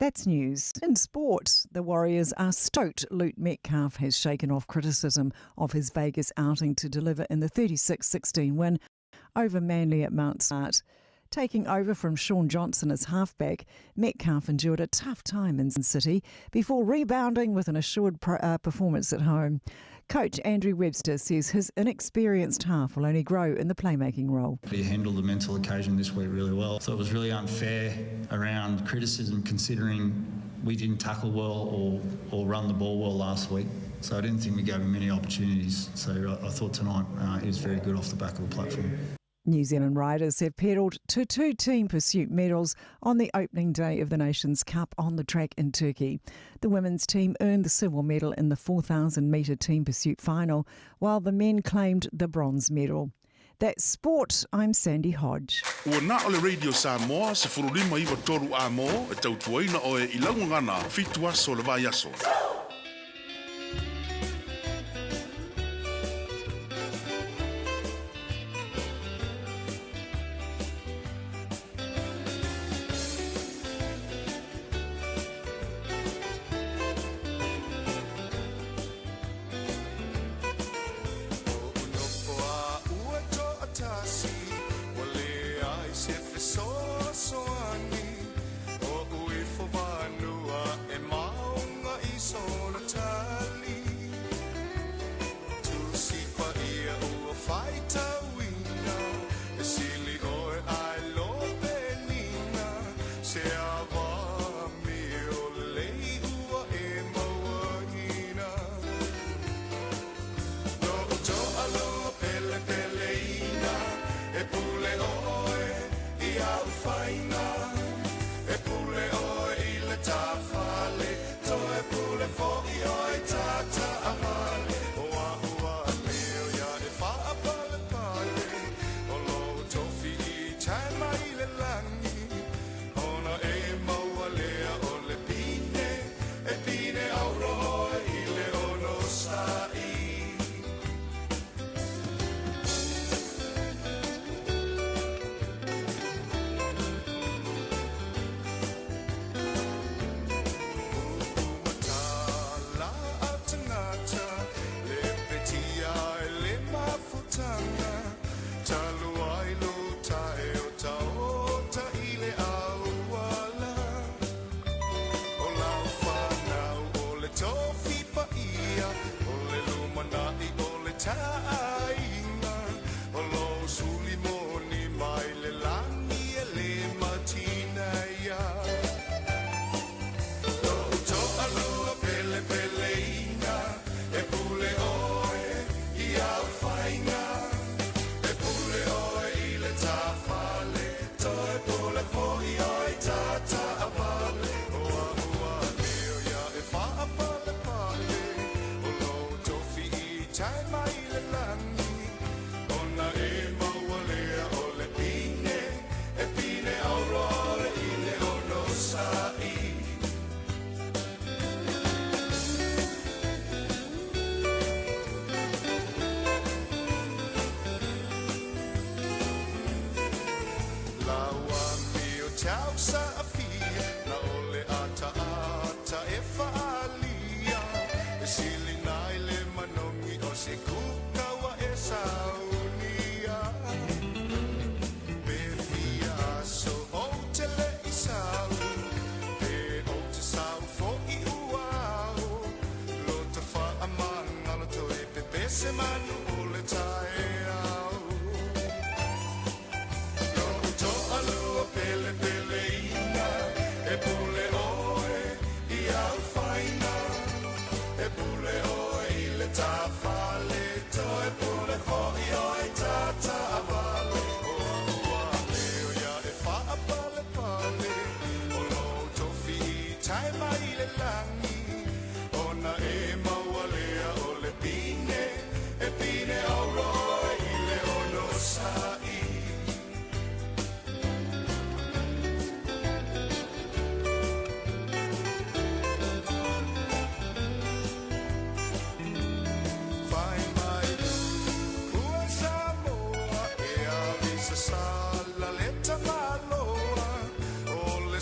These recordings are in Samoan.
That's news. In sport, the Warriors are stoked Luke Metcalf has shaken off criticism of his Vegas outing to deliver in the 36-16 win over Manly at Mount Smart. Taking over from Shaun Johnson as halfback, Metcalf endured a tough time in City before rebounding with an assured performance at home. Coach Andrew Webster says his inexperienced half will only grow in the playmaking role. He handled the mental occasion this week really well. So it was really unfair around criticism considering we didn't tackle well or run the ball well last week. So I didn't think we gave him many opportunities. So I thought tonight he was very good off the back of the platform. New Zealand riders have pedalled to 2 team pursuit medals on the opening day of the Nations Cup on the track in Turkey. The women's team earned the silver medal in the 4,000 metre team pursuit final, while the men claimed the bronze medal. That's sport. I'm Sandy Hodge. Ua na o le Radio Samoa, 1593 amo, e tautuaina oe i laugagana, 7 aso le vai aso.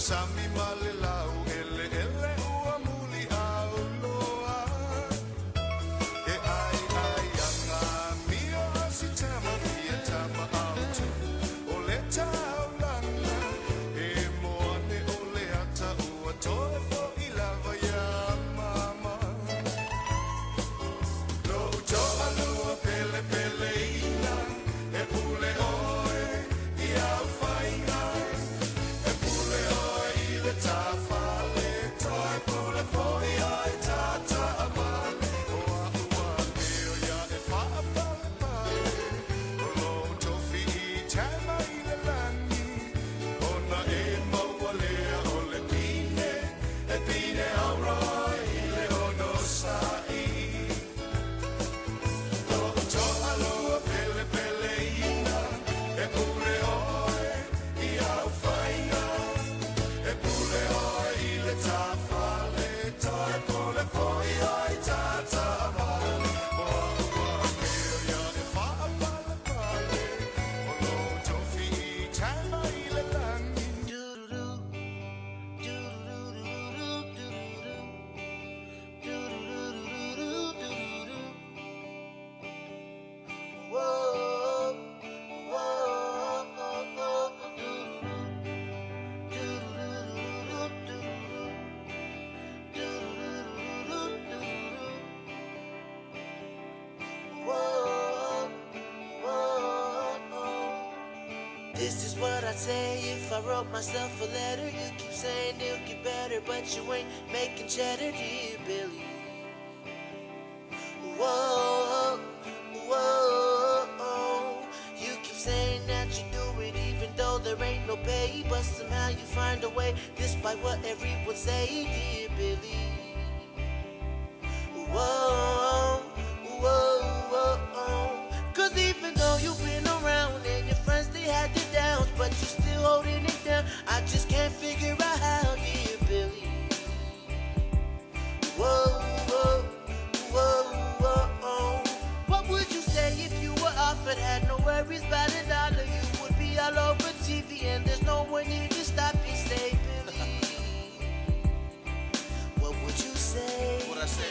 Sami malelau ele is what I'd say if I wrote myself a letter. You keep saying it'll get better, but you ain't making cheddar, dear Billy. Whoa, whoa. You keep saying that you do it even though there ain't no pay, but somehow you find a way despite what everyone say, dear Billy. Whoa, whoa, whoa. Cause even though you've been around and your friends they had their downs, but you still holding it down. I just can't figure out how, dear Billy. Whoa, whoa, whoa, whoa. What would you say if you were offered, had no worries about a dollar? You would be all over TV and there's no one here to stop you. Say, Billy. What would you say? What I say?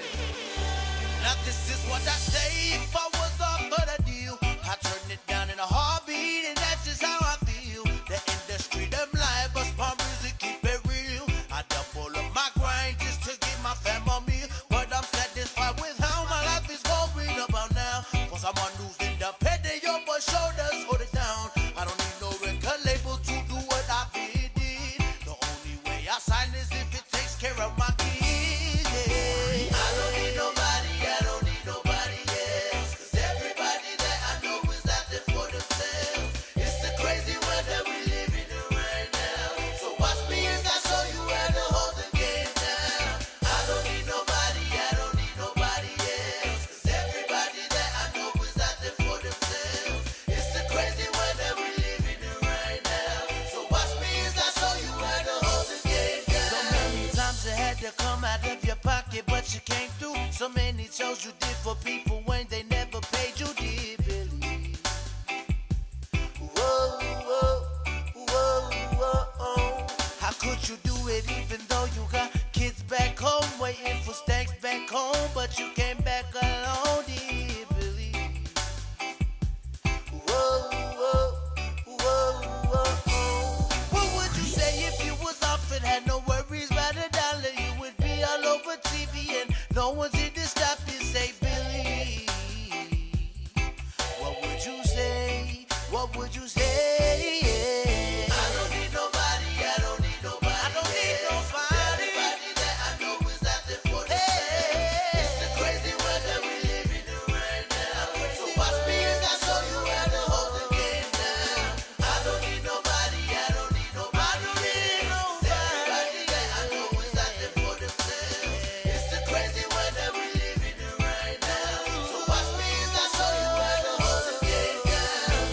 Now this is what I say if I was offered a deal. I turn it down in a heartbeat, and that's just how I feel. The industry them lie, but my music keep it real. I double up my grind just to give my fam a meal. But I'm satisfied with how my life is going about now. For someone who's independent, your shoulders hold it down. I don't need no record label to do what I did. The only way I sign is if it takes care of my kids. Yeah. I don't need nobody, I don't need nobody else. 'Cause everybody that I know is out there for themselves. It's a crazy world that we living in right now. So watch me as I show you how to hold the game down. I don't need nobody, I don't need nobody else. 'Cause everybody that I know is out there for themselves. It's a crazy world that we living in right now. So watch me as I show you how to hold the game down. So many times you had to come out of your pocket, but you came through. So many shows you did for people when they never paid you, dear Billy. Whoa, whoa, whoa, whoa. How could you do it even though you got kids back home waiting for stacks back home, but you came back alone, dear Billy. Whoa, whoa, whoa, whoa. What would you say if you was offered, had no worries about a dollar? You would be all over TV and no one's here to stop you. Say, Billy. What would you say? What would you say? Yeah. I don't need nobody, I don't need nobody. I don't need nobody. Everybody that I know is out there for themselves. It's a crazy world that we living in right now. So watch me as I show you how to hold the game down. I don't need nobody, I don't need nobody. I don't need nobody. Everybody that I know is out there for themselves. It's a crazy world that we living in right now. So watch me as I show you how to hold the game down.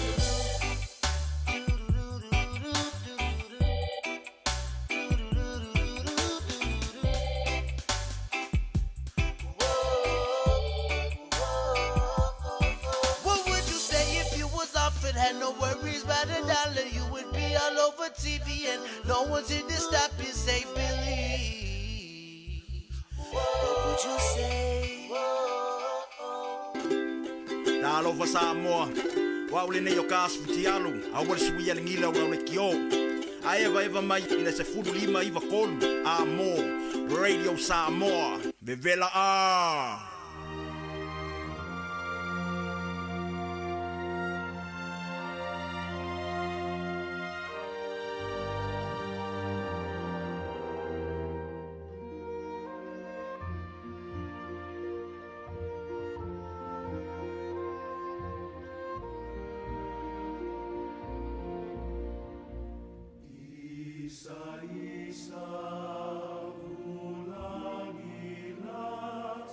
What would you say if you was offered, had no worries about a dollar? You would be all over TV and no one's here to stop you. Say, Billy. What would you say? Talofa Samoa. Wa ule nei o ka asu futialu. A ua le sui ale gila ua le kio. A eva eva mai i le se fulu lima iva kolu. A mo. Radio Samoa. Vevela a. Isa isa vulagi la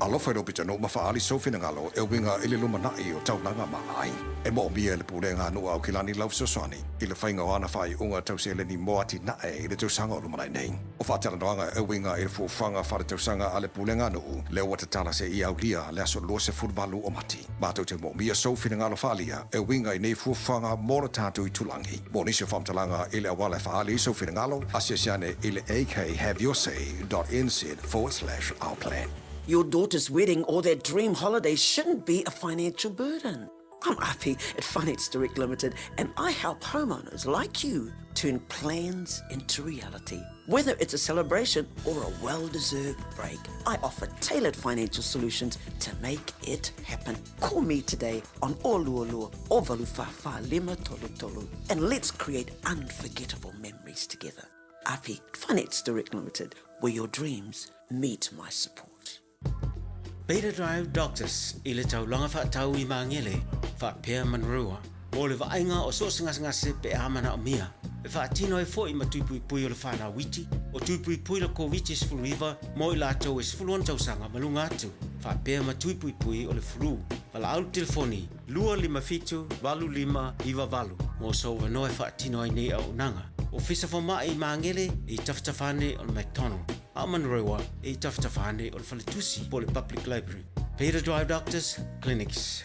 Alofa i lou pitonuu ma faaali sou finagalo e uiga i le lumanai o taulaga ma aiga. E moomia e le Pulega a Nuu a Aukilani lau fesoasoani i le faiga o ana faaiuga tau seleni mo atinae i le tausaga o lumanai nei. O faatalanoaga e uiga i le fuafuaga faaletausaga a le Pulega a Nuu lea ua tatala seia aulia le aso 28 o Mati. Matou te moomia sou finagalo faaalia e uiga i nei fuafuaga mo le tatou itulagi. Mo nisi o faamatalaga i le auala e faaali ai sou finagalo, asiasi ane i le akhaveyoursay.nz/ourplan. Your daughter's wedding or that dream holiday shouldn't be a financial burden. I'm Api at Finance Direct Limited and I help homeowners like you turn plans into reality. Whether it's a celebration or a well-deserved break, I offer tailored financial solutions to make it happen. Call me today on Olualua or Valufafa Lima Tolu Tolu and let's create unforgettable memories together. Api Finance Direct Limited, where your dreams meet my support. Beta Drive Doctors i le taulaga faatau i Magele, faapea Manurewa, mo le vaaiga o so o se gasegase pe a manaomia. E faatino ai foi ma tui puipui o le whanau iti, o tui puipui le Koviti-19 mo i latou e 16 tausaga ma luga atu, faapea ma tui puipui o le flu. Valaau le telefoni 257 8598 mo sou avanoa e faatino ai nei auaunaga. Ofisa Fomai i Magele i tafatafa ane o le McDonald. A o Manurewa e i tafatafa ane o le faletusi po o le Public Library. Beta Drive Doctors Clinics.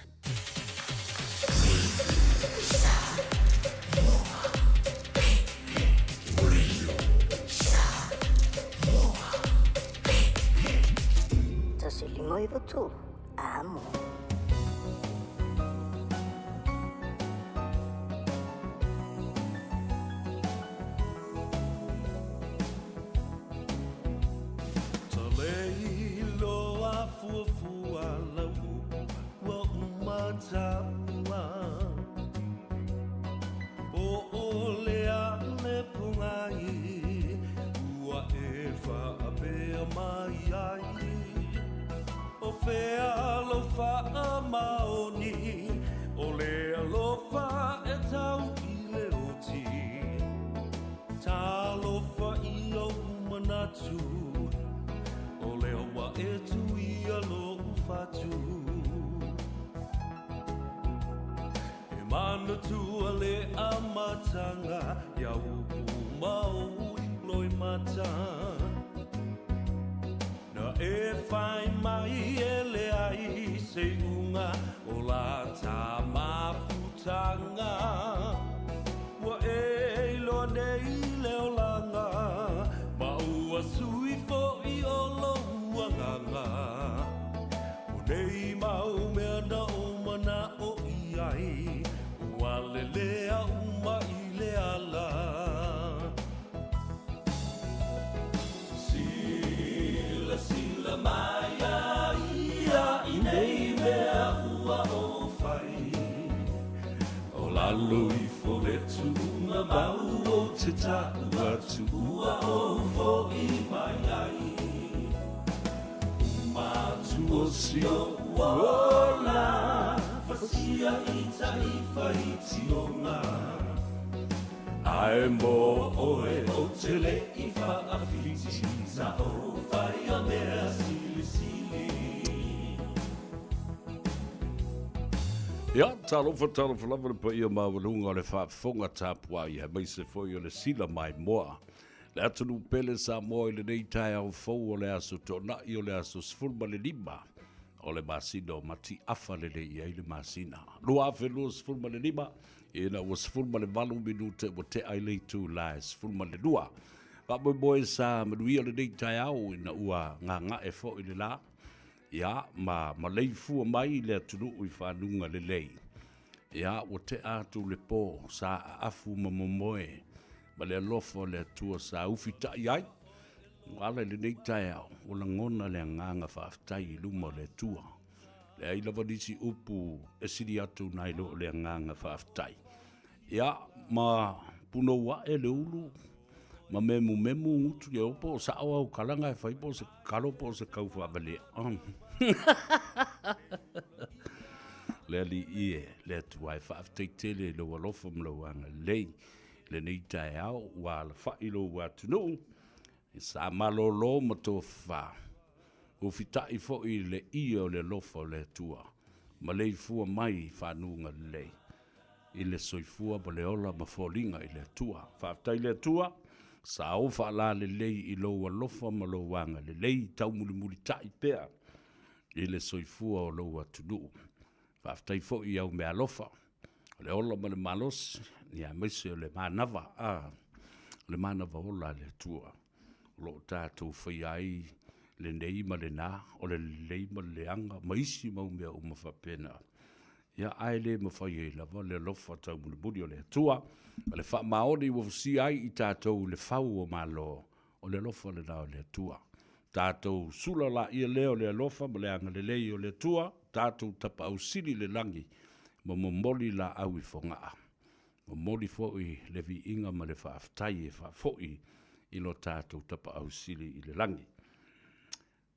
Tasi lima iwa tolu. Amo. Talofa i ou manatu O lea ua e tuia lou fatu E manatua le amataga Ia upu ma ou loimata Na e fai mai e leai se iuga o la ta mafutaga Ua e iloa nei le olaga ma ua sui foʻi o lou agaga O nei mau mea na ou manaʻo i ai Ua lelea uma i le ala Silasila mai a ia i nei mea ua ou fai, O lalo ifo le tuunga mau o te taʻu atu ua ou foʻi mai ai. Uma atu o si oʻu ola, Fasia i taʻi faitioga. Ae mo oe ou te le i faafiti, Sa ou fai a mea silisili. Ia, talofa, talofa lava le paia maualuga o le faafofoga tapuai, aemaise foi o le sila maimoa. Le atunuu pele Samoa i lenei taeao fou o le aso Toonai o le aso 15 o le masina o Matiafa lelei ai le masina 2025 ina ua 18 minute ua tea i le itula e 12. Faamoemoe sa manuia lenei taeao ina ua gaga'e foi le la, ia, ma maleifua mai le atunuu i fanuga lelei. Ia, ua tea atu le po sa aafu ma momoe ma le alofa o le Atua sa ufitai ai. Ua ala i lenei taeao, ua lagona le agaga faafetai i luma o le Atua. Leai lava nisi upu e sili atu nai lo le agaga faafetai. Ia, ma punou ae le ulu, ma memumemu gutu ke opo o sao au kalanga e fai po o se kalo po o se kau faavalea. Le Alii e, le Atua e faafetai tele i lou alofa ma lou agalelei. Lenei taeao ua alafai lou atunuu, sa malolo ma tofa. Ua fitaʻi foi i le ie o le alofa o le Atua, ma leifua mai i fanuga lelei, i le soifua ma le ola ma foliga i le Atua. Faafetai i le Atua, sa ou faalalelei i lou alofa ma lou agalelei taumulimulitai pea i le soifua o lou atunuu. Faafetai foi i au meaalofa, o le ola ma le malosi, ia aemaise o le manava, a, o le manava ola a le Atua o lo o tatou faia ai lenei ma lena, o le lelei ma le leaga ma isi mau mea uma faapena. Ia, ae le mafai ai lava le alofa taumulimuli o le Atua, ma le faamaoni ua fusia ai i tatou i le fau o Malo, o le alofa lena o le Atua. Tatou sula laia lea o le alofa ma le agalelei o le Atua, tatou tapaau sili i le lagi ma momoli laau i Fogaa. Momoli foi le viiga ma le faafetai e faafoi i lo tatou tapaau sili i le lagi.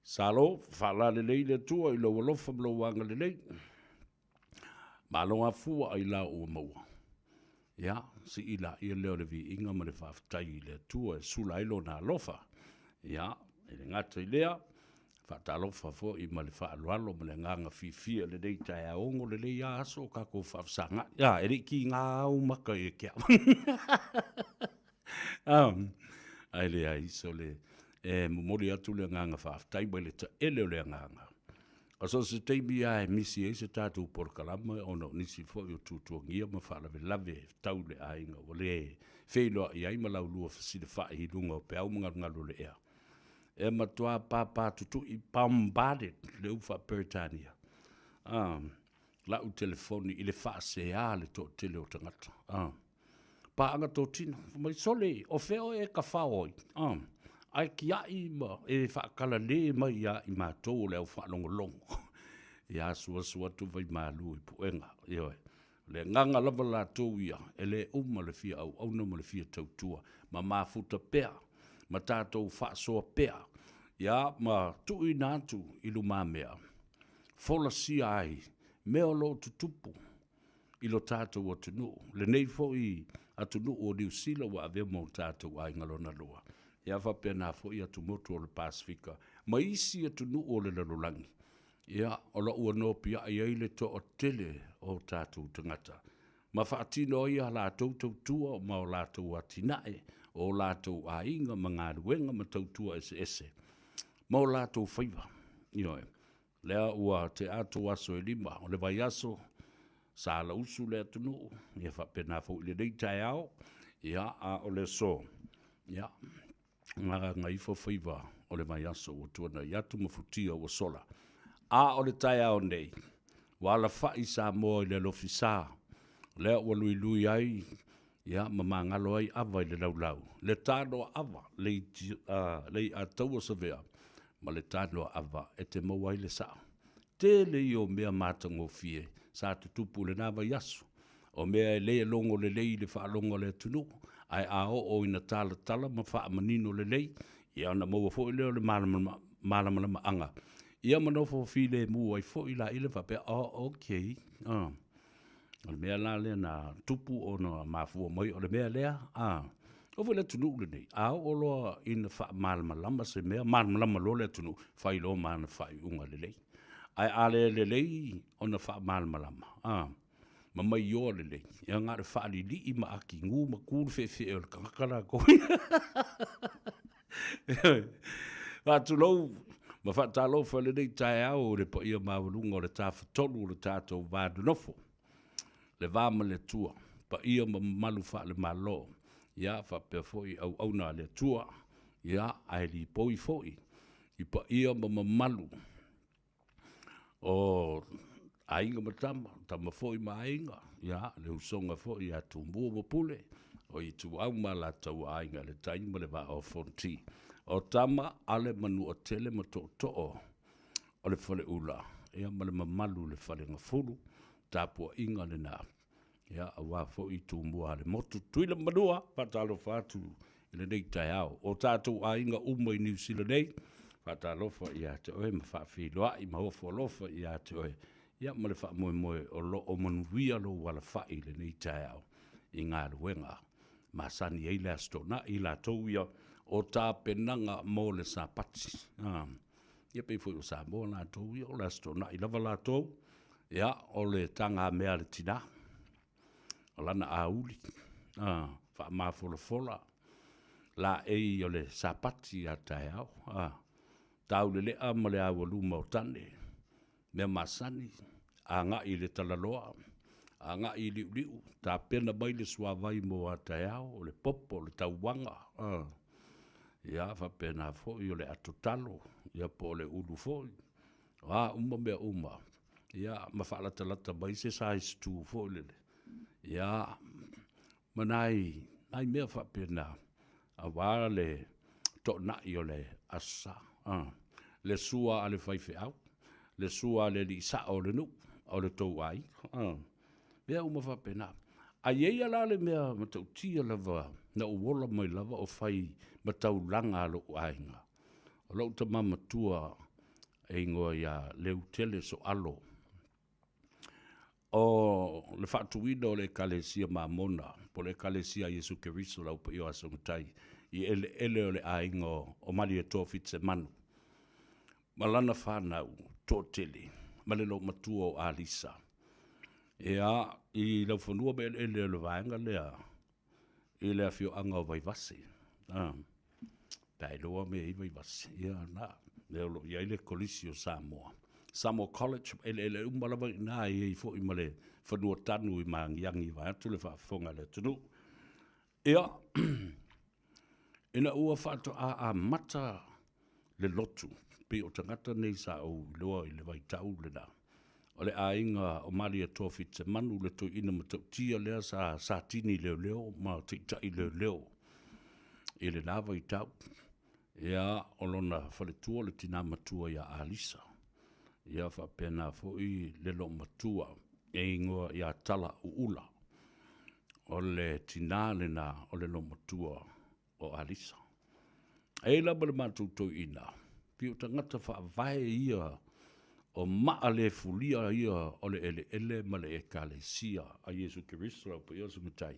Salo, faalalelei le Atua i lou alofa ma lou agalelei. Malo afua ailao ua maua. Ia, sii laia lea o le viiga ma le faafetai i le Atua e sula ai lona alofa. Ia, e le gata i lea, faatalofa foi ma le faaaloalo ma le agaga fiafia i lenei taeaogo, lenei lava aso o tatou faafesagai. Ia, e le i tiga au maka i ke au. Ae leai, sole, e momoli atu le agaga faafetai mai le taele o le agaga. A so o se taimi lava e misi ai se tatou polokalame ona o nisi foi o tuatuagia ma faalavelave tau le aiga ua le feiloai ai ma laulua fesilafai i luga o peau ma galugalu o le ea, e matua papatutui, bombarded, le upu faa-Peretania, lau telefoni i le faasea le toatele o tagata. Paaga totino, fai mai, sole, o fea oe e tafao ai? Ae tiai ma e faakalale mai ia i matou o le au faalogologo. Ia asuasu atu vaimalu i puega, ioe. O le agaga lava latou ia, e le uma le fia auauna ma le fia tautua, ma mafuta pea, ma tatou faasoa pea, ia ma tuuina atu i lumamea, folasia ai mea o lo o tutupu i lo tatou atunuu, lenei foi atunuu o Niu Sila ua avea ma o tatou aiga lona lua, ia faapena foi atumotu o le Pasefika ma isi atunuu o le lalolagi, ia o lo o ua nopiai ai le toatele o tatou tagata ma faatino ai a latou tautua ma o latou atinae, o latou aiga ma galuega ma tautua eseese ma o latou faiva. Ioe. Lea ua tea atu aso e 5 o le vaiaso, sa alausu le atunuu, ia faapena foi i lenei taeao, ia, a o le aso, ia, gagaifo faiva o le vaiaso ua tuanai atu ma futia ua sola. A o le taeao nei, ua alafai Samoa i le alofisa, lea ua luilui ai ia ma magalo ai ava i le laulau, le tanoa ava, le, le iataua savea, ma le tanoa ava e te maua ai le sao. Tele ia o mea matagofie sa tutupu i lena vaiaso, o mea e le logo lelei i le faalogo a le atunuu, ae a oo ina talatala ma faamanino lelei, ia ona maua foi lea o le malamalamaaga, ia ma nofo filemu ai foi laia faapea, oh, okay, oh. O le mea la lea na tupu ona mafua mai o le mea lea, a. Oo foi le atunuu lenei, a oo loa ina faamalamalama se mea, malamalama loa le atunuu, fai loa ma ana faaiuga lelei. Ae a le lelei ona faamalamalama, a, ma maioa lelei, ia na o le faalilii ma atigu ma tu le feefee o le tagata latou. Faatulou ma faatalofa i lenei taeao i le paia maualuga o le Tafatolu o le tatou va nonofo, le va ma le Atua, paia ma mamalu faale-Malo, ia faapea foi auauna a le Atua, ia ae lipoi foi i paia ma mamalu o aiga ma tama, tama foi ma aiga, ia, le usoga foi ia Tumua ma Pule, o Ituau ma Alataua, Aiga i le Tai ma le Vaa o Fonoti. O tama a le Manuatele ma Tootoo o le Faleula, ia ma le mamalu i le Falegafulu, tapuaiga lena. Ia, aua foi Tumua a le motu. Tutuila ma Manua, faatalofa atu i lenei taeao. O tatou aiga uma i Niu Sila nei, faatalofa ia te oe ma faafeiloai ma ofo alofa ia te oe. Ia, ma le faamoemoe o lo o manuia lou alafai i lenei taeao i galuega masani ai le Aso Toonai, i latou ia o tapenaga mo le Sapati. Ia pei foi o Samoa latou ia, o le Aso Toonai lava latou, ia, o le tagamea a le tinā, o lana auli, a, faamafolafola, laei o le Sapati a taeao, a, taulelea ma le aualuma o tane, mea masani, agai i le talaloa, agai i liuliu, tapena mai le suavai mo a taeao, o le popo, o le tauaga, a, ia faapena foi o le ato talo, ia po o le ulu foi, o a uma mea uma, ia ma faalatalata mai se size tu foi lele, ia, ma nai, nai mea faapena, aua le toonai o le Aso Sa. Le sua a le faifeau, le sua a le alii sao o le nuu, o le tou aiga. Mea uma faapena. Ae i ai la le mea matautia lava na ou ola mai lava o fai ma taulaga a lou aiga. O lou tama matua e igoa ia Leutele Soalo. O le faatuina o le Ekalesia Mamona, po o le Ekalesia a Iesu Keriso le Au Paia o Aso Matai, i eleele o le aiga o Malietoa Fitisemanu, ma lana fanau toatele, ma le loomatua o Alisa. Ia, i laufanua ma eleele o le vaega lea, i le afioaga o Vaivase. A, pe a iloa mea i Vaivase, ia na, lea o lo o i ai le Kolisi o Samoa. Samoa College, eleele uma lava i ina e i ai foi ma le fanua tanu i Magiagi vaeatu le faafofoga a le atunuu. Ia, ina ua faatoa amata le lotu, pei o tagata nei sa ou iloa i le vaitau lena, o le aiga o Malietoa Fitisemanu, le toeaina matautia lea sa satini leoleo ma taitai leoleo i lena vaitau. Ia, o lona faletua le tina matua ia Alisa. Ia faapena foi le loomatua e igoa ia Tala Uula. O le tina lena o le loomatua o Alisa. E i lava le matou toeaina, pei o tagata faavae ia o maa le fulia ia o le eleele ma le Ekalesia a Iesu Keriso le Au Paia o le Matai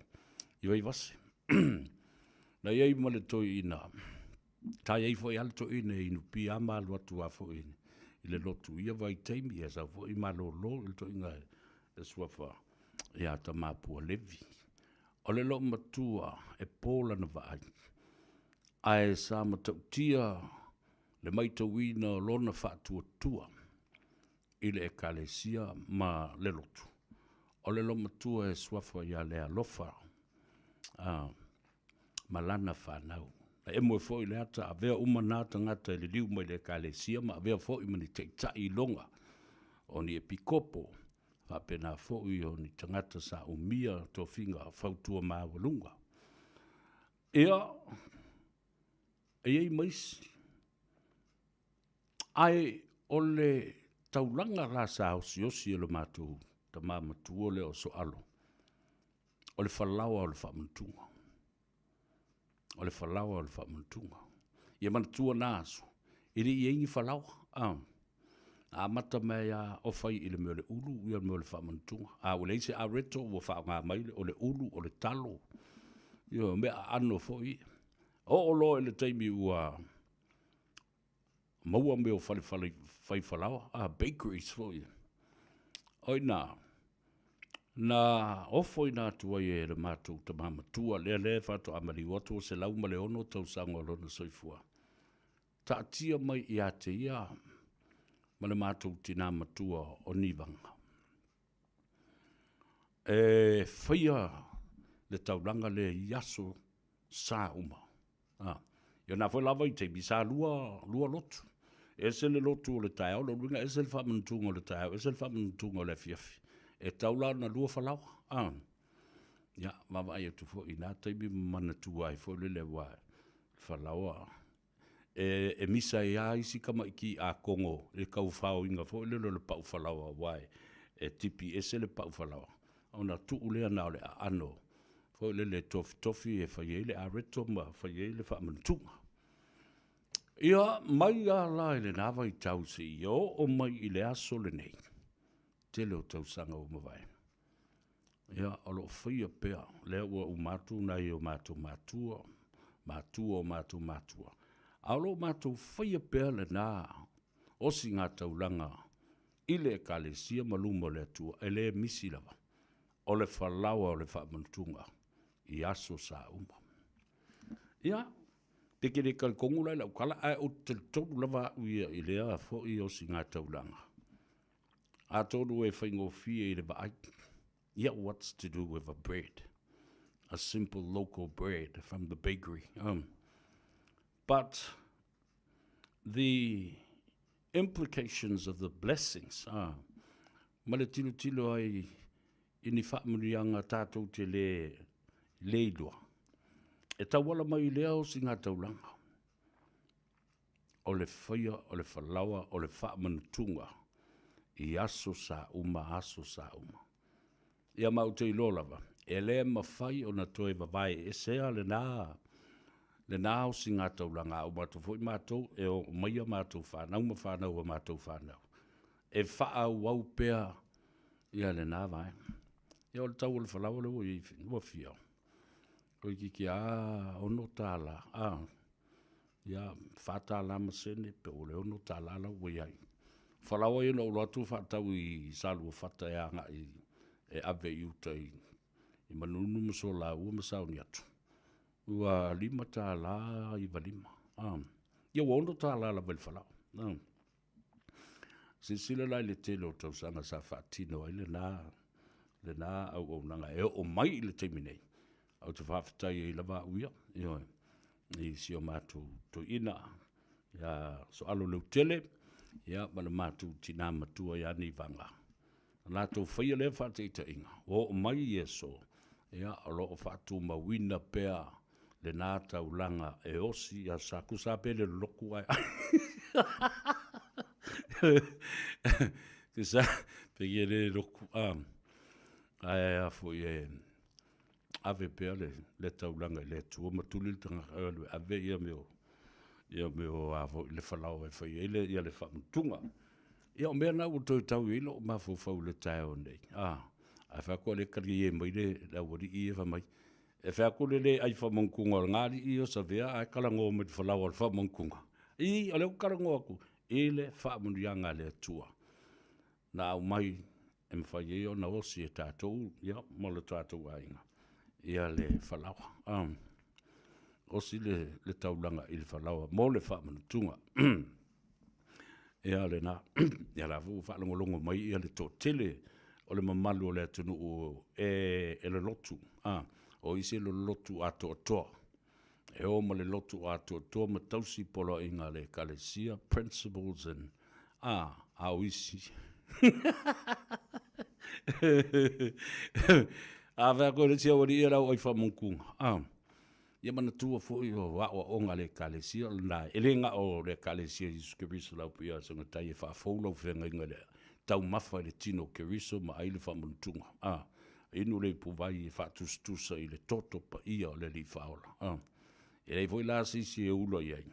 i Vaivase. Na i ai ma le toeaina, sa i ai foi lava le toeaina e inupi lava ma alu atu lava foi i le lotu i ia vaitaimi, ia sau foi malolo i le toeaina e suafa ia Tamapua Levi. O le loomatua e po lana vaai, ae sa matautia le maitauina o lona faatuatua i le Ekalesia ma le lotu. O le loomatua e suafa ia Lealofa ma lana fanau. Na emo ai foi le ata, avea uma na tagata e liliu mai le Ekalesia ma avea foi ma ni taitai iloga o ni epikopo, faapena foi o ni tagata sa umia tofiga fautua maualuga. Ia, e i ai ma isi, ae o le taulaga la sa osiosi e lo matou tama matua lea o Soalo, o le falaoa o le faamanatuga. O le falaoa o le faamanatuga. Ia manatua na aso, e le i ai ni falaoa. A, amata mai lava o fai i le mea o le ulu, ia le mea o le faamanatuga. A ua leai se areto ua faaaoga mai o le ulu, o le talo, ia mea aano foi ia. Oo loa i le taimi ua maua mea o fale fai falaoa, a bakeries foi. O i ina, na ofoina atu ai e le matou tama matua lea lea faatoa maliu atu ua 106 tausaga o lona soifua, taatia mai ia te ia ma le matou tina matua o Nivaga e faia le taulaga lea i aso sa uma. A, ia na foi la vaitaimi sa lua, lua lotu. Ese le lotu o le taeao, lona uiga ese le faamanatuga o le taeao, ese le faamanatuga o le afiafi. E tatau la ona lua falaoa. A, ia, vaavaai atu foi i na taimi ma manatua ai foi lele aua falaoa e, e misa ai lava isi tamaiti akogo i le taufaoina foi lele o le pau falaoa aua e, e tipi ese le pau falaoa ona tuu lea na o le aano foi lele e tofitofi e fai ai le areto ma fai ai le faamanatuga. Ia, mai lava la i lena vaitau seia oo mai i le aso lenei, tele o tausaga ua mavae, ia, o lo o faia pea, lea ua uma atu nai o matou matua, matua o matou matua, a o lo o matou faia pea lena. osigataulag i le ekalesia ma luma o le Atua, e lē misi lava o le falaoa o le faamanutuga i aso sa uma. Ia, pe ke le talitonu la i lau tala, ae ou te talitonu lava au ia i lea foi osigataulag. Atonu e faigofie i le vaai, ia, what's to do with a bread? A simple local bread from the bakery. But the implications of the blessings, ma le tilotilo ai i ni faamanuiaga tatou te lē lē iloa, e tauala mai i lea osigataulag, o le faia o le falaoa o le faamanutuga i aso sa uma aso sa uma. Ia ma ou te iloa lava, e lē mafai ona toe vavae esea lenā lenā osigataulag a uma atu foi matou e oo mai a matou fanau ma fanau a matou fanau e faaauau pea ia lenā vaega. Ia o le tau o le falaoa lea ua i ai ua fia, toeitiiti lava $6, a, ia, $4 ma sene pe ua le $6 la ua i ai. O falaoa ia na ou alu atu faatau i Saluafata e agai e ave i uta i Manunu ma Solaua ma Sauniatu, ua $5.95, a, ia ua $6 lava i le falaoa. A. Silasila la i le tele o tausaga sa faatino ai lenā, lenā auaunaga e oo mai i le taimi nei, ou te faafetai ai lava au ia, ioe, i si o matou toeaina ia Soalo Leutele, ia ma le matou tinā matua ia Nivaga, na latou faia lea faataitaiga, ua oo mai i aso, ia, o lo o faatumauina pea lenā taulaga e osi i aso sa, tusa lava pe le lolotu ae tusa pe ia le lotu, ae a foi e ave pea le taulaga i le Atua ma tuli le tagata e alu e ave ia mea o ia mea o a foi le falaoa e fai ai le ia le faamutuga. Ia o mea na ua toe tau i ai lou mafaufau i le taeao nei, a, ae fai atu o lea e kali mai le aualii ia fai mai, e fai atu le le ai faamanutuga o lena alii ia o Savea ae talanoa mai i le falaoa o le faamanutuga. I, o lea ou te talanoa atu i le faamanuiaga a le Atua na aumai e mafai ai ona osi e tatou, ia, ma lo tatou aiga, ia le falaoa. Osi le, le taulaga i le falaoa mo le faamanutuga. Ia lenā, ia la foi ua faalogologo mai ia le toatele o le mamalu o le atunuu e, e lolotu, a, o isi e lolotu atoatoa. E o ma le lotu atoatoa ma tausi poloaiga a le Ekalesia, principles and, a, a o isi. A fai atu e le isi aualii ia le au ai faamanutuga, a, ia manatua foi o aoaoga a le Ekalesia o lenā, e le na o le Ekalesia Iesu Keriso le Au Paia o le Tagata e faafou lau feagaiga i le taumafa i le tino o Keriso ma ai le faamanutuga, a, Inu le ipuvai e faatusatusa i le toto paia o le Alii Faaola. A. E leai foi la se isi e ula i ai,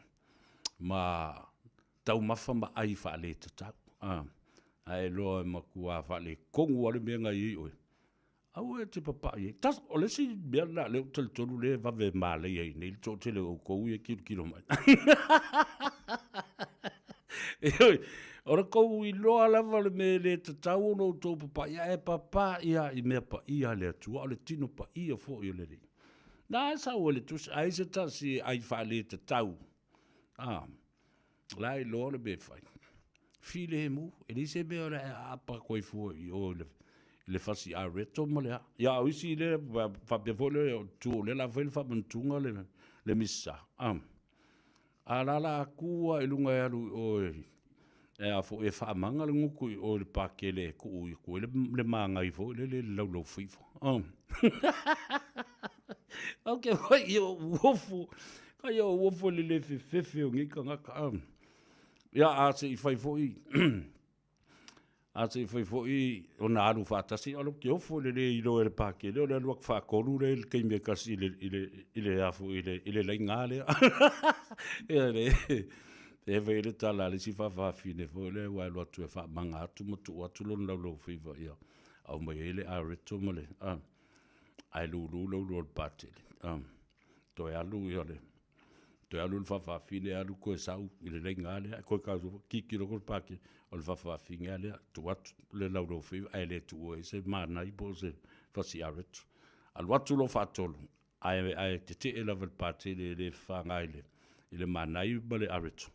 ma taumafa ma ai faaletatau. A. Ae iloa e matua faaletonu lava le mea na i ai oe, aua e te papai ai. Tas, o le isi mea lena o lea ou te talitonu lea e vave malaia ai nei le toatele o outou ia e tilotilo mai. Ioe, o le tou iloa lava o le mea e le tatau ona outou papai, ae papai lava i mea paia a le Atua, o le tino paia foi o le Alii. Na e sau ai le tusi, ai se tasi e ai faaletatau, a, la e iloa le mea e fai. Filemu, e leai se mea o le a e aapa atu ai fua i o i le, i le fasi areto ma le a. Ia, a o isi lea, faapea foi le tu o lea o le a fai le faamanatuga le, le misa, a. A la la tu lava i luga e alu i o e a foi e faamaga le gutu i o i le pakele e tuu atu ai le magai foi lele i le laulaufaiva. Ou te fai i ou uofu, kai ou uofu i le le fefefe o nei tagata. Ia, a se i fai foi A se i fai foi ona alu faatasi, o le te ofo i le le iloa e le Pakele, o le alu atu faatolu lea i le taimi e tasi i le, i le, i le, a foi, i le, i le laina lea. Ia le, e fai ai le tala a le isi faafafine foi lea ua alu atu e faamaga atu ma tuu atu lona laulaufaiva ia aumai ai le areto ma le, a, ae lulu le ulu o le patele. A, toe alu ia le. Toe alu le faafafine alu toe sau i le laina lava lea, toe tauso foi, tilotilo atu le Pākehā, o le faafafine lava lea, tuu atu le laulaufiva ae le tuua i ai se manai po o se fasi areto. Alu atu loa faatolu, ae, ae tetee lava i le patele e le fafaga i le, i le manai ma le areto.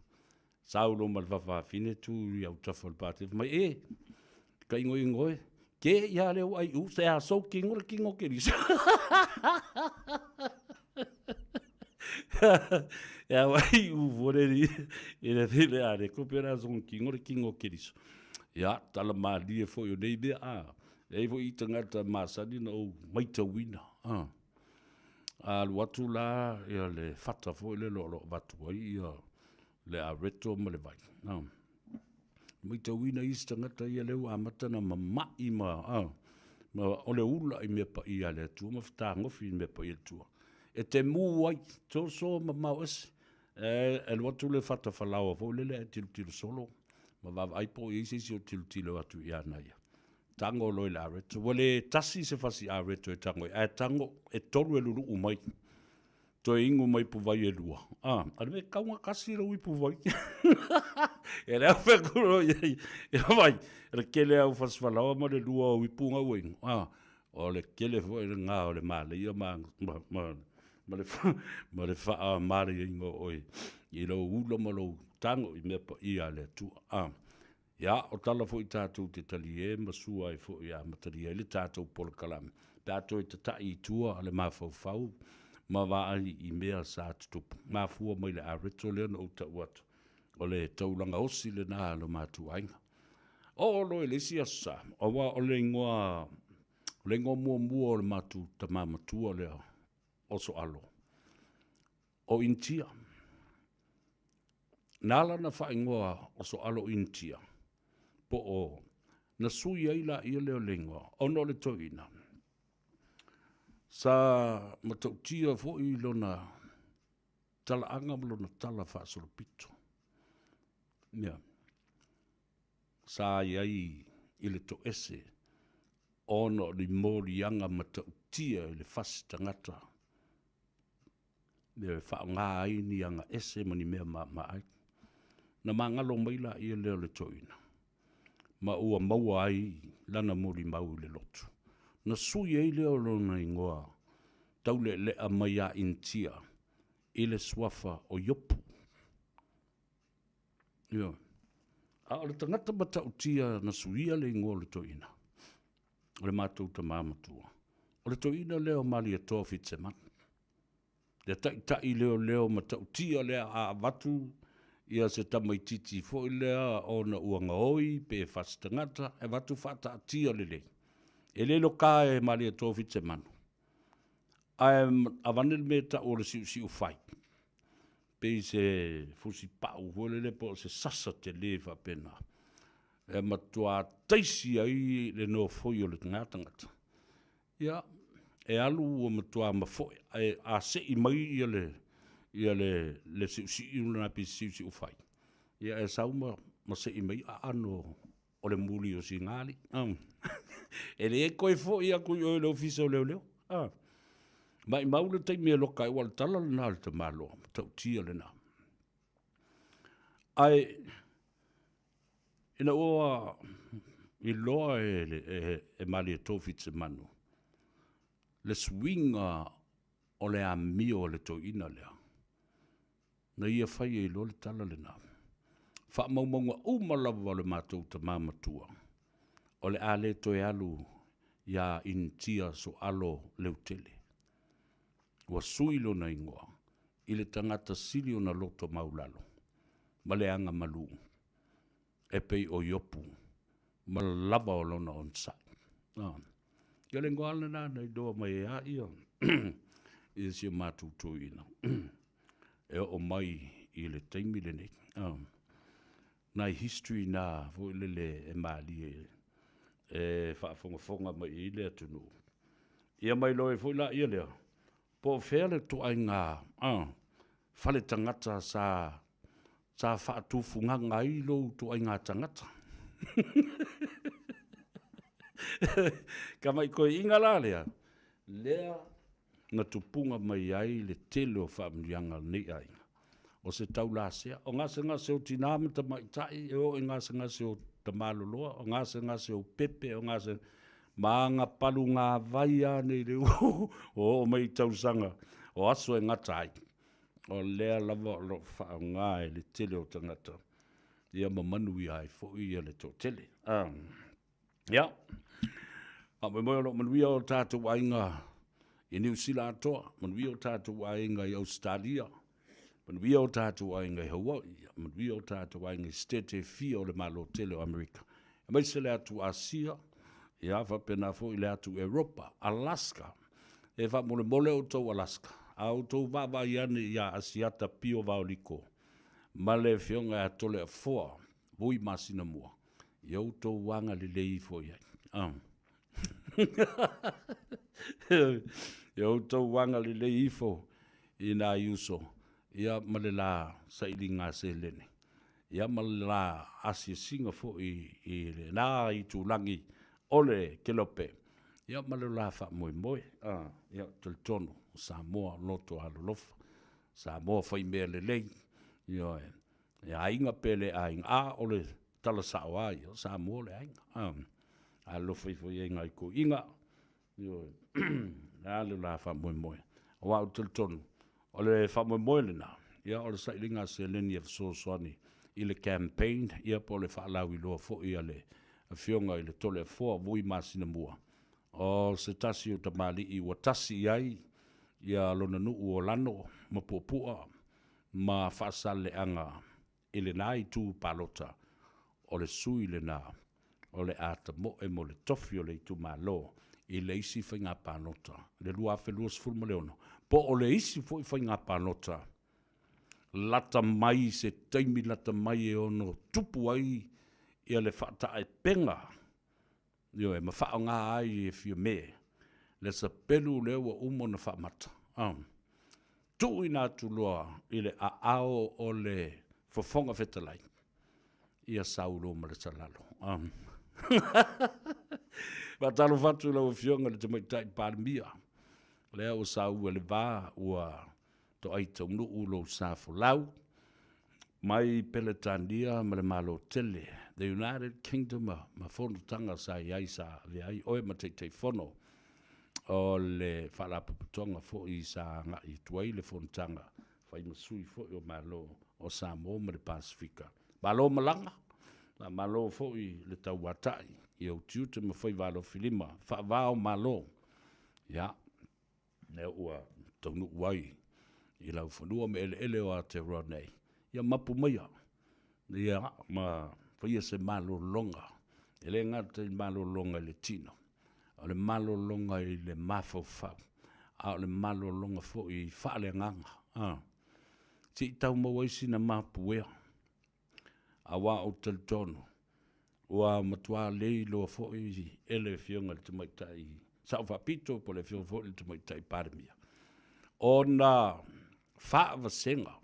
Sau loa ma le faafafine tu i autafa o le patele, fai mai, E! Ka igoigo e, ke ia lea ua ai u, se a sou kingo le kingo ke lisa. E a wai u fore ni, i le le a le kope la song kingo le kingo ke lisa. Ia, tala malie foi o nei mea, a, e ai foi i tagata masani na ou maitauina, a. Alu atu la ia le fata foi lele o lo o avatu ai ia le areto ma le vai, a. Matauina isi tagata ia lea ua amata ona mama'i ma, a, ma o le ula i mea paia a le Atua ma fetagofi i mea paia a le Atua. E te mū ai, soso mamao ese, e alu atu le fata falaoa foi lele ae tilotilo solo ma vaavaai po o i ai se isi o tilotilo atu ia ia. Tago loa i le areto. Ua le tasi se fasi areto e tago ai, ae tago e tolu e luluu mai. Toe inu mai ipuvai e lua. A, a le mea e tau ona tasi lou ipuvai. E le au fai atu loa i ai, e vai, o le tele lava o fasifalaoa ma le lua o ipu na ua inu. A, o le tele foi lena o le malaia ma, ma, ma, ma le, ma le faamalieina o oe i lou ula ma lou tago i mea paia a le Atua. A, Ia, o tala foi tatou te talie ma sua ai foi e amatalia ai le tatou polokalame, pe a toe tata'i i tua le mafaufau ma vaai i mea sa tutupu. Mafua mai le areto lea na ou tau atu, o le taulaga osi lena a lo matou aiga. Oo loa i le isi Aso Sa, aua o le igoa, o le igoa muamua o le matou tama matua lea o Soalo, o Initia. Na ala ona faaigoa o Soalo Initia, po o na sui ai laia lea o le igoa, ona o le toeaina, sa matautia foi lona talaaga ma lona tala faasolopito. Ia, sa i ai i le toese ona o ni moliaga matautia i le fasi tagata e faaaoga ai ni aga ese ma ni mea maamaai. Na magalo mai laia lea o le toeaina, ma ua maua ai lana molimau i le lotu. Na sui ai lea o lona igoa taulealea mai ia Initia i le suafa o Iopu. Ioe. A o le tagata matautia na suia le igoa o le toeaina, o le matou tama matua, o le toeaina lea o Malietoa Fitzemanu. Le taitai leoleo matautia lea a avatu ia se tamaititi foi lea ona ua gaoi pe fasi tagata, e avatu faataatia lelei. E le loka e Malietoa Fitzemanu, ae avane le mea e tau o le siusiu fai, pei se fusi pau foi lele po o se sasa tele faapena, e matua taisi ai le nofoi o lena tagata. Ia, e alu ua matua mafoe, ae a sei mai ia le, ia le, le siusiu lena pei se siusiu fai, ia e sau ma, ma sei mai aano o le muli o sina alii. E le toe foi atu i o i le ofisa o leoleo. Maimau le taimi e loka ai, aua o le tala lena o le tamaloa, matautia lena. Ae ina ua iloa e, e, e Malietoa Fitzemanu le suiga o le amio a le toeaina lea, na ia fai ai loa le tala lena. Faamaumauga uma lava o le matou tama matua, o le a le toe alu iā Initia Soalo Leutele. Ua sui lona igoa i le tagata sili ona loto maulalo ma le aga malū e pei o Iopu ma lava o lona onosai. Ia le igoa lena na iloa mai ai ia ia si o matou toeaina e oo mai i le taimi lenei. Nai history na foi lele e malie e faafogafoga mai i ai le atunuu. Ia ma iloa ai foi laia lea, po o fea le ituaiga fale tagata sa sa faatufugaga ai lou ituaiga tagata. Ka mai toeaiina la lea, lea na tupuga mai ai le tele o faamanuiaga a lenei aiga. O se taulasea, o gasegase o tinā ma tamaitai, e oo i gasegase o tamaloloa, o gasegase o pepe, o gase... ma aga palugāvai lava nei le ua oo mai i tausaga o aso e gata ai. O lea lava o lo o faaaoga e le tele o tagata, ia ma manuia ai foi ia le toatele. Ia, faamoemoe o lo o manuia o tatou aiga i Niu Sila atoa, manuia o tatou aiga i Ausetalia, manuia o tatou aiga i Hawaii, manuia o tatou aiga i Setete e fia o le Malo tele o Amerika, aemaise le atu Asia, ia faapena foi le atu Eropa, Alaska. E faamolemole outou Alaska, a outou vaavaai ane ia Asiata Pio Vaoliko ma le Afioga ia Toleafoa Vui Masinamua, ia outou agalelei ifo i ai. Ah. Ia outou agalelei ifo i nai uso, ia ma le la sailiga seleni, ia ma le la asiasiga foi i lena itulagi o le Kelope, ia ma le la faamoemoe. Ah, ia talitonu, o Samoa loto alolofa, Samoa faimea lelei, ioe. E aiga pe le aiga, a o le tala sao lava ia, o Samoa le aiga. A, alofa ifo i ai nai toeaiina, ioe, le a le la faamoemoe. Aua ou te talitonu, o le faamoemoe lena, ia o le sailiga a seleni e fesoasoani i le campaign, ia po o le faalauiloa foi a le Afioga i le Toleafoa Vui Masinamua, o se tasi o tamalii ua tasi i ai ia lona nuu o Lano ma Puapua ma Faasaleleaga i lena itu palota, o le sui lena o le a tamoe mo le tofi o le itumalo i le isi faiga palota i le 2026, po o le isi foi faiga palota lata mai, se taimi lata mai e ono tupu ai ia le faataepega. Ioe, ma faaaoga ai e Fiame le sapelu lea ua uma ona faamata, a tuuina atu loa i le aao o le Fofoga Fetalai, ia saulo ma le salalo. A. Faatalofa atu i lau Afioga i le Tamaitai Palemia, lea ua saua i le va, ua toai taunuu lou sa folau mai Peretania ma le Malo tele, the United Kingdom, ma fonotaga sa i ai sa avea ai oe ma Taitaifono o le Faalapotopotoga foi sa agai atu ai le fonotaga fai ma sui foi o Malo o Samoa ma le Pasefika. Malo malaga, malo foi le tauatai i ou tiute ma faiva alofilima faava o Malo. Ia, lea ua taunuu ai i laufanua ma eleele o Aotearoa nei, ia mapu maia, ia ma faia se malologa, e le gata i le malologa i le tino, o le malologa i le mafaufau, a o le malologa foi faaleagaga, a, se i tau maua ai sina mapuea, aua ou te talitonu ua matua le iloa foi e le Afioga i le Tamaitai Sao Faapito po o le Afioga foi i le Tamaitai Palemia ona faavasega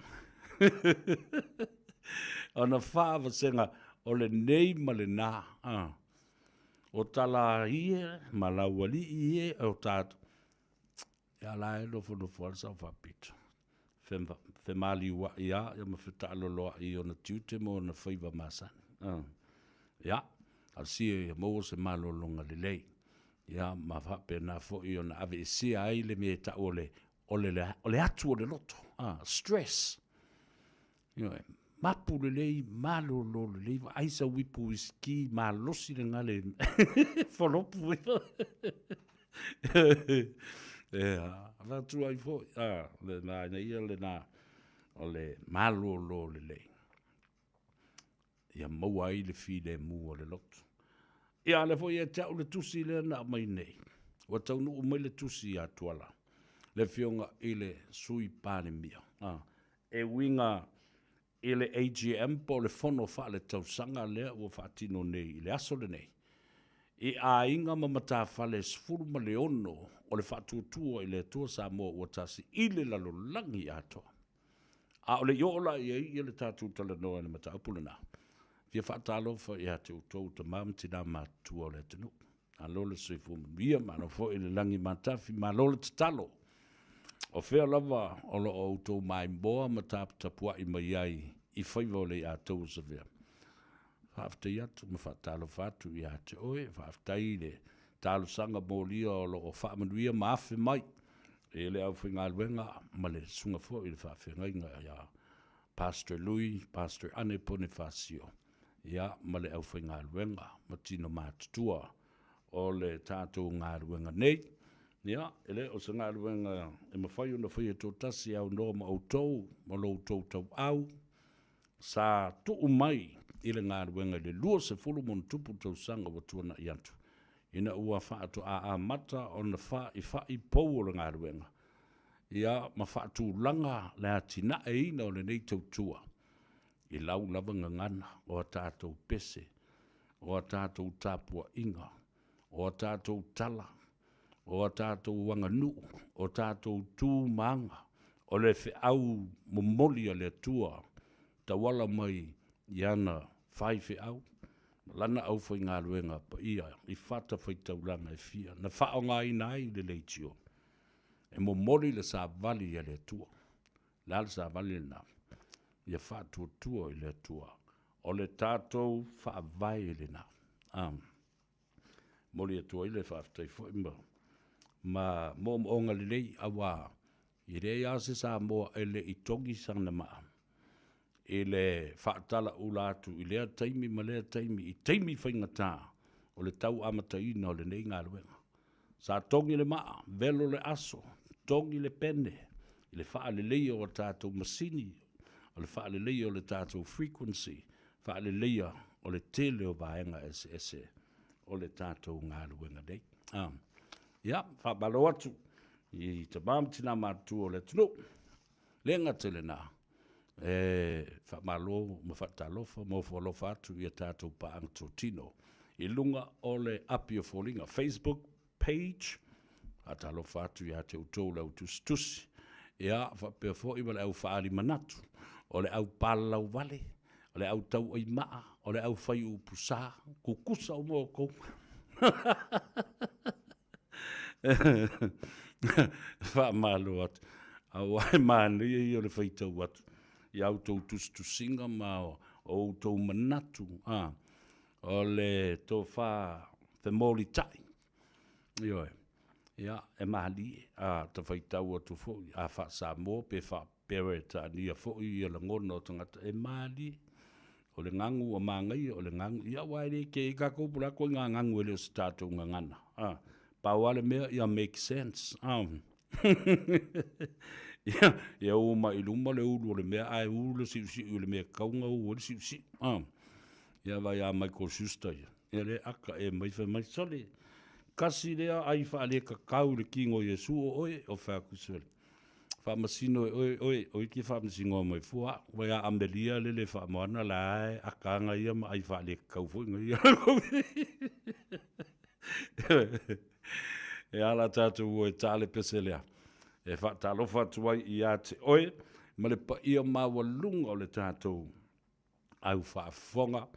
ona faavasega o lenei ma lena, o Talaie ma Laualii e o tatou. Ia la e nofonofo lava le Sao Faapito, femaliuai lava ma fetaaloloai i ona tiute ma ona faiva masani. Ia, talosia ia maua se malologa lelei, ia ma faapena foi ona aveesea ai le mea e tau o le, o le, o le atu o le loto, stress. Ioe, mapu lelei, malolo lelei, vaai sau ipu uisiki, malosi le gale folopu. Ia, avatu ai foi, a, lena ina ia lena, o le malolo lelei. Ia maua ai le filemu o le loto. Ia, a lea foi ia te au le tusi lea na aumai nei. Ua taunuu mai le tusi ia Tuala, le afioga i le Sui Palemia. A, e uiga i le AGM po o le fono faaletausaga lea ua faatino nei i le aso lenei, i aiga ma matafale e 16 o le Faatuatua i le Atua Samoa ua Tasi i le lalolagi atoa. A o le i oo la i ai ia le tatou talanoa i le mataupu lena, fia faatalofa ia te outou tama ma tina matutua o le atunuu. Malo le soifua manuia, malo foi le lagi matafi, malo le tatalo. O fea lava o lo o outou maimoa ma taputapua'i mai ai i faiva o le iātou o Savea. Faafetai atu ma faatalofa atu ia te oe, faafetai i le talosaga molia o lo o faamanuia ma afe mai e le aufaigaluega ma le susuga foi i le faafeagaiga ia Pastor Lui, Pastor Ane Ponifasio, ia ma le aufaigaluega ma tino matutua o le tatou galuega nei. Ia, e le o se galuega e mafai ona faia toatasi e aunoa ma outou ma lo outou tauau, sa tuu mai i le galuega i le 20 ma ono tupu tausaga ua tuana'i atu, ina ua faatoa amata ona fa'ifa'i pou o le galuega, ia ma faatulaga le atinaeina o lenei tautua i lau lava gagana o a tatou pese, o a tatou tapua'iga, o a tatou tala, o a tatou aganuu, o tatou tu ma aga, o le feau momoli a le Atua tauala mai i ana faifeau ma lana aufaigaluega paia i fatafaitaulaga e fia na faaaogaina ai le leitio e momoli le savali a le Atua. Le a le savali lenā? Ia faatuatua i le Atua. O le tatou faavae lenā. Momoli atu ai le faafetai foi ma moomooga lelei, auā e leai lava se Samoa e le i togi sana maa i le faatalaula atu i lea taimi ma lea taimi i taimi faigata o le tau amataina o lenei galuega. Sa togi le maa, velo le aso, togi le pene i le faaleleia o a tatou masini, o le faaleleia o le tatou frequency, faaleleia o le tele o vaega eseese o le tatou galuega nei. Ia, faamalo atu i tamā ma tinā matutua o le atunuu. Le gata i lenā, e faamalo ma faatalofa ma ofo alofa atu i a tatou paaga totino i luga o le api o foliga Facebook page. Faatalofa atu ia te outou le au tusitusi, ia faapea foi ma le au faaali manatu, o le au palalauvale, o le au tauaimaa, o le au fai upu sa, kukusa uma outou. Faamalo atu. Aua e manaia ia o le faitau atu i a outou tusitusiga ma o outou manatu, a, o le tofa femolitai. Ioe. Ia, e malie, a ta faitau atu foi, a faa-Samoa pe faa-Peretania foi ia lagona o tagata, e malie. O le gagu ua magaia, o le gagu, ia aua e le ke i kākou po o le a ituaiga gagu e le o se tatou gagana. A, pau lava le mea ia make sense. A. Ia, ia ū mai i luma le ulu o le mea ae ū le siusiu i le mea e tatau ona ū ai le siusiu. A. Ia vaai a Michael Schuster ia. Ia lea aka e mai fai mai, sole, kasi lea ai faalekakau i le kino o Iesu o oe, o fai atu sole. Faamasino e oe, oe, oe ke faamasinoa mai fua au. Vai a Amelia le le faamoana la e aka aga ia ma ai faalekakau foi ga ia. E ala tatou o e tā le pese lea. E faatalofa atu ai ia te oe ma le paia maualuga o le tatou au faafofoga,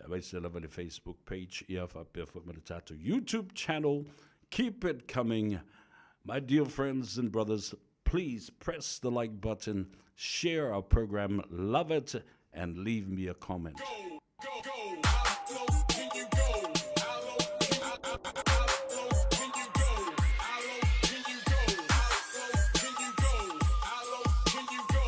aemaise lava le Facebook page, ia faapea foi ma le tatou YouTube channel. Keep it coming. My dear friends and brothers, please press the like button, share our program, love it, and leave me a comment. Go, go, go. How low can you go? How low can you, how low can you go? How low can you go? How low can you go? How low can you go?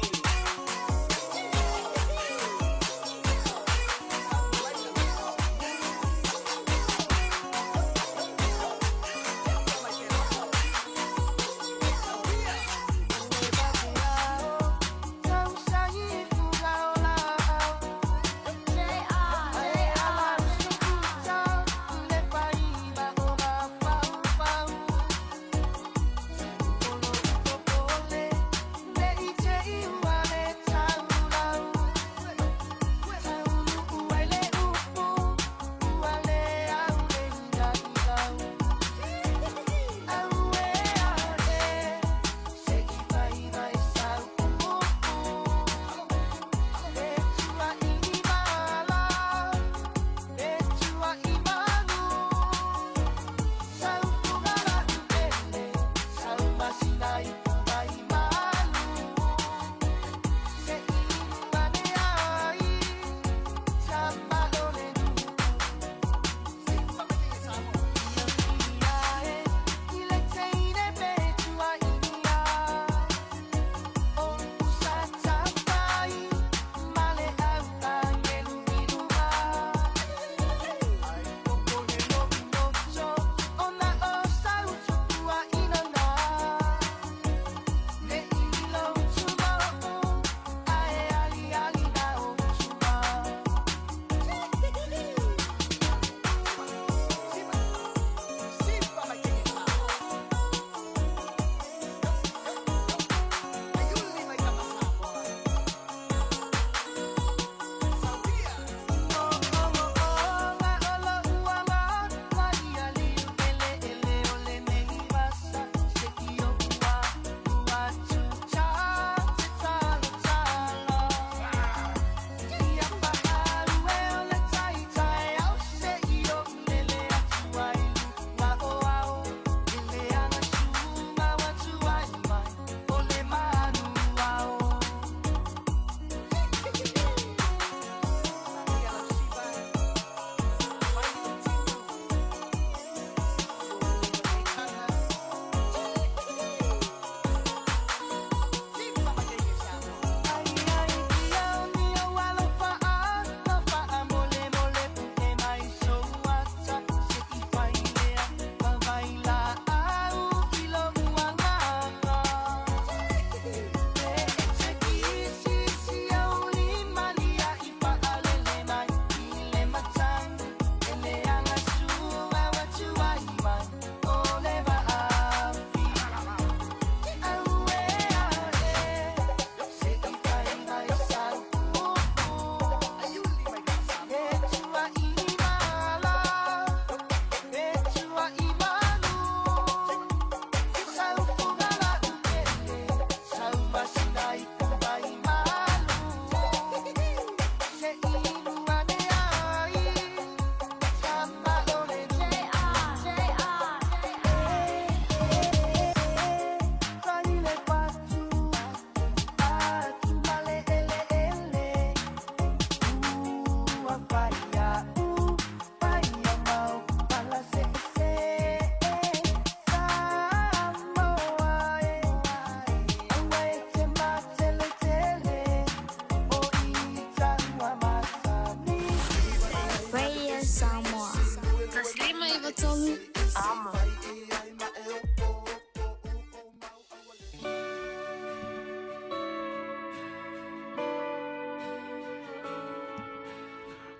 93 Amo.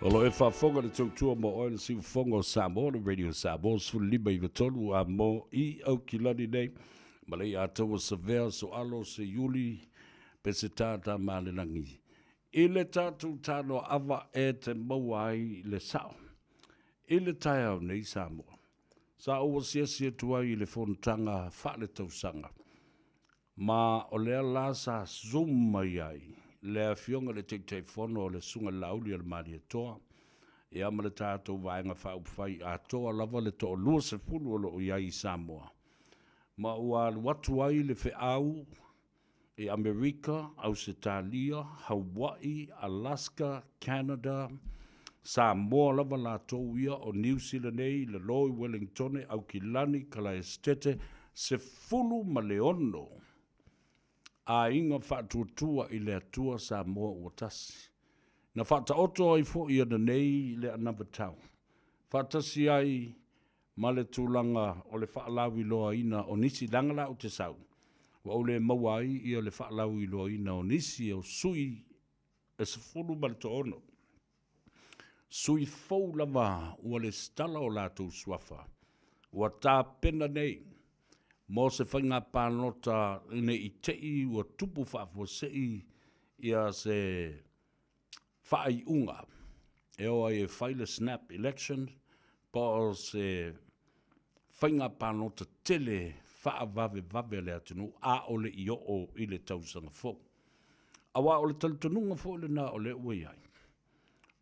O lo e faafofoga le tautua mo oe le siufofoga o Samoa, le Radio Samoa 15 93 a mo i Aukilani nei, ma le Ataua Savea, Soalo, Seiuli, Peseta, Tamalelagi. I le tatou tanoaava e te maua ai le sao. I le taeao nei Samoa, sa ou asiasi atu ai i le fonotaga faaletausaga, ma o lea la sa zoom mai ai le Afioga i le Taitaifono o le Susuga i le Laauli a le Malietoa, ia ma le tatou Vaega Faaupufai atoa lava le toalua sefulu o lo o i ai i Samoa, ma ua alu atu ai le feau i Amerika, Ausetalia, Hawaii, Alaska, Canada, Samoa lava latou ia, o Niu Sila nei, lalo i Welingtone, Aukilani, Kalaesetete, 16 aiga faatuatua i le Atua Samoa ua tasi. Na faataoto ai foi ananei le anavatau, faatasi ai ma le tulaga o le faalauiloaina o nisi, leaga la ou te sau, ua ou le maua ai ia le faalauiloaina o nisi o sui e 16 sui fou lava ua lesitala o latou suafa, ua tapena nei mo se faiga palota ne i te i ua tupu faafuasei ia se faaiuga e o ai e fai le snap election po o se faiga palota tele faavavevave a le atunuu a o le i oo i le tausaga fou. Aua o le talitonuga foi lena o lea ua i ai,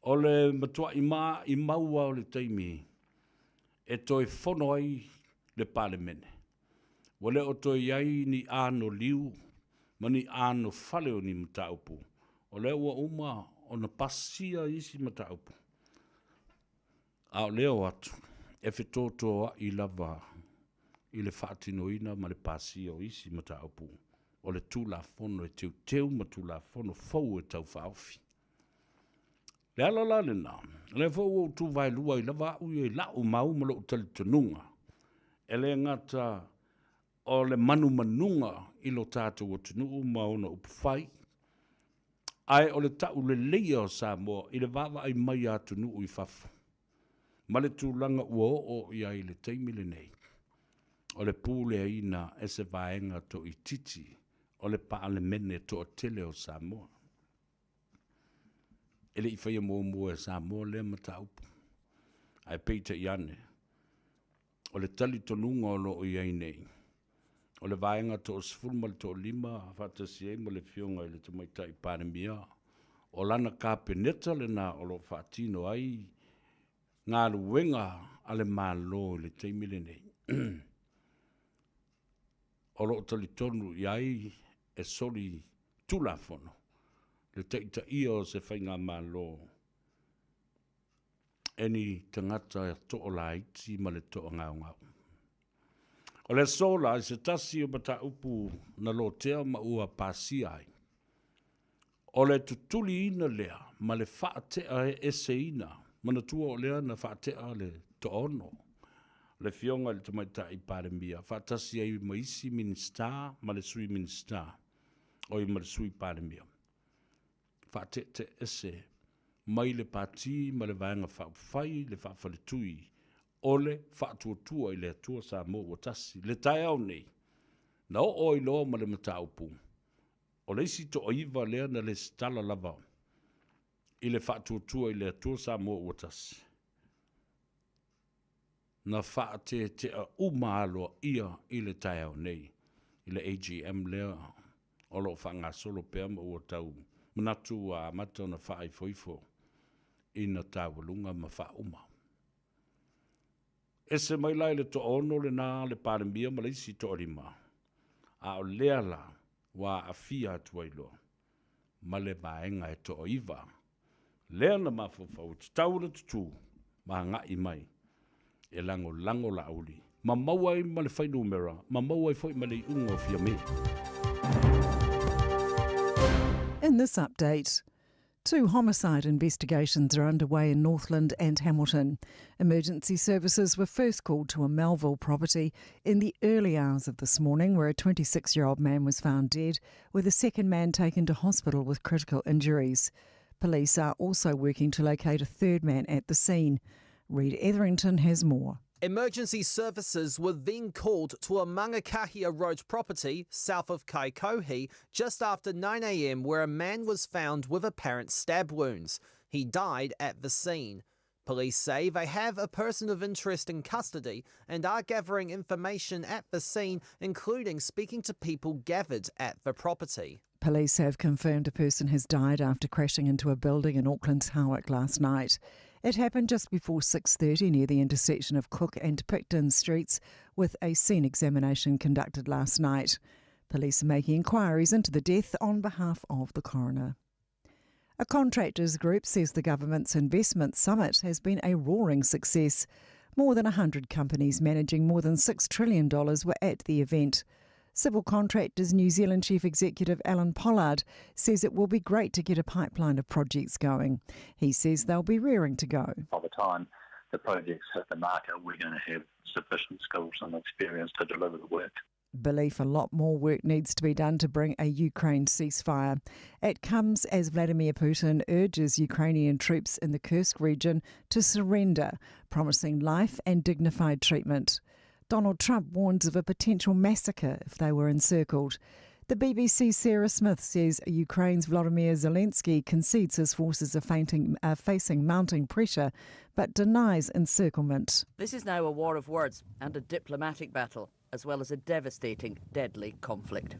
o le matuai maimau lava o le taimi e toe fono ai le Palemene, ua le o toe i ai ni anoliu ma ni anofale o ni mataupu, o lea ua uma ona pasia isi mataupu, a o lea o atu e fetotoai lava i le faatinoina ma le pasia o isi mataupu o le Tulafono e teuteu ma Tulafono fou e tau faaofi. Le ala la lena, o lea foi ua ou tuvaelua ai lava au ia i la'u mau ma lo'u talitonuga, e le gata o le manumanuga i lo tatou atunuu ma ona upufai, ae o le tauleleia o Samoa i le vaavaai mai a atunuu i fafo, ma le tulaga ua oo i ai i le taimi lenei, o le puleaina e se vaega toaitiiti o le Palemene toatele o Samoa. E le i faia muamua e Samoa lea mataupu, ae peitai ane, o le talitonuga o lo o i ai nei, o le vaega 15 faatasi ai ma le Afioga i le Tamaitai Palemia, o lana Kapeneta lena o lo o faatino ai galuega a le Malo i le taimi lenei. O lo o talitonu i ai e soli tulafono le taitaia o se faigamalo e ni tagata toalaiti ma le toagaogao. O le aso la i se tasi o mataupu na lotea ma ua pasia ai, o le tutuliina lea ma le faatea eseina, manatua o lea na faatea le toaono, le Afioga i le Tamaitai Palemia faatasi ai ma isi Minisita ma le Sui Minisita, oi ma le Sui Palemia, faateeteese mai le Pati ma le Vaega Faaupufai le Faafaletui o le Faatuatua i le Atua Samoa ua Tasi. Le taeao nei, na oo ai loa ma le mataupu, o le isi toaiva lea na lesitala lava i le Faatuatua i le Atua Samoa ua Tasi, na faateetea uma aloaia i le taeao nei i le AGM lea o lo o faagasolo pea ma ua tau manatu ua amata ona faaifoifo ina taualuga ma faauma. Ese mai la i le toaono lena le Palemia ma le isi toalima, a o lea la ua aafia atu ai loa ma le vaega e toaiva lea na mafaufau e tatau ona tutū ma agai mai e lagolago Laauli ma maua ai ma le fuainumera ma maua ai foi ma le iuga o Fiame. In this update, Two homicide investigations are underway in Northland and Hamilton. Emergency services were first called to a Melville property in the early hours of this morning, where a 26 year old man was found dead, with a second man taken to hospital with critical injuries. Police are also working to locate a third man at the scene. Reid Etherington has more. Emergency services were then called to a Mangakahia Road property south of Kaikohe just after 9am where a man was found with apparent stab wounds. He died at the scene. Police say they have a person of interest in custody and are gathering information at the scene, including speaking to people gathered at the property. Police have confirmed a person has died after crashing into a building in Auckland's Howick last night. It happened just before 6:30 near the intersection of Cook and Picton Streets with a scene examination conducted last night. Police are making inquiries into the death on behalf of the coroner. A contractors group says the government's investment summit has been a roaring success. More than 100 companies managing more than $6 trillion were at the event. Civil Contractors New Zealand Chief Executive Alan Pollard says it will be great to get a pipeline of projects going. He says they'll be raring to go. By the time the projects hit the market, we're going to have sufficient skills and experience to deliver the work. Belief a lot more work needs to be done to bring a Ukraine ceasefire. It comes as Vladimir Putin urges Ukrainian troops in the Kursk region to surrender, promising life and dignified treatment. Donald Trump warns of a potential massacre if they were encircled. The BBC's Sarah Smith says Ukraine's Vladimir Zelensky concedes his forces are, fainting, are facing mounting pressure, but denies encirclement. This is now a war of words and a diplomatic battle, as well as a devastating, deadly conflict.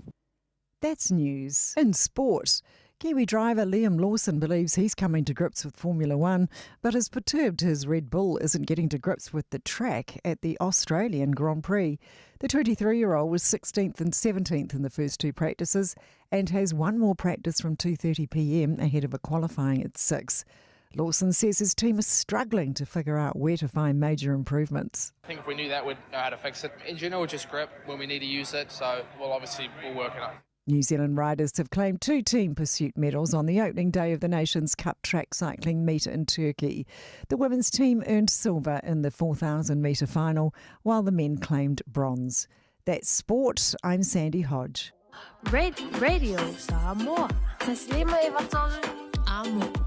That's news. In sport, Kiwi driver Liam Lawson believes he's coming to grips with Formula One, but is perturbed his Red Bull isn't getting to grips with the track at the Australian Grand Prix. The 23 year old was 16th and 17th in the first two practices and has one more practice from 2:30 p.m. ahead of a qualifying at 6. Lawson says his team is struggling to figure out where to find major improvements. I think if we knew that, we'd know how to fix it. In general, just grip when we need to use it, so we'll obviously we'll work it out. New Zealand riders have claimed two team pursuit medals on the opening day of the nation's Cup track cycling meet in Turkey. The women's team earned silver in the 4,000 metre final, while the men claimed bronze. That's sport. I'm Sandy Hodge. Radio Samoa. Amo.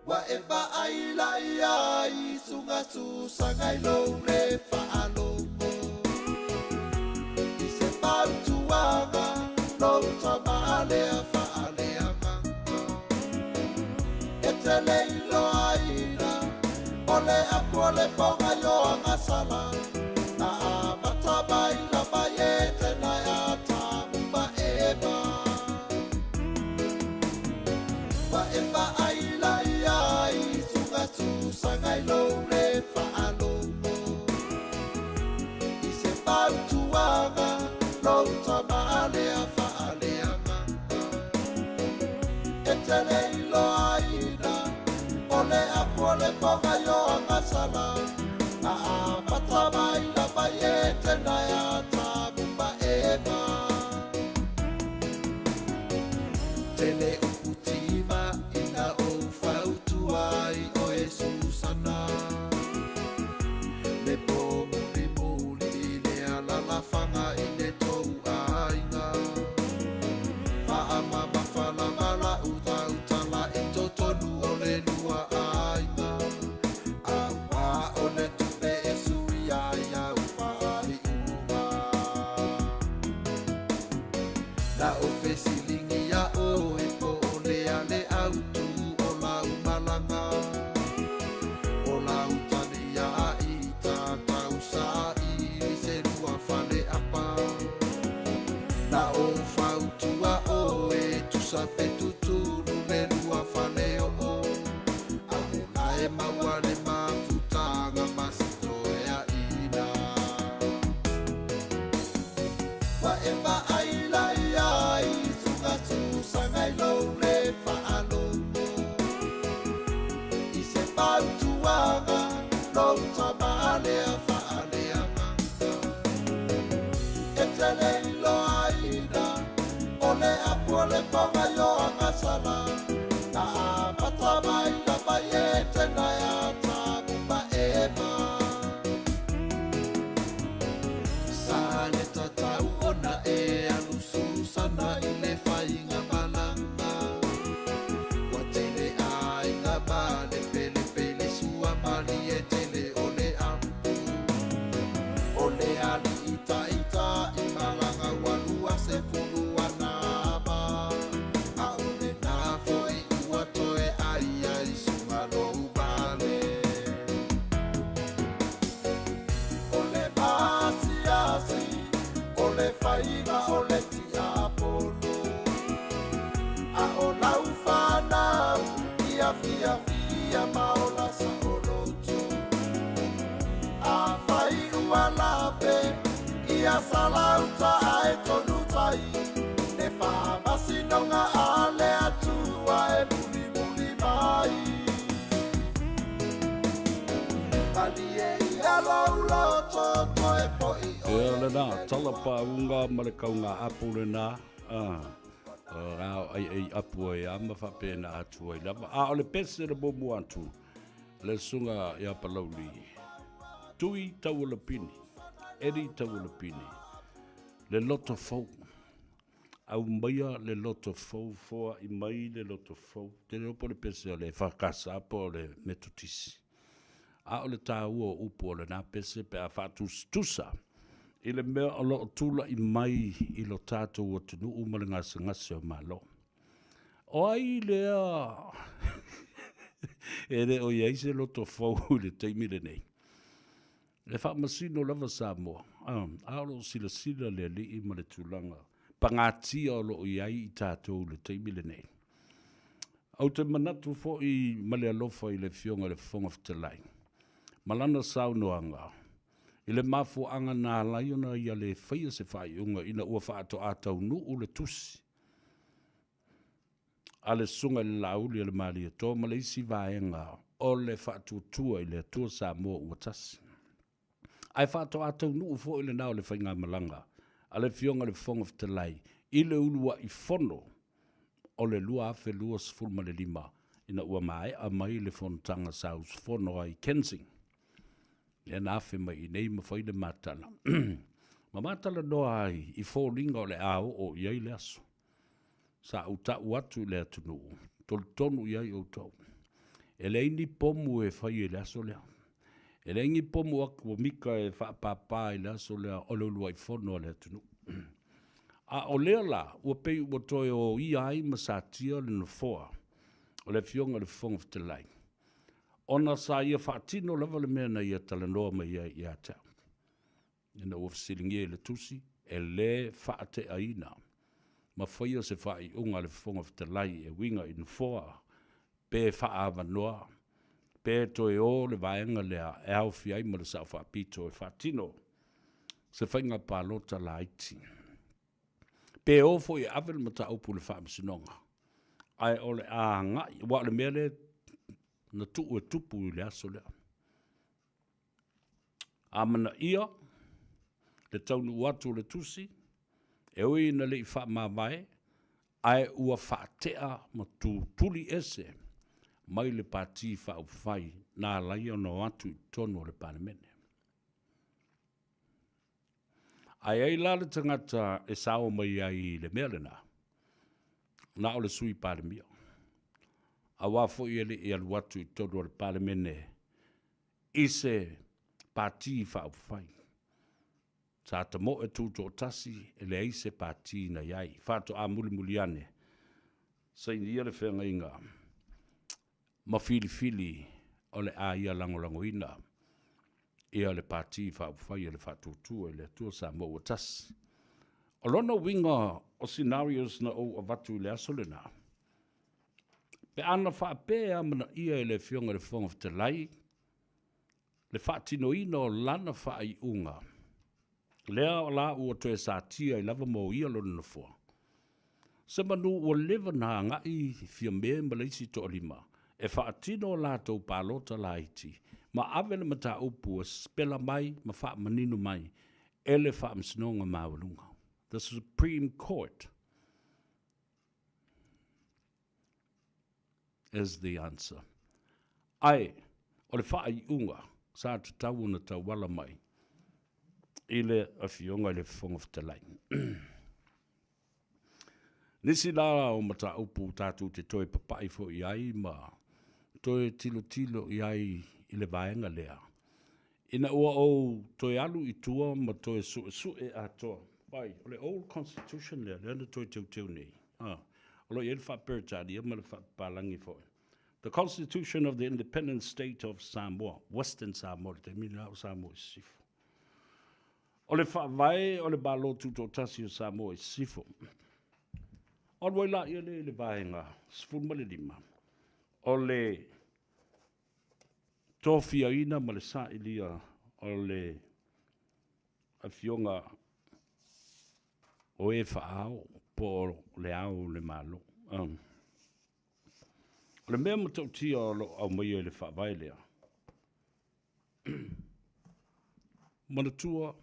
Ua e vaai la ia i suga susaga i lou le faalogo I se fautuaga lou tama lea faaleagaga E te le iloaina o le apu o le poga i o agasala Na amata mai lava i Etena e Atamu ma Eva Ua e vaai la ia i suga susaga i lou le faalogo I se fautuaga lou tama lea faaleagaga E te le iloaina o le apu o le poga i o agasala Na amata mai lava i Etena e Atamu ma Eva Tele upu tima ina ou fautua ai oe Susana Le po mulimuli i le alalafaga i le tou aiga Faamamafa lava lau tautala i totonu o le lua aiga Auā o le tupe e suia ai au faaiuga Na ou fesiligia oe po o le a le autu o lau malaga O lau tali ai tatau saili se lua faleapa Na ou fautua oe tusa pe tutulu le lua faleoo A o la e maua le mafutaga ma se toeaina Ua e vaai la ia i suga susaga i lou le faalogo I se fautuaga lou tama lea faaleagaga E te le iloaina o le apu o le poga i o agasala Na amata mai lava i Etena e Atamu ma Eva Sa le tatau ona e alu Susana i le faiga malaga Ua tele aiga ma le pelepele suamalie tele o le apu O le alii taitai malaga ua 20 ana ama A o lena foi ua toe ai ai suga lou vale O le maasiasi o le faiga o le tiapolo A o lau fanau ia fiafia ma ola saoloto Afai ua lape ia salauta ae tonu tai Le faamasinoga a le Atua e mulimuli mai Malie ia lou loto toe po'i oe Ia lena, tala paauga ma le kauga apu lena, a o aiai apu ai a ma faapena atu ai lava. A o le pese na muamua atu, le susuga ia Palauli, Tui Taualapini, Eddie Taualapini, le loto fou. Aumaia le loto fou, foai mai le loto fou. Te le iloa po o le pese o le EFKS po o le Metotisi. A o le taua o upu o lena pese pe a faatusatusa i le mea o lo o tulai mai i lo tatou atunuu ma le gasegase o Malo. O ai lea e le o i ai se loto fou i le taimi lenei? E faamasino lava Samoa, a o lo o silasila le Alii ma le tulaga pagatia o lo o i ai i tatou i le taimi lenei. Ou te manatu foi ma le alofa i le Afioga i le Fofoga Fetalai ma lana saunoaga i le mafuaaga na ala ai ona ia le faia se faaiuga ina ua faatoa taunuu le tusi a le Susuga i le Laauli a le Malietoa ma le isi vaega o le Faatuatua i le Atua Samoa ua Tasi. Ae faatoa taunuu foi lena o le faigamalaga a le Afioga i le Fofoga Fetalai i le uluai fono o le 2025 ina ua maea mai le fonotaga sa usufono ai i Kensing. Lea na afe mai i inei ma fai le matala. Ma matalanoa ai i foliga o le a oo i ai le aso. Sa ou tau atu i le atunuu, tolitonu i ai outou. E leai ni pomu e fai i le aso lea. E leai ni pomu akuamika e faapāpā i le aso lea o le uluai fono a le atunuu. A o lea la, ua pei ua toe oia ai ma satia le nofoa o le Afioga i le Fofoga Fetalai, ona sa ia faatino lava le mea na ia talanoa mai ai ia te au. Ina ua fesiligia i le tusi, e lē faateaina ma faia se faaiuga a le Fofoga Fetalai e uiga i nofoa pe faaavanoa pe toe o le vaega lea e aofia ai ma le Sao Faapito e faatino se faiga palota laiti. Pe o foi e ave le mataupu i le Faamasinoga, ae o le a agai, aua o le mea lea na tuu e tupu i le aso lea. Amanaia le taunuu atu o le tusi, e ui ina le i faamavae, ae ua faatea ma tutuli ese mai le Pati Faaupufai na ala ai ona o atu i totonu o le Palemene. Ae ai la le tagata e sao mai ai i le mea lena, na o le Sui Palemia, aua foi e le i alu atu i totonu o le Palemene i se Pati Faaupufai. Sa tamoe tutoatasi, e leai se Pati na i ai. Faatoa mulimuli ane, sainia le feagaiga ma filifili o le a ia lagolagoina ia le Pati Faaupufai a le Faatuatua i le Atua Samoa ua Tasi. O lona uiga o scenarios na ou avatu i le aso lena, pe ana faapea e amanaia e le Afioga i le Fofoga Fetalai le faatinoina o lana faaiuga, lea la ua toe satia ai lava mo ia lona nofoa, semanu ua leva na agai Fiame ma le isi toalima e faatino a latou palota laiti ma ave le mataupu e sipela mai ma faamanino mai e le Faamasinoga Maualuga, the Supreme Court is the answer. Ae, o le faaiuga sa tatau ona tauala mai i le Afioga i le Fofoga Fetalai. Nisi la o mataupu tatou te toe papai foi i ai ma toe tilotilo i ai i le vaega lea, ina ua ou toe alu i tua ma toe suesue atoa. Vai, o le old constitution lea, lea na toe teuteu nei, a, o lo o i ai le faa-Peretania ma le faa-Papalagi foi. The Constitution of the Independent State of Samoa, Western Samoa, le taimi lena o Samoa i Sisifo. O le faavae o le Malo Tutoatasi o Samoa i Sisifo. Alu ai laia lea i le vaega 15, o le tofiaina ma le sailia o le afioga o e faaao po o le ao o le Malo. O le mea matautia o lo o aumaia i le faavae lea, manatua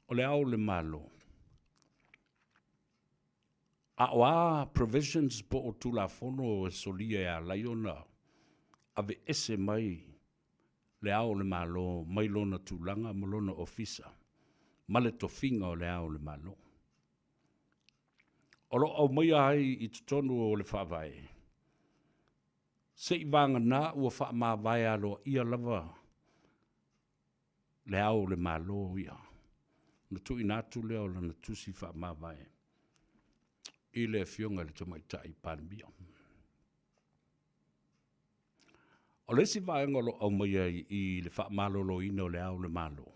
o le ao o le Malo, a o a provisions po o Tulafono e solia e ala ai ona aveese mai le Ao o le Malo mai lona tulaga ma lona ofisa ma le tofiga o le Ao o le Malo. O lo o aumaia ai i totonu o le Faavae, seivaganā ua faamavae aloaia lava le Ao o le Malo ia, ona tuuina atu lea o lana tusi faamavae i le Afioga i le Tamaitai Palemia. O le isi vaega o lo o aumaia i le faamaloloina o le Ao o le Malo,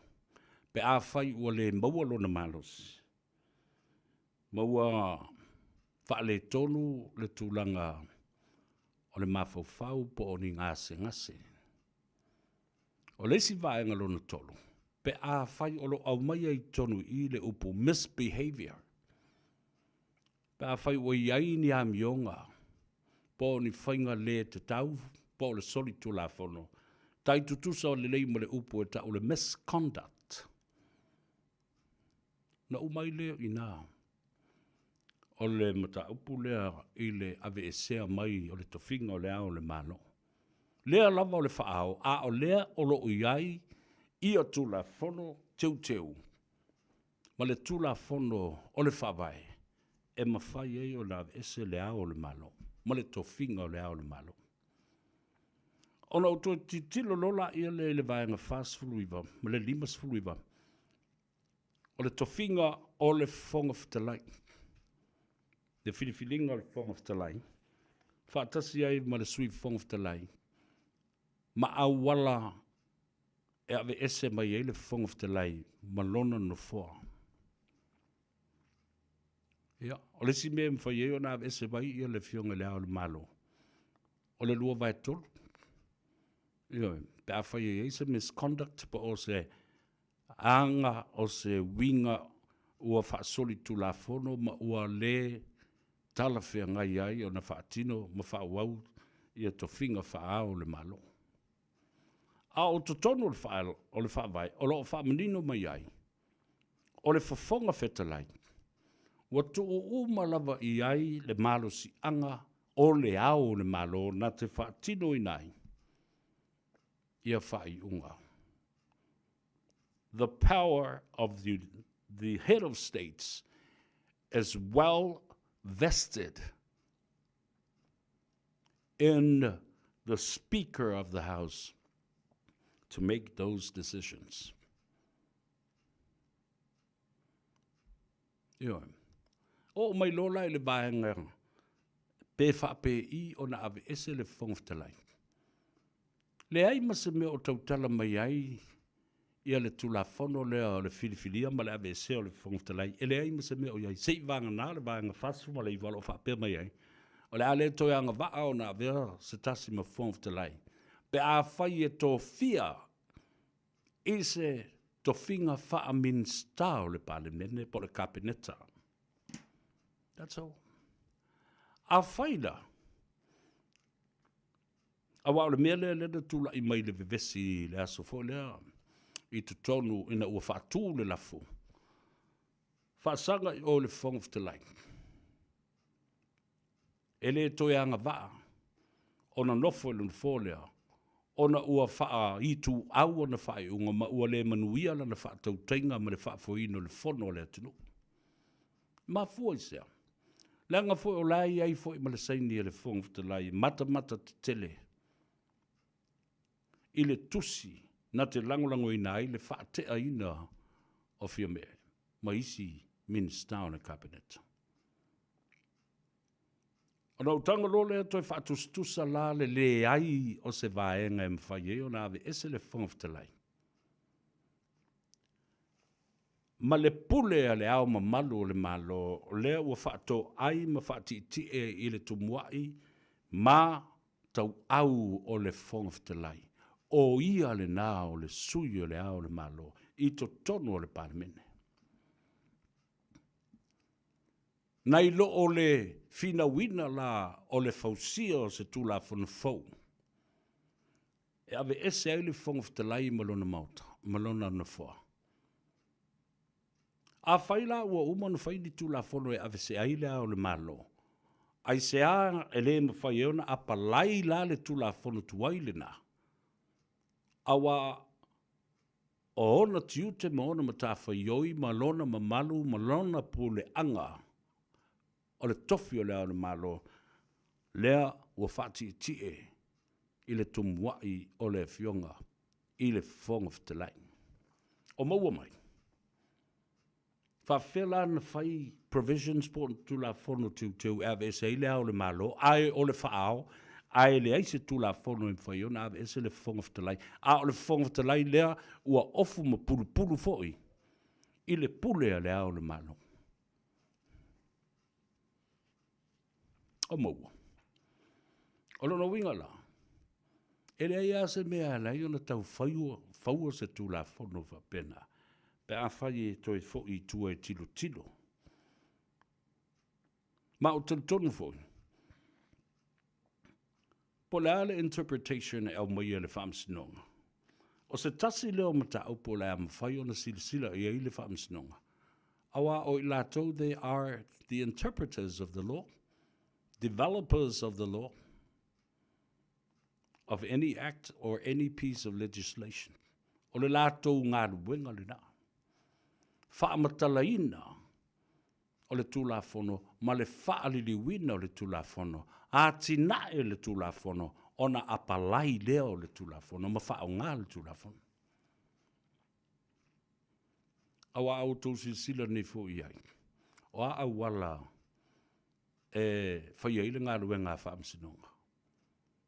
pe afai ua le maua lona malosi, ma ua faaletonu le tulaga o le mafaufau po o ni gasegase. O le isi vaega lona tolu, pe afai o lo o aumaia i totonu i i le upu misbehavior, pe afai ua i ai ni amioga po o ni faiga le tatau po o le solitulafono, tai tutusa lelei ma le upu e tau o le misconduct. Na uma ai lea i ina o le mataupu lea i le aveesea mai o le tofiga o le Ao o le Malo. Lea lava o le faaao, a o lea o lo o i ai ia Tulafono Teuteu ma le Tulafono o le Faavae e mafai ai ona aveese le Ao o le Malo ma le tofiga o le Ao o le Malo. Ona ou toe tilotilo loa laia lea i le Vaega 49 ma le 59, o le tofiga o le Fofoga Fetalai, le filifiliga o le Fofoga Fetalai, faatasi ai ma le Sui Fofoga Fetalai, ma auala e aveese mai ai le Fofoga Fetalai ma lona nofoa. Ia, o le isi mea e mafai ai ona aveese mai ia le Afioga i Le Ao o le Malo, o le 2/3. Ioe, pe afai e i ai se misconduct po o se aga o se uiga ua faasolitulafono ma ua le talafeagai ai ona faatino ma faaauau ia tofiga faa-Ao o le Malo. A o totonu o le Faavae o lo o faamanino mai ai, o le Fofoga Fetalai, ua tuu uma lava i ai le malosiaga o le Ao o le Malo na te faatinoina ai ia faaiuga. The power of the head of states is well vested in the Speaker of the House to make those decisions. Ioe. Oo mai loa la i le vaega pe faapei ona aveese le Fofoga Fetalai. Leai ma se mea o tautala mai ai ia le Tulafono lea o le filifilia ma le aveesea o le Fofoga Fetalai, e leai ma se mea o i ai, se i vagana le Vaega 49 o lo o faapea mai ai, o le a le toe agavaa ona avea se tasi ma Fofoga Fetalai, pe afai e tofia i se tofiga faa-Minisita o le Palemene po o le Kapeneta. That's all. Afai la, aua o le mea lea lea na tulai mai i le vevesi i le aso foi lea i totonu ina ua faatu le lafo, faasaga i o i le Fofoga Fetalai, e le toe agavaa ona nofo i le nofoa lea ona ua faaituau ona faaiuga ma ua le manuia lana faatautaiga ma le faafoeina o le fono a le atunuu. E mafua i se a? Leaga foi o la e i ai foi ma le saini a le Fofoga Fetalai e matamata tetele i le tusi na te lagolagoina ai le faateaina o Fiame ma isi Minisita o le Kapeneta. Ona ou tago loa lea toe faatusatusa la le leai o se vaega e mafai ai ona aveese le Fofoga Fetalai ma le pule a le Ao Mamalu o le Malo, o lea ua faatoai ma faatietie i le tumuai ma tauau o le Fofoga Fetalai, o ia lena o le sui o le Ao o le Malo i totonu o le Palemene. Nai lo o le finauina la o le fausia o se Tulafono fou e aveese ai le Fofoga Fetalai ma lona Maota, ma lona Nofoa. Afai la ua uma ona fai ni Tulafono e aveese ai le Ao o le Malo, aisea e le mafai ai ona apalai la le Tulafono tuai lena, aua o ona tiute ma ona matafaioi ma lona mamalu ma lona puleaga o le tofi o Le Ao o le Malo, lea ua faatietie i le tumuai o le Afioga i le Fofoga Fetalai. O maua mai, faapefea la ona fai provisions po o ni Tulafono Teuteu e aveese ai Le Ao o le Malo, ae o le faa-ao, ae leai se Tulafono e mafai ai ona aveese le Fofoga Fetalai, a o le Fofoga Fetalai lea ua ofu ma pulupulu foi i le pule a Le Ao o le Malo. O maua. O lona uiga la, e leai lava se mea e ala ai ona tau faua se Tulafono faapena, pe afai e toe foi i tua e tilotilo. Ma ou te talitonu foi, po o le a le interpretation e aumaia e le Faamasinoga, o se tasi lea o mataupu o le a mafai ona silasila i ai le Faamasinoga, aua o i latou they are the interpreters of the law, developers of the law, of any act or any piece of legislation. O le latou galuega lena. Faamatalaina o le Tulafono ma le faaliliuina o le Tulafono, atinae le Tulafono. ona apalai lea o le Tulafono ma faaaoga le Tulafono. Aua a outou silasila nei foi i ai, o a auala e fai ai le galuega a Faamasinoga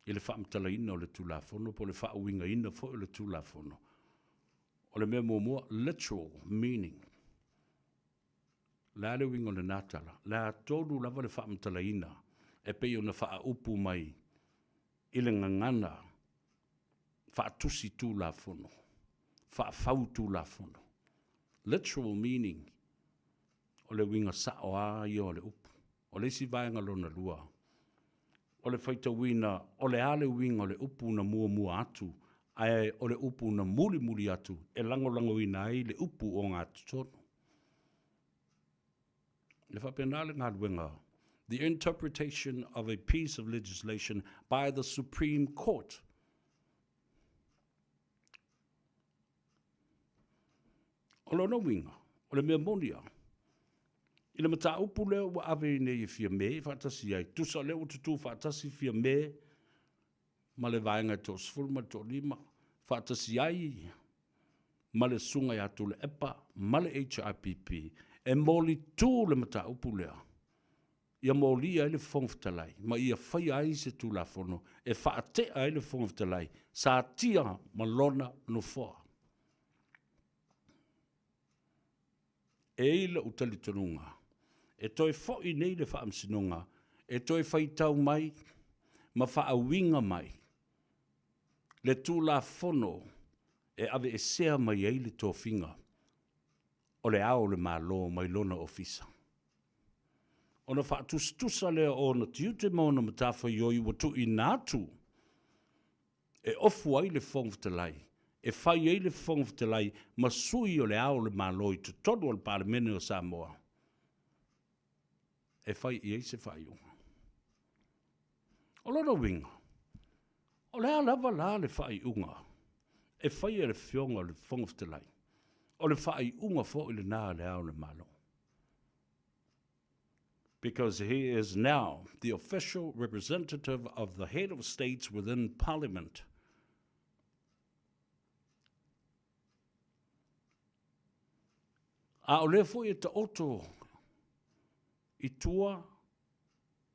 i le faamatalaina o le Tulafono po o le faauigaina foi o le Tulafono, o le mea muamua, literal meaning. O le a le uiga o lena tala? O le a tonu lava le faamatalaina e pei ona faaupu mai i le gagana faatusi Tulafono, faafau Tulafono. Literal meaning, o le uiga sao lava ia o le upu. O le isi vaega lona lua, o le faitauina o le a le uiga o le upu na muamua atu ae o le upu na mulimuli atu e lagolagoina ai le upu ogatotonu. E faapena le galuega, the interpretation of a piece of legislation by the Supreme Court. O lona uiga, o le mea moni lava, i le mataupu lea ua ave ai nei e Fiame faatasi ai, tusa o lea ua tutu faatasi Fiame ma le vaega e toasefulu ma le toalima, faatasi ai ma le Susuga ia Tuilaepa ma le HRPP, e molitu le mataupu lea, ia molia ai le Fofoga Fetalai ma ia faia ai se Tulafono e faatea ai le Fofoga Fetalai, satia ma lona nofoa. E i ai lou talitonuga, e toe foi nei le Faamasinoga e toe faitau mai ma faauiga mai le Tulafono e aveesea mai ai le tofiga o Le Ao o le Malo mai lona ofisa. Ona faatusatusa lea o ona tiute ma ona matafaioi ua tuuina atu e ofu ai le Fofoga Fetalai, e fai ai le Fofoga Fetalai ma sui o Le Ao o le Malo i totonu o le Palemene o Samoa, e fai i ai se faaiuga. O lona uiga, o le a lava la le faaiuga e faia e le Afioga i le Fofoga Fetalai, o le faaiuga foi lena a Le Ao o le Malo. Because he is now the official representative of the head of states within Parliament. A o lea foi e taoto i tua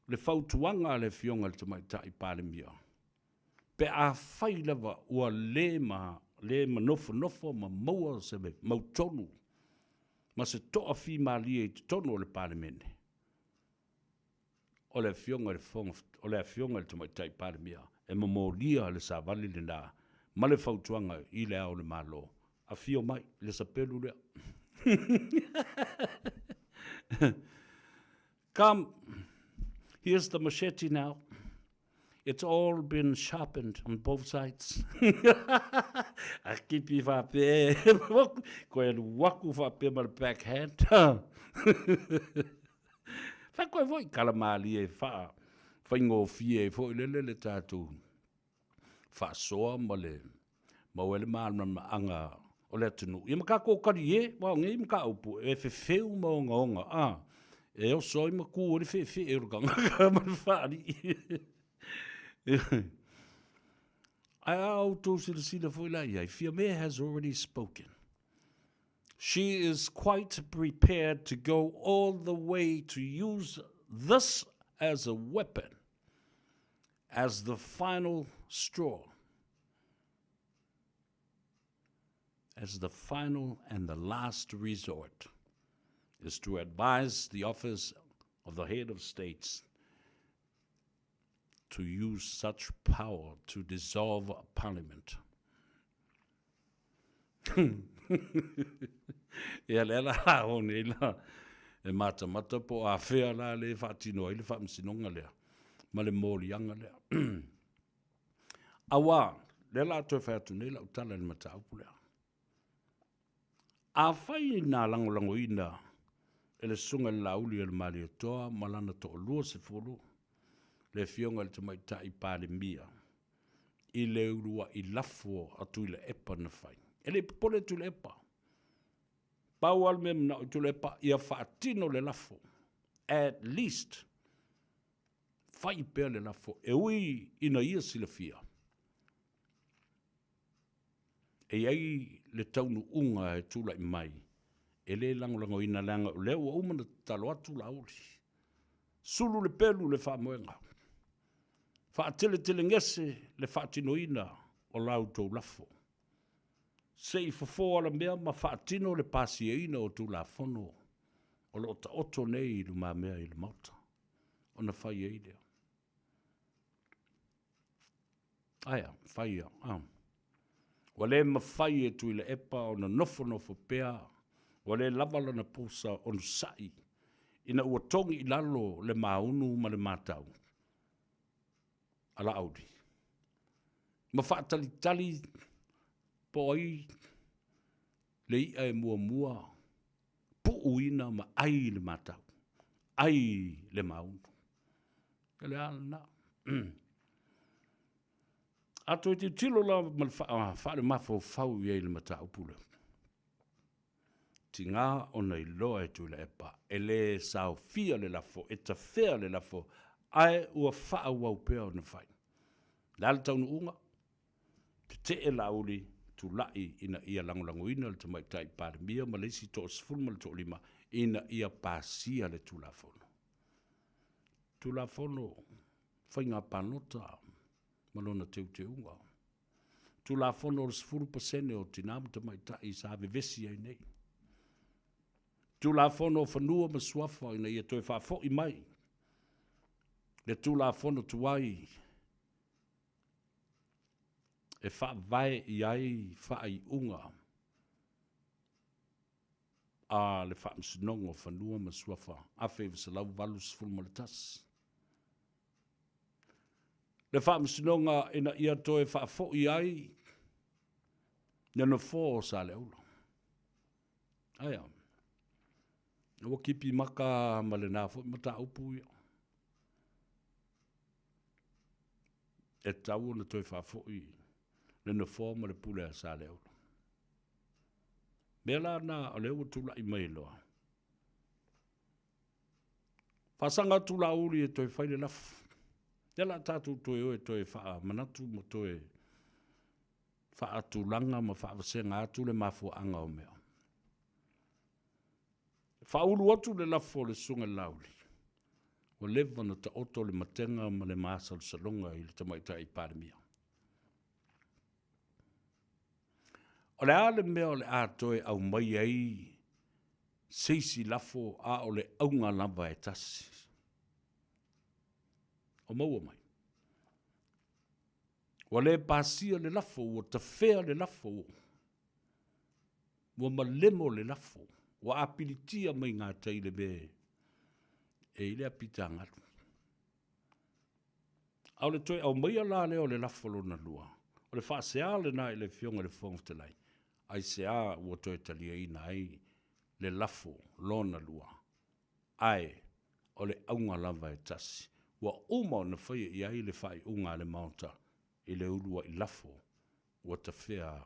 le fautuaga a le Afioga i le Tamaitai Palemia, pe afai lava ua le ma le manofonofo ma maua se mautonu ma se toafimalie i totonu o le Palemene, o le Afioga i le Fofoga, o le Afioga i le Tamaitai Palemia e momolia le savali lena ma le fautuaga i Le Ao o le Malo, afio mai le sapelu lea. Come, here's the machete now. It's all been sharpened on both sides. A kipi whape, koe alu aku whape ma le backhand. Wha koe foi kala malie wha, whaingofie foi lele le tātou faasoa ma le maua ai le malamalamaaga o le atunuu. Ia ma kākou kali e, aua o nei mataupu e fefeu ma ogaoga, a, e oso ai ma kū ai le feefee o le tagata ma le faalii. Ae a outou silasila foi la i ai, Fiame has already spoken. She is quite prepared to go all the way to use this as a weapon as the final straw, as the final and the last resort, is to advise the office of the head of states to use such power to dissolve parliament. Ia lea la a o nei la e matamata po o afea la le faatino ai le faamasinoga lea ma le moliaga lea. Auā, lea la a toe fai atu nei lau tala i le mataupu lea. Afai na lagolagoina e le Susuga i le Laauli o le Malietoa ma lana toalua sefulu le Afioga i le Tamaitai Palemia i le uluai lafo a Tuilaepa na fai. E le i popole Tuilaepa. Pau lava le mea e manao i Tuilaepa, ia faatino le lafo. At least. Fai pea le lafo e ui ina ia silafia e i ai le taunuuga e tulai mai e le lagolagoina leaga o lea ua uma ona tatalo atu Laauli. Sulu le pelu i le faamoega. Faateletelegese le faatinoina o la outou lafo. Se i fofo alamea ma faatino le pasiaina o Tulafono o lo o taoto nei i lumamea i le Maota ona fai ai lea. Ae a, fai a, a. Ua le mafai e Tuilaepa ona nofonofo pea, ua le lava lana pusa onosai ina ua togi i lalo le maunu ma le matau a Laauli ma faatalitali po o ai le i'a e muamua puuina ma ai le matau, ai le maunu. O le a lena. A toe tilotilo la ma le faalemafaufau i ai i le mataupu lea, tiga ona iloa e Tuilaepa e le saofia le lafo, e tafea le lafo, ae ua faaauau pea ona fai. O le a le taunuuga? Tetee Laauli, tulai ina ia lagolagoina le Tamaitai Palemia ma le isi 25 ina ia pasia le Tulafono. Tulafono Faiga Palota ma lona teuteuga. Tulafono o le 10% o tina ma tamaitai sa vevesi ai nei. Tulafono o Fanua ma Suafa ina ia toe faafoi mai le Tulafono tuai e faavae i ai faaiuga a le Faamasinoga o Fanua ma Suafa 1981. Le Faamasinoga ina ia toe faafoi ai le nofoa o Saleaula. Ae a? Ua kipi maka ma lena foi mataupu ia. E tatau ona toe faafoi le nofoa ma le pule a Saleaula. Mea la na o lea ua tulai mai loa. Faasaga atu Laauli e toe fai le lafo. Lea la tatou toe o e toe faamanatu ma toe faatulaga ma faavasega atu le mafuaaga o mea. Faaulu atu le lafo a le Susuga i le Laauli, ua leva ona taoto le matega ma le masalosaloga i le Tamaitai Palemia. O le a le mea o le a toe aumai ai se isi lafo a o le auga lava e tasi? O maua mai. Ua le pasia le lafo, ua tafea le lafo, ua malemo le lafo, ua apilitia mai gatai i le mea e i le apitagalu. A o le toe aumaia la lea o le lafo lona lua, o le faasea lena i le Afioga i le Fofoga Fetalai, aisea ua toe taliaina ai le lafo lona lua, ae o le auga lava e tasi, ua uma ona faia i ai le faaiuga a le Maota i le uluai lafo ua tafea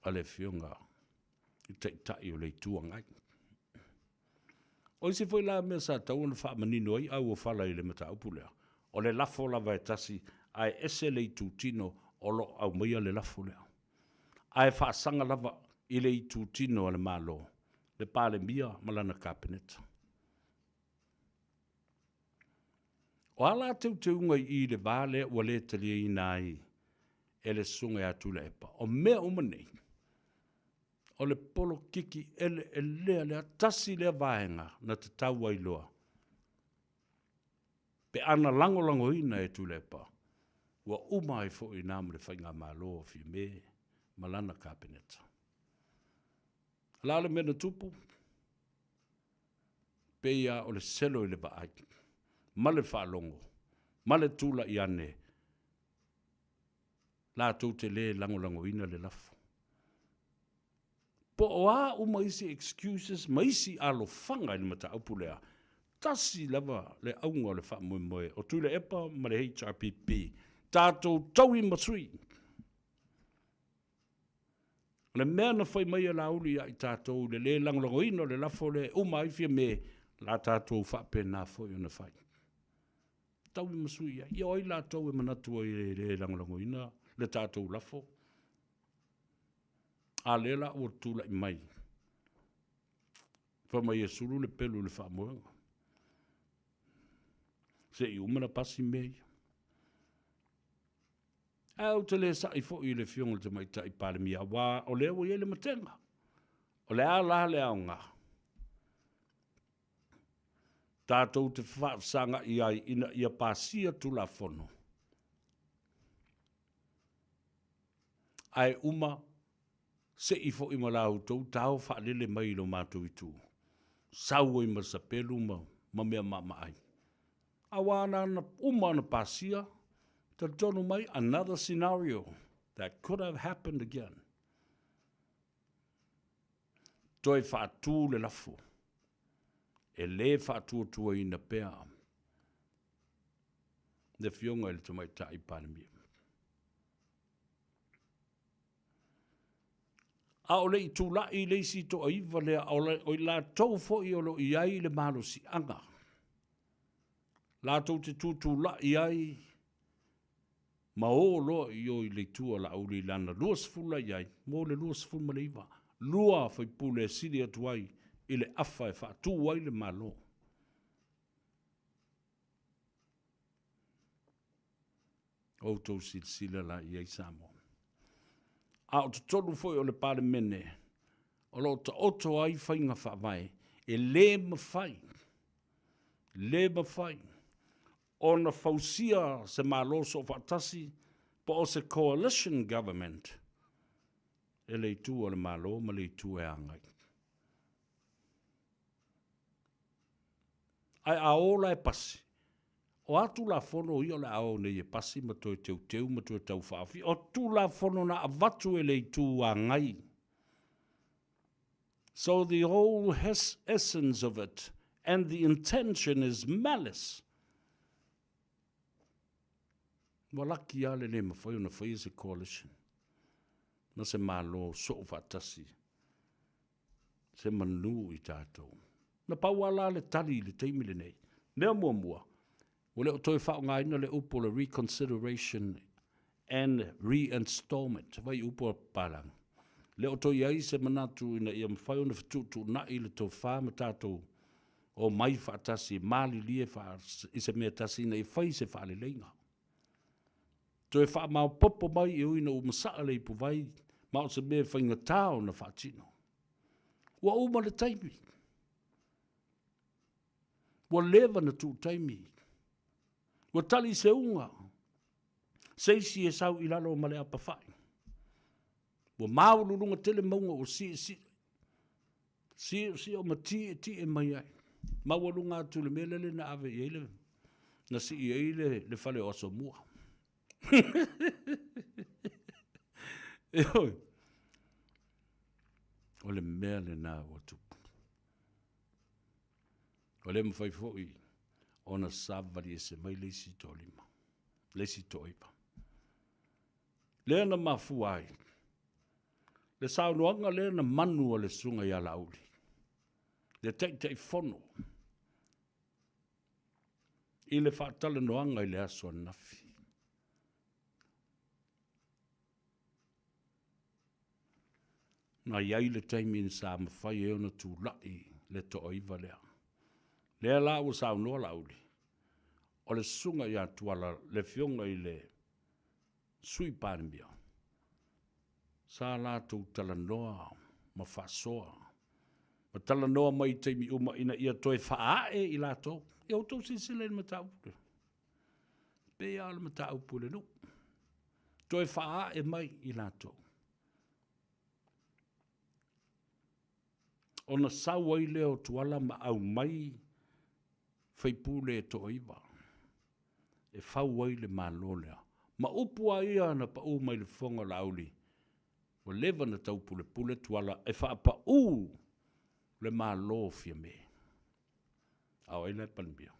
a le Afioga i le Taitai o le Itu Agai. O isi foi la mea sa tatau ona faamanino ai auofala i le mataupu lea, o le lafo lava e tasi ae ese le itutino o lo o aumaia le lafo lea. Ae faasaga lava i le itutino a le Malo, le Palemia ma lana Kapeneta. O a la teuteuga i i i le va lea ua le taliaina ai e le Susuga ia Tuilaepa? O mea uma nei, o le polokiki eleelea lea, tasi lea vaega na tatau ai loa pe a na lagolagoina e Tuilaepa, ua uma ai foi i ina ma le Faigamalo a Fiame ma lana Kapeneta. O le a le mea na tupu? Pei lava o le selo i le vaai, ma le faalogo, ma le tulai ane, latou te le lagolagoina le lafo. Po o a uma isi excuses ma isi alofaga i le mataupu lea, tasi lava le auga o le faamoemoe o Tuilaepa ma le HRPP, tatou taui ma sui. O le mea na fai mai e Laauli ia i tatou i le le lagolagoina o le lafo lea e uma ai Fiame, o le a tatou faapena foi ona fai. Taui ma sui i ai. Ia o ai latou e manatu ai e le lagolagoina le tatou lafo? A lea la ua tulai mai, fai mai e sulu le pelu i le faamoega. Se i uma na pasi mea ia. Ae ou te le sa'i foi i le Afioga i le Tamaitai Palemia, aua o lea ua i ai le matega. O le a la le aoga? Tatou te faafesaga'i ai ina ia pasia Tulafono, ae uma se i foi ma la outou tao faalele mai i lo matou itu, sau ai ma sapelu ma mea maamaai. Aua na ona uma ona pasia, talitonu mai, another scenario that could have happened again. Toe faatu le lafo, e le faatuatuaina pea le Afioga i le Tamaitai Palemia. A o le i tulai le isi toaiva lea, o i latou foi o lo o i ai le malosiaga, latou te tutulai ai ma o loa i o i le itu a Laauli i lana 20 la i ai, mo le 29, lua faipule e sili atu ai i le afa e faatu ai le Malo. Outou silasila la i ai Samoa. A o totonu foi o le Palemene, o lo o taoto ai faiga faavae, e le mafai, le mafai ona fausia se Malo soofaatasi po o se coalition government e le itu a le Malo ma le itu e agai. Ae a o la e pasi, o a Tulafono ia o le a o nei e pasi ma toe teuteu ma toe taufaaofi? O Tulafono na avatu e le Itu Agai. So the whole essence of it and the intention is malice. Ua laki lava le le mafai ona faia se coalition ma se Malo soo faatasi se manu i tatou. Na pau lava la le tali i le taimi lenei. Mea muamua, ua le o toe faaaogaina le upu o le reconsideration and reinstallment, vai upu a papalagi. Le o toe i ai se manatu ina ia mafai ona fetuutuunai le tofa ma tatou omai faatasi e malilie i se mea tasi ina ia fai se faaleleiga. Toe faamaopoopo mai e ui ina ua masaa le ipuvai ma o se mea e faigata ona faatino. Ua uma le taimi. Ua leva na tuu taimi. Ua tali seuga se isi e sau i lalo ma le apawhai. Ua maualuluga tele mauga ua siisii, siosio ma tietie mai ai. Maualuga atu le mea lele na ave i ai le, na sii ai le, le fale o Asomua. Ioe. O le mea lena ua tupu. Ua le mafai foi ona savali ese mai le isi toalima, le isi toaiva. Lea na mafua ai le saunoaga lea na manu a le susuga ia Laauli, le Taitaifono i le faatalanoaga i le aso ananafi. Na i ai le taimi sa mafai ai ona tulai le toaiva lea. Lea la ua saunoa Laauli, o le susuga ia Tuala, le afioga i le Sui Palemia, sa latou talanoa ma faasoa, ma talanoa mai i taimi uma ina ia toe faaae i latou. Ia outou silasila i le mataupu lea. Pei lava o le mataupu i le nuu. Toe faaae mai i latou. Ona sau ai lea o Tuala ma aumai faipule e toaiva e fau ai le Malo lea. Ma upu a ia na pau mai le fofoga o Laauli, ua leva na taupulepule Tuala e faapau le Malo o Fiame. A o ai la e Palemia?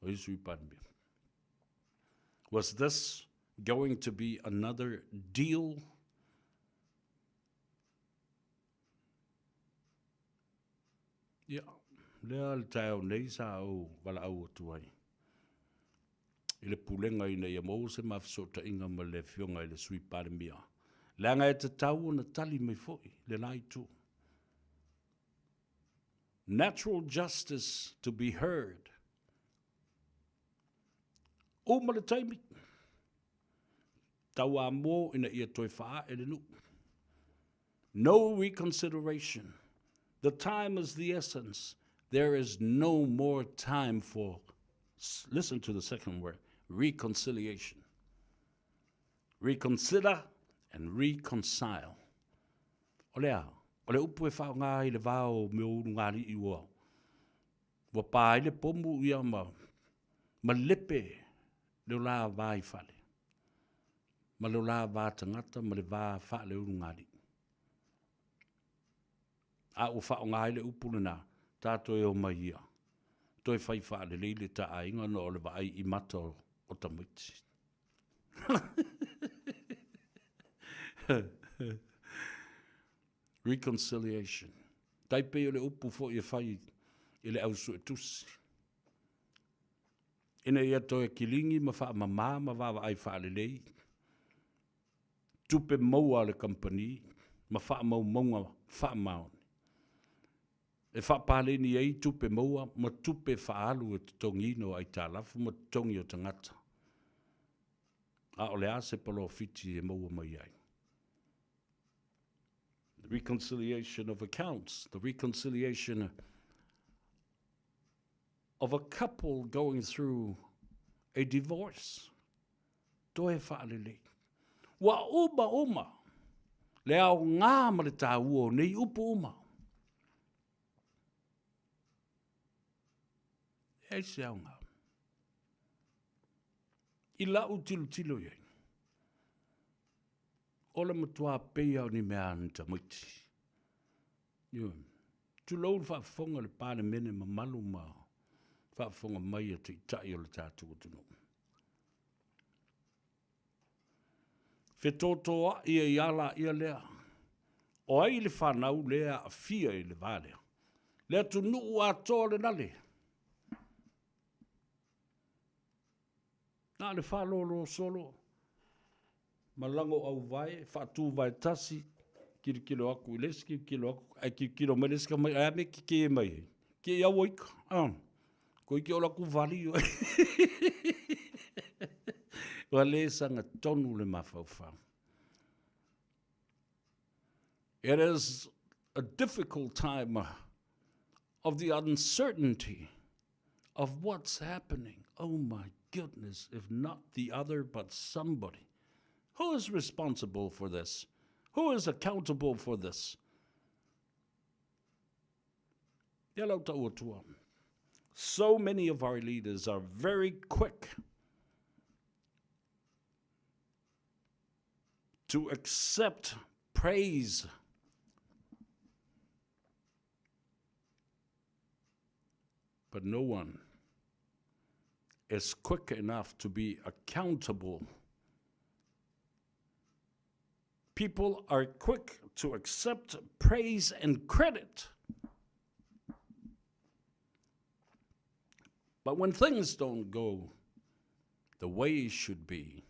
O ai Sui Palemia? Was this going to be another deal? Ia, lea le taeao nei sa ou valaau atu ai. i le Pulega ina ia maua se ma fesootaiga ma le Afioga i le Sui Palemia, leaga e tatau ona tali mai foi le la itu. Natural justice to be heard. Uma le taimi, tauamo ina ia toe faae le nuu. No reconsideration. The time is the essence. There is no more time for, listen to the second word, reconciliation. Reconsider and reconcile. O le a? O le upu e faaaoga ai i le va o mea o ulugalii ua ua pa ai le pomu ia ma ma lepe le la va i fale ma le la va tagata ma le va faale-ulugalii. A ua faaaoga ai le upu lena, tatou e omai ia, toe fai faalelei le ta aiga ona o le vaai i mata o tamaiti. Reconciliation. Tai pei o le upu foi e fai i le au suetusi. Ina ia toe kiligi ma faamama ma vaavaai faalelei tupe maua a le kamupani ma faamaumauga faamaoni e faapaleni ai tupe maua ma tupe faaalu e totogiina o aitalafu ma totogi o tagata. A o le a se polofiti e maua mai ai? The reconciliation of accounts, the reconciliation of a couple going through a divorce. Toe faalelei. Ua uma uma le aoga ma le taua o nei upu uma. E ai se aoga. I lau tilotilo i ai, o le matua peia o ni mea a ni tamaiti. Ioe. Tulou le faafofoga a le Palemene mamalu ma faafofoga mai a Taitai o le tatou atunuu. Fetotoai ai a laia lea. O ai le fanau lea aafia i le va lea? Le atunuu atoa le lale. Na o le faalolo solo ma lago auvae, faatuvae tasi, tilotilo atu i le isi, tilotilo atu, ae tilotilo mai le isi tamaiti, ae a mea e tetee mai ai? Te i aua ika, ah, toeitiiti oo atu vali oe. Ua le sagatonu le mafaufau. It is a difficult time of the uncertainty of what's happening. Oh my goodness, if not the other, but somebody. Who is responsible for this? Who is accountable for this? So many of our leaders are very quick to accept praise. But no one is quick enough to be accountable. People are quick to accept praise and credit. But when things don't go the way it should be,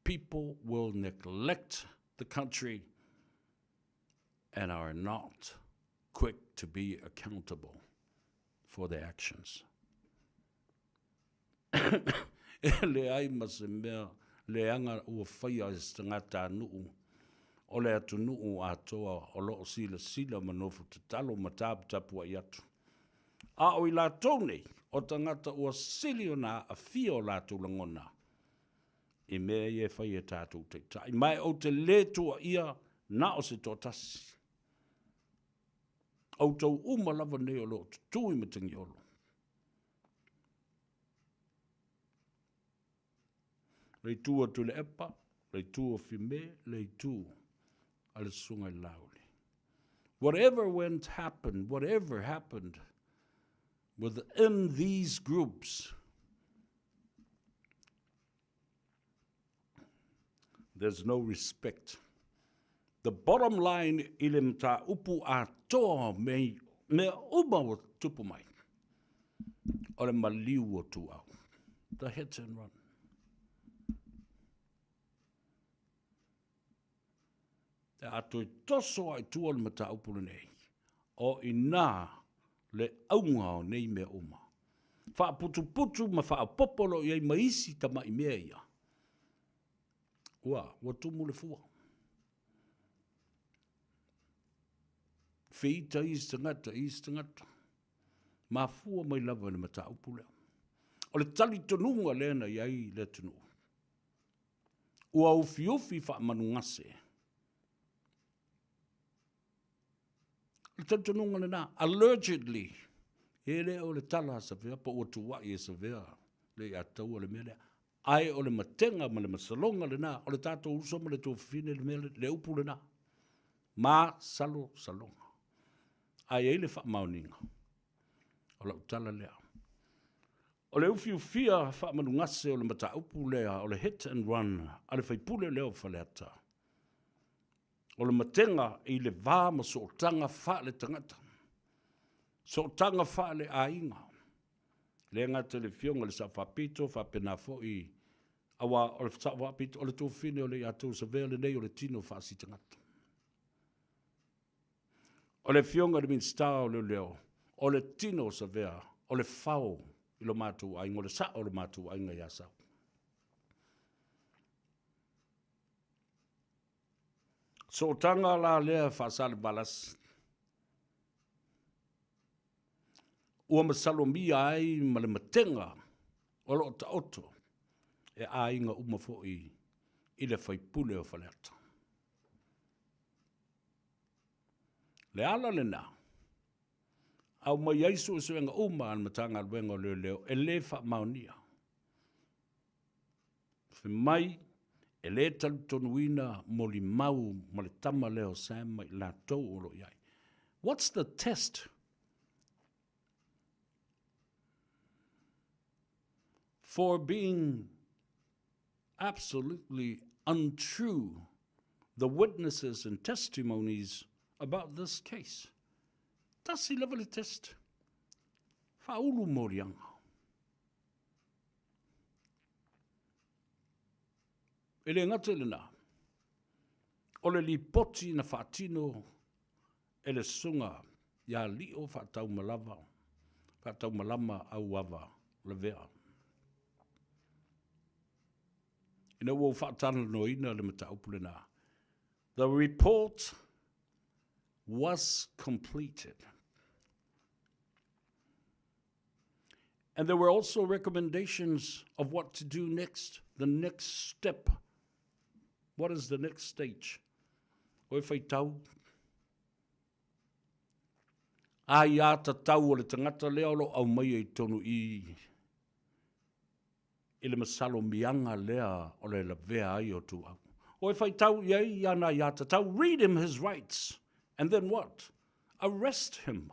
people will neglect the country and are not quick to be accountable for their actions. E leai ma se mea leaga ua faia e se tagatanuu o le atunuu atoa o lo o silasila ma nofo tatalo ma taputapuai atu. A o i latou nei, o tagata ua sili ona aafia o latou lagona i mea ia e fai e tatou taitai. Ma e ou te le tuuaia na o se toatasi. Outou uma lava nei o lo o tutū i Matagiolo. Le itu a Tuilaepa, le itu a Fime, le itu a le Susuga i le Laauli. Whatever went happened, whatever happened within these groups, there's no respect. The bottom line i le mataupu atoa me mea uma ua tupu mai, o le maliu o Tuau. The hit and run. E a toe toso ai tua le mataupu lenei, o inā le auga o nei mea uma. Faaputuputu ma faaopoopo lo i ai ma isi tama'i mea ia. Ua, ua tumu le fua. Feita isi tagata, isi tagata. Mafua mai lava i le mataupu lea. O le talitonuga lea na i ai le atunuu. Ua ufiufi faamanugase. O le talitonuga lena, allegedly, e le o le tala a Savea po ua tuuai e Savea le iataua le mea lea. Ae o le matega ma le masaloga lena, o le tatou uso ma le tuafafine le mea le upu lena. Ma salo saloga. Ae i ai le faamaoniga, o lau tala lea. O le ufiufia faamanugase o le mataupu lea o le hit and run a le faipule lea o Faleata, o le matega i le va ma sootaga faale-tagata, sootaga faale-aiga, le gata i le afioga i le Sao Faapito, faapena foi aua o le Sao Faapito o le tuafafine o le ia tou Savea lenei o le tino faasitagata. O le afioga i le Minisita o Leoleo, o le tino o Savea, o le fao i lo matou aiga, o le sao o lo matou aiga i Asau. Sootaga la lea faasalevalasi ua masalomia ai ma le matega o lo o taoto e aiga uma foi i le faipule o Faleata. Le ala lena, aumai ai suesuega uma a le Matagaluega o Leoleo e le faamaonia. Fai mai, e le talitonuina molimau ma le tama lea o Sam ma i latou o lo o i ai. What's the test for being absolutely untrue the witnesses and testimonies about this case? Tasi lava le test. Faaulu moliaga. E le gata i lena, o le lipoti na faatino e le Susuga ia Lio Faataumalava, Faataumalama Auava Lavea. Ina ua ou faatalanoaina le mataupu lena, the report was completed. And there were also recommendations of what to do next, the next step. What is the next stage? O e whaitau. A i a tatau o le tangata lea o lo au mai i tonu i i le masalomiaga lea o le lavea ai o tuau. O e whaitau i ai ana i a tatau, read him his rights. And then what? Arrest him.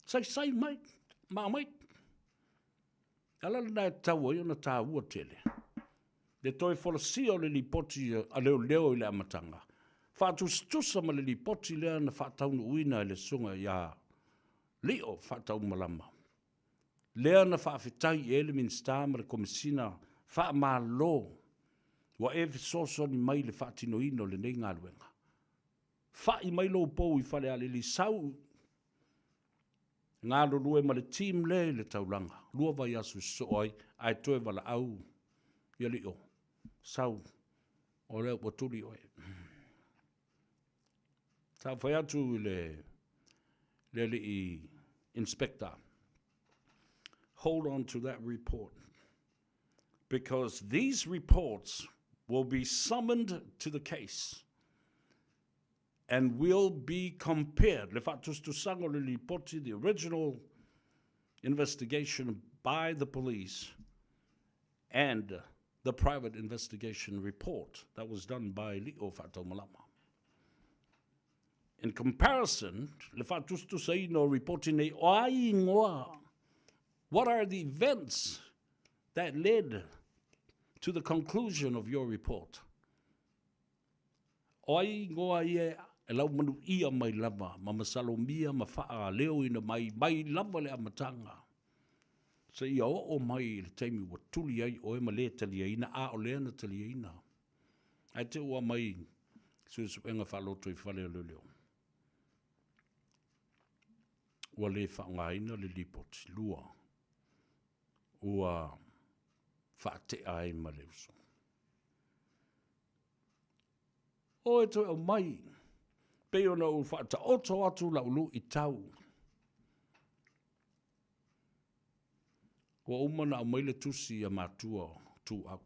Saisai mai, ma mai. Ala lena e tatau ai ona taua tele. Le toe folasia o le lipoti a leoleo i le amataga, faatusatusa ma le lipoti lea na faataunuuina e le Susuga ia Lio Faataumalama, lea na faafetai i ai le Minisita ma le Komesina Faamalo ua e fesoasoani mai i le faatinoina o lenei galuega. Fa'i mai lou pou i Falealili, sau galulue ma le team lea i le taulaga, 2 vaiaso sosoo ai, ae toe valaau ia Lio, sau, o lea ua tuli oe. Sa ou fai atu i le le alii inspector, hold on to that report because these reports will be summoned to the case and will be compared, le faatusatusaga o le lipoti, the original investigation by the police and the private investigation report that was done by Lio Faataumalama. In comparison, le faatusatusaina o ripoti nei, o ai ingoa, what are the events that led to the conclusion of your report? O ai ingoa ia e laumanuia mai lava ma masalomia ma faaleoina mai, mai lava le amataga. Seia oo mai i le taimi ua tuli ai oe ma le taliaina, a o lea na taliaina. Ae te ua aumai suesuega faalotoifale a leoleo. Ua le faaaogaina le lipoti. 2, ua faatea ai ma le uso. O e toe aumai, pei ona ou faataoto atu lau luitau. Ua uma ona aumai le tusi a matua o Tuuau.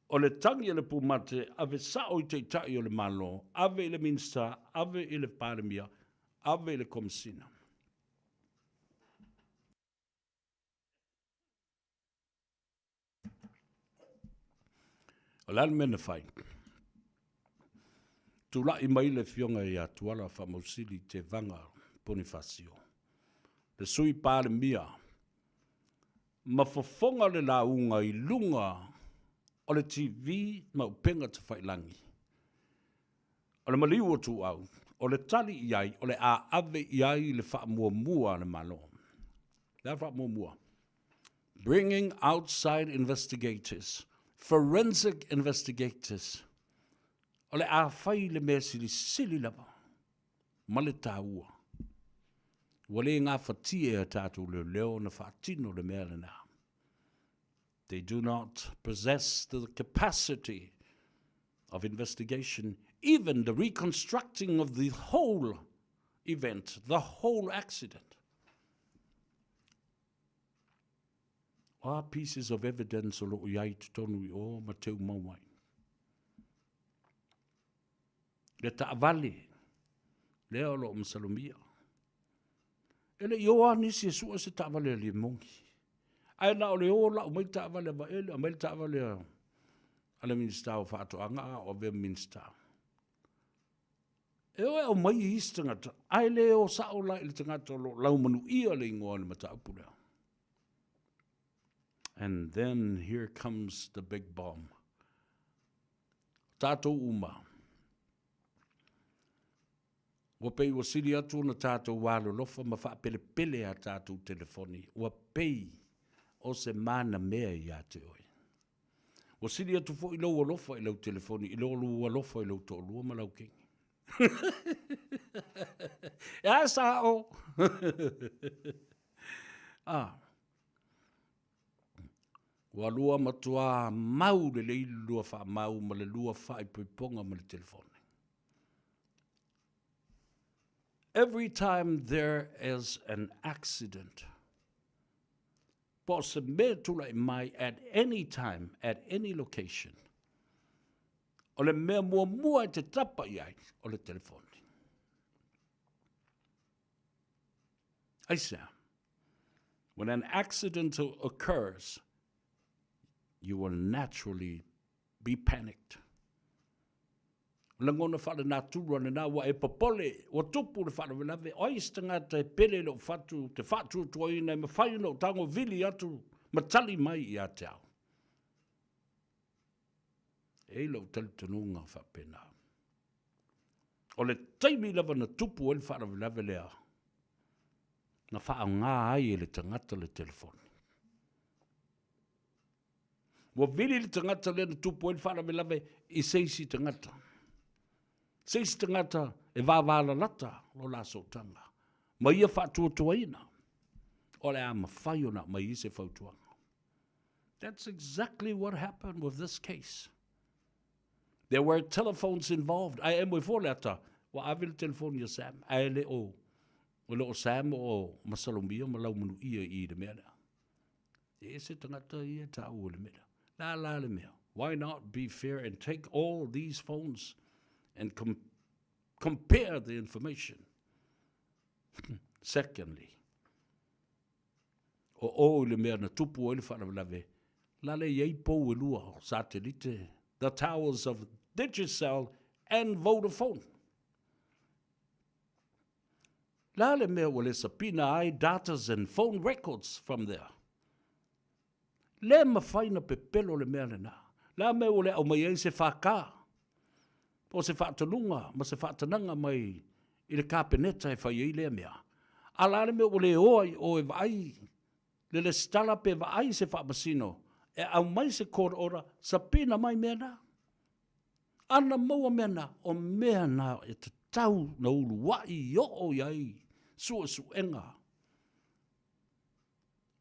O le tagi a le pumate, ave sao i Taitai o le Malo, ave i le Minisita, ave i le Palemia, ave i le Komesina. O le a le mea na fai? Tulai mai le afioga ia Tuala Faamausili Tevaga Ponifasio, le Sui Palemia, ma fofoga le lauga i luga o le TV ma upega tafailagi. O le maliu o Tuuau, o le tali i ai, o le a ave i ai le faamuamua a le Malo. Le a faamuamua? Bringing outside investigators, forensic investigators. O le a fai le mea silisili lava ma le taua. Ua le gafatia e a tatou leoleo ona faatino le mea lena. They do not possess the capacity of investigation, even the reconstructing of the whole event, the whole accident. O a pieces of evidence o lo o i ai totonu i o ma teu mau ai. Le taavale, lea o lo o masalomia. E le i o lava nisi e sue se taavale a Liemogi. Ae na o le o lau mai taavale a Vaele, aumai le taavale a le Minisita o Faatoaga a o avea ma Minisita. E o e aumai i isi tagata, ae le o sao la i le tagata o lo o laumanuia le igoa i le mataupu lea. And then here comes the big bomb. Tatou uma, Ua pei ua sili atu ona tatou alolofa ma faapelepele a tatou telefoni, ua pei o se manamea ia te oe. Ua sili atu foi lou alofa i lau telefoni i lo lou alofa i lou toalua ma lau keiki. E a sao? Ah. Ua lua matuā mau lelei le lua faamau ma le lua faaipoipoga ma le telefoni. Every time there is an accident, po o se mea tulai mai at any time, at any location, o le mea muamua e te tapa i ai, o le telefoni. Aisea? When an accident occurs, you will naturally be panicked. Lagona faalenatura lena ua e popole, ua tupu le faalavelave, o ai se tagata e pele i lou fatu te faatuatuaina e mafai ona ou tago vili atu ma tali mai ia te au. E i ai lou talitonuga faapena. O le taimi lava na tupu ai le faalavelave lea, na faaaoga ai e le tagata le telefoni. Ua vili le tagata lea na tupu ai le faalavelave i se isi tagata. Se isi tagata e vavalalata lo la sootaga ma ia faatuatuaina o le a mafai ona aumai ai se fautuaga. That's exactly what happened with this case. There were telephones involved. Ae emo ifo le ata, ua ave le telefoni a Sam, ae le o, o le o Sam o masalomia ma laumanuia i le mea lea. E ese tagata ia e taua i le mea lea. Le a la le mea? Why not be fair and take all these phones and com compare the information? Secondly, o o i le mea na tupu ai le faalavelave, la le i ai pou e lua o satelite, the towers of Digicel and Vodafone. Le a le mea ua le subpoena ai datas and phone records from there? Le mafai na pepelo le mea lena. Le a mea ua le aumai ai se FK po o se faatonuga ma se faatanaga mai i le Kapeneta e fai ai lea mea? A la le mea ua le o ai o e vaai le lesitala pe vaai se faamasino e aumai se court order, sapina mai mea na. Ana maua mea na, o mea na e tatau na uluai oo i ai suesuega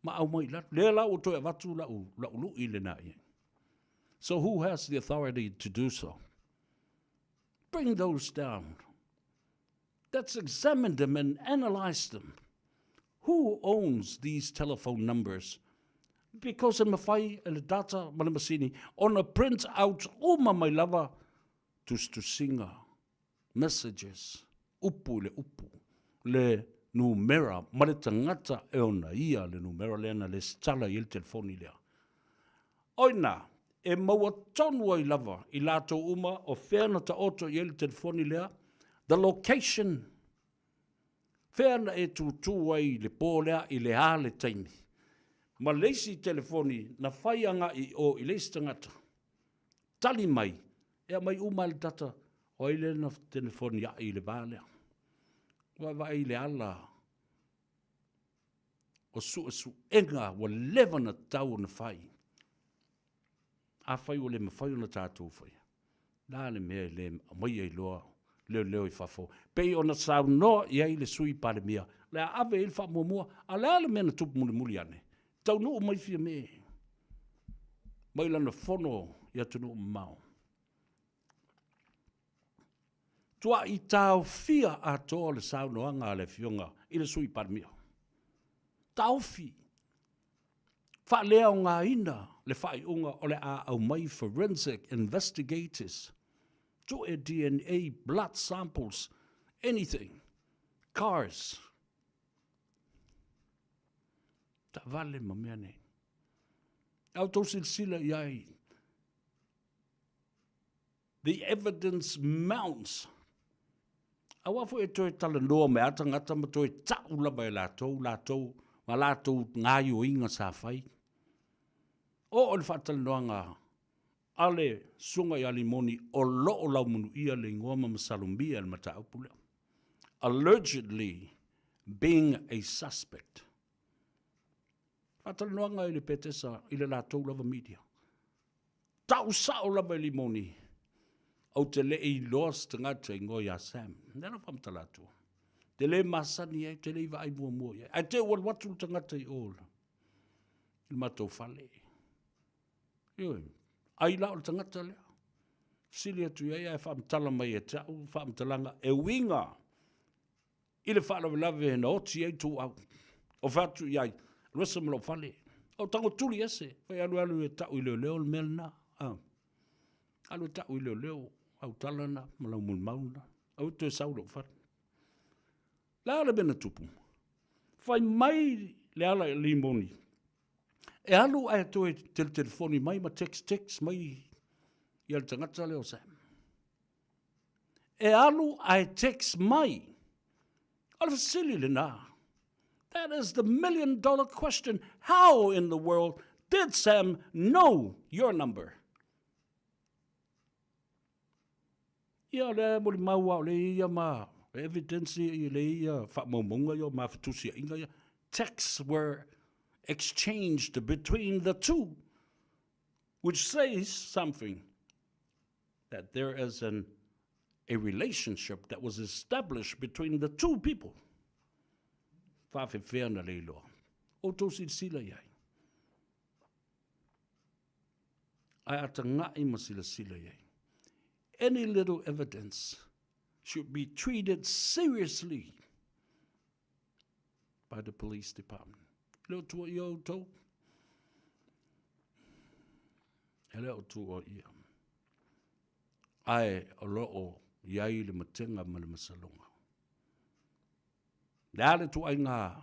ma aumai i lalo. Lea la ua toe avatu lau, lau lui lena i ai. So who has the authority to do so? Bring those down. Let's examine them and analyze them. Who owns these telephone numbers? Because e mawhai e le data ma le masini ona print out uma mai lava tusitusiga, messages, upu i le upu, le numera ma le tagata e ona ia le numera lea na lesitala i ai le telefoni lea. O ina, e maua tonu ai lava i latou uma o fea na taoto i ai le telefoni lea, the location, fea na e tūtū ai i le pō lea i le a le taimi. Ma le isi telefoni na fai agai i o i le isi tagata, tali mai, e aumai uma lava le data o ai lea na telefoniai i le va lea. Ua vaai i le ala o suesuega ua leva ona tatau ona fai. Afai ua le mafai ona tatou faia, le a le mea e le aumaia ai loa leoleo i fafo, pei ona saunoa i ai le Sui Palemia, o le a ave i ai le faamuamua. A o le a le mea na tupu mulimuli ane? Taunuu mai Fiame mai lana fono i atunuu mamao. Tuai taofia atoa le saunoaga a le Afioga i le Sui Palemia. Taofi. Faaleaogaina le faaiuga o le a aumai forensic investigators, tue DNA, blood samples, anything, cars, taavale ma mea nei. A outou silasila i ai, The evidence mounts. Aua foi e toe talanoa mai a tagata ma toe ta'u lava e latou, latou ma latou gaioiga sa fai. Oo le faatalanoaga a le Susuga ia Limoni o lo o laumanuia le igoa ma masalomia le mataupu lea. Allegedly being a suspect. Faatalanoaga i le Petesa i le latou lava media. Tau sao lava e Limoni, ou te le i iloa se tagata igoa ia Sam. Lea la faamatala atu. Te le masani ai, te le i vaai muamua i ai. Ae te ua alu atu le tagata i o i le matou fale. Ioe, ai la o le tagata lea. Fesili atu i ai ae faamatala mai ia te au faamatalaga e uiga i le faalavelave na oti ai tuau. O fai atu i ai, alu ese ma lou fale. O tago tuli ese, fai alu alu e tau i leoleo le mea lena. Ah. Alu e tau i leoleo, au tala na, ma lau molimau na. Au toe sau lou fale. La le mea na tupu. Fai mai le ala i limoni. E alu ae toe teletelefoni mai ma text text mai ia le tagata lea o Sam. E alu ae text mai. O le fesili lena. That is the million dollar question. How in the world did Sam know your number? Ia, o lea e molimau lava o lea e i ai ia ma evidence ia, lea e i ai ia faamaumauga ia ma fetusiaiga ia. Texts were exchanged between the two, which says something. That there is an a relationship that was established between the two people. Faafefea na le iloa. Outou silasila i ai. Ae ataga'i ma silasila i ai. Any little evidence should be treated seriously by the police department. E le o tuuaia outou. E le o tuuaia. Ae o lo o i ai le matega ma le masaloga. Le a le tuuaiga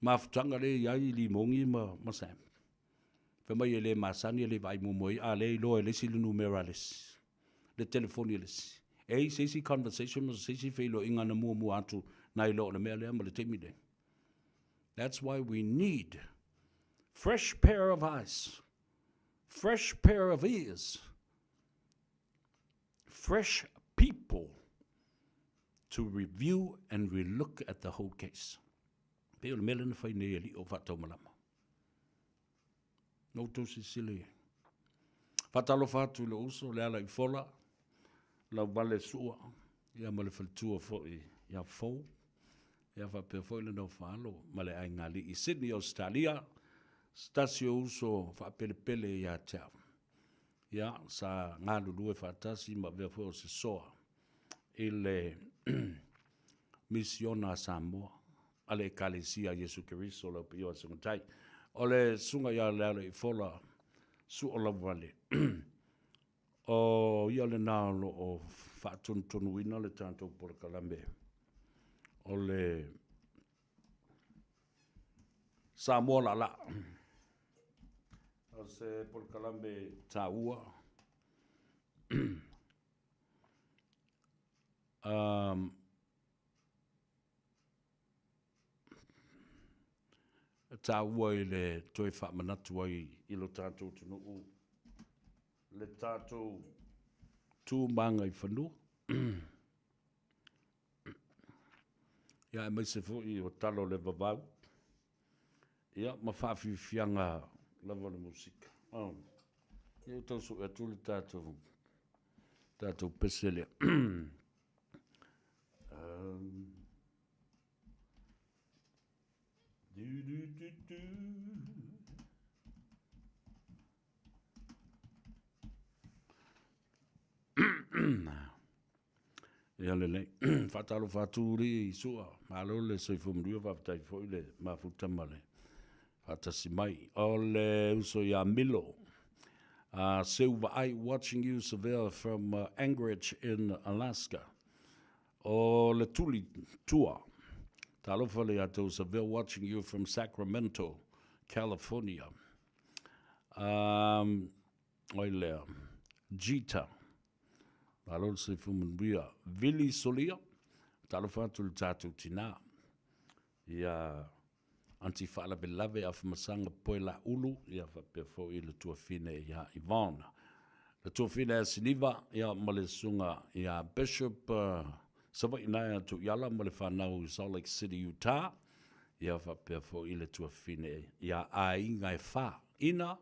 mafutaga lea i ai i Limogi ma, ma Sam. Fai mai e le masani e le vaai muamua i, a lea iloa e le isi le numera a le isi, le telefoni a le isi. E i ai se isi conversation ma se isi feiloaiga na muamua atu nai lo o le mea lea ma le taimi lenei. That's why we need fresh pair of eyes, fresh pair of ears, fresh people to review and relook at the whole case. Pei o le mea lea na fai nei e alii o faataumalama. Na outou silasila i ai. Faatalofa atu i lou uso Lealaifola, Lauvale Sua, ia ma le faletua foi ia Fou, ia faapea foi le nofo a alo ma le aigaalii i Sydney, Ausetalia, se tasi o uso faapelepele ia te au. Ia, sa galulue faatasi ma avea foi o se soa i le misiona a Samoa a le Ekalesia a Iesu Keriso o le Au Paia o Aso Matai. O le susuga ia Lealaifola Suolauvale, o ia lena o lo o faatonutonuina le tatou polokalame o le Samoa Laalaa. O se polokalame taua e taua i le toe faamanatu ai i lo tatou atunuu le tatou tu ma agaifanua. Ia aemaise foi o tala o le vavau, ia ma faafiafiaga lava o le musika. Oh. Ia ua tau sue atu le tatou tatou pese lea. Du, du, du, du. Ia lelei. Faatalofa atu alii i Sua. Malo le soifua manuia, faafetai foi le mafuta ma le faatasi mai. O le uso ia Milo. Seu Vaai watching you Sevilla from Anchorage in Alaska. O le Tuli Tua. Talofa le ia tou Sevilla watching you from Sacramento, California. Um, oi lea. Gita. Malo le soifua manuia. Vili Solia, talofa atu i le tatou tina. Ia Aunty Faalavelave Afamasaga Poelaulu, ia faapea foi le tuafine ia Yvonne. Le tuafine ia Siniva, ia ma le susuga ia Bishop Savaii Naea Tuiala ma le fanau i Salt Lake City, Utah. Ia faapea foi le tuafine ia Aiga e Fa, Ina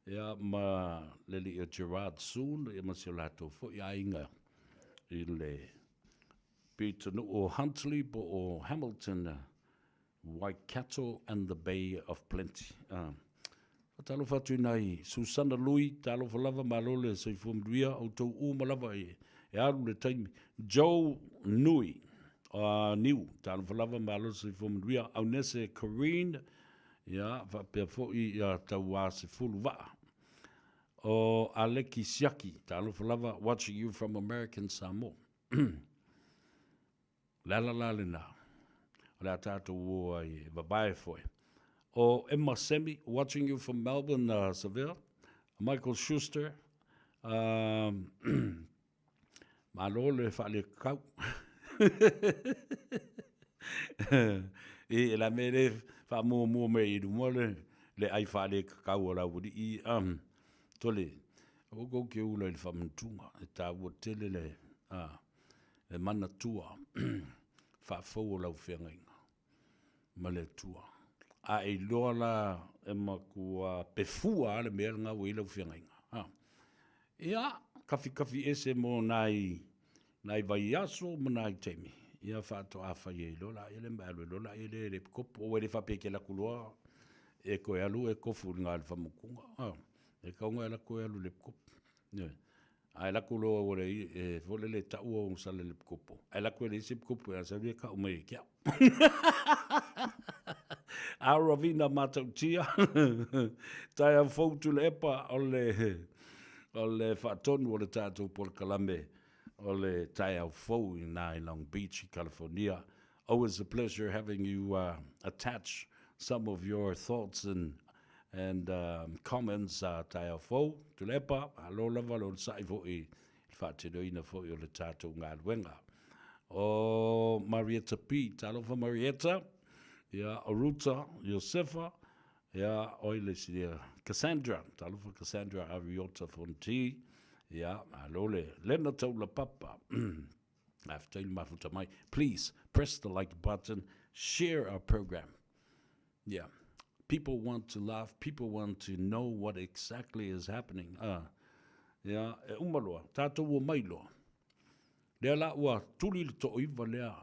ia ma le alii o Gerard Soon ia ma si o latou foi aiga i le pitonuu o Huntly po o Hamilton, Waikato and the Bay of Plenty. Faatalofa atu i nai Susana Lui, talofa lava, malo le soifua manuia, outou uma lava e alu le taimi. Joe Nui, Niu, talofa lava, malo le soifua manuia. Aunese Corrine, Ia, faapea foi ia Tauasefulu Vaa. O Aleki Siaki, talofa lava, watching you from American Samoa. Le ala la lena, o le a tatou o ai e vavae foi. O Emma Semi, watching you from Melbourne, Sevilla. Michael Schuster, Malo le faalekakau. E la mea le faamuamua mai i luma le le ai faalekakau a le aualii um, tole aua kou ke ula i le faamanatuga e taua tele le a le manatua faafou o lau feagaiga ma le Atua. A e iloa la e matua pefua lava le mea lena ua i ai lau feagaiga. Ha. Ia, kafikafi ese mo nai, nai vaiaso ma nai taimi. Ia faatoa fai ai loa laia lea ma e alu ai loa laia lea e le kopo. Aua e le faapea e te alu atu loa e toe alu e tofu i luga i le faamakuga. Ha. E tatau ona e alu atu toe alu i le kopo. Ioe. A e alu atu loa ua leai, e foi lele e tau ou sala i le pikopo, ae alu atu e leai se pikopo, e sau ia tau mai e te au. A Ravina Matautia, taeao fou Tuilaepa o le, o le faatonu o le tatou polokalame o le taeao fou i ina i Long Beach i California. Always a pleasure having you uh, attach some of your thoughts and and um, comments a taeao fou, Tuilaepa, malo lava le onosai foi i le faatinoina foi o le tatou galuega. O Marietta P, talofa Marietta, ia, o Ruta Iosefa, ia, oi le isi lea, Cassandra, talofa Cassandra Ariota Fonti, ia, malo le Lena Taulapapa. Faafetai le mafuta mai. Please press the like button. Share our program. Yeah. People want to laugh. People want to know what exactly is happening. Ah. Yeah, e uma loa. Tātou ua mai loa. Lea la ua tuli le toaiva lea.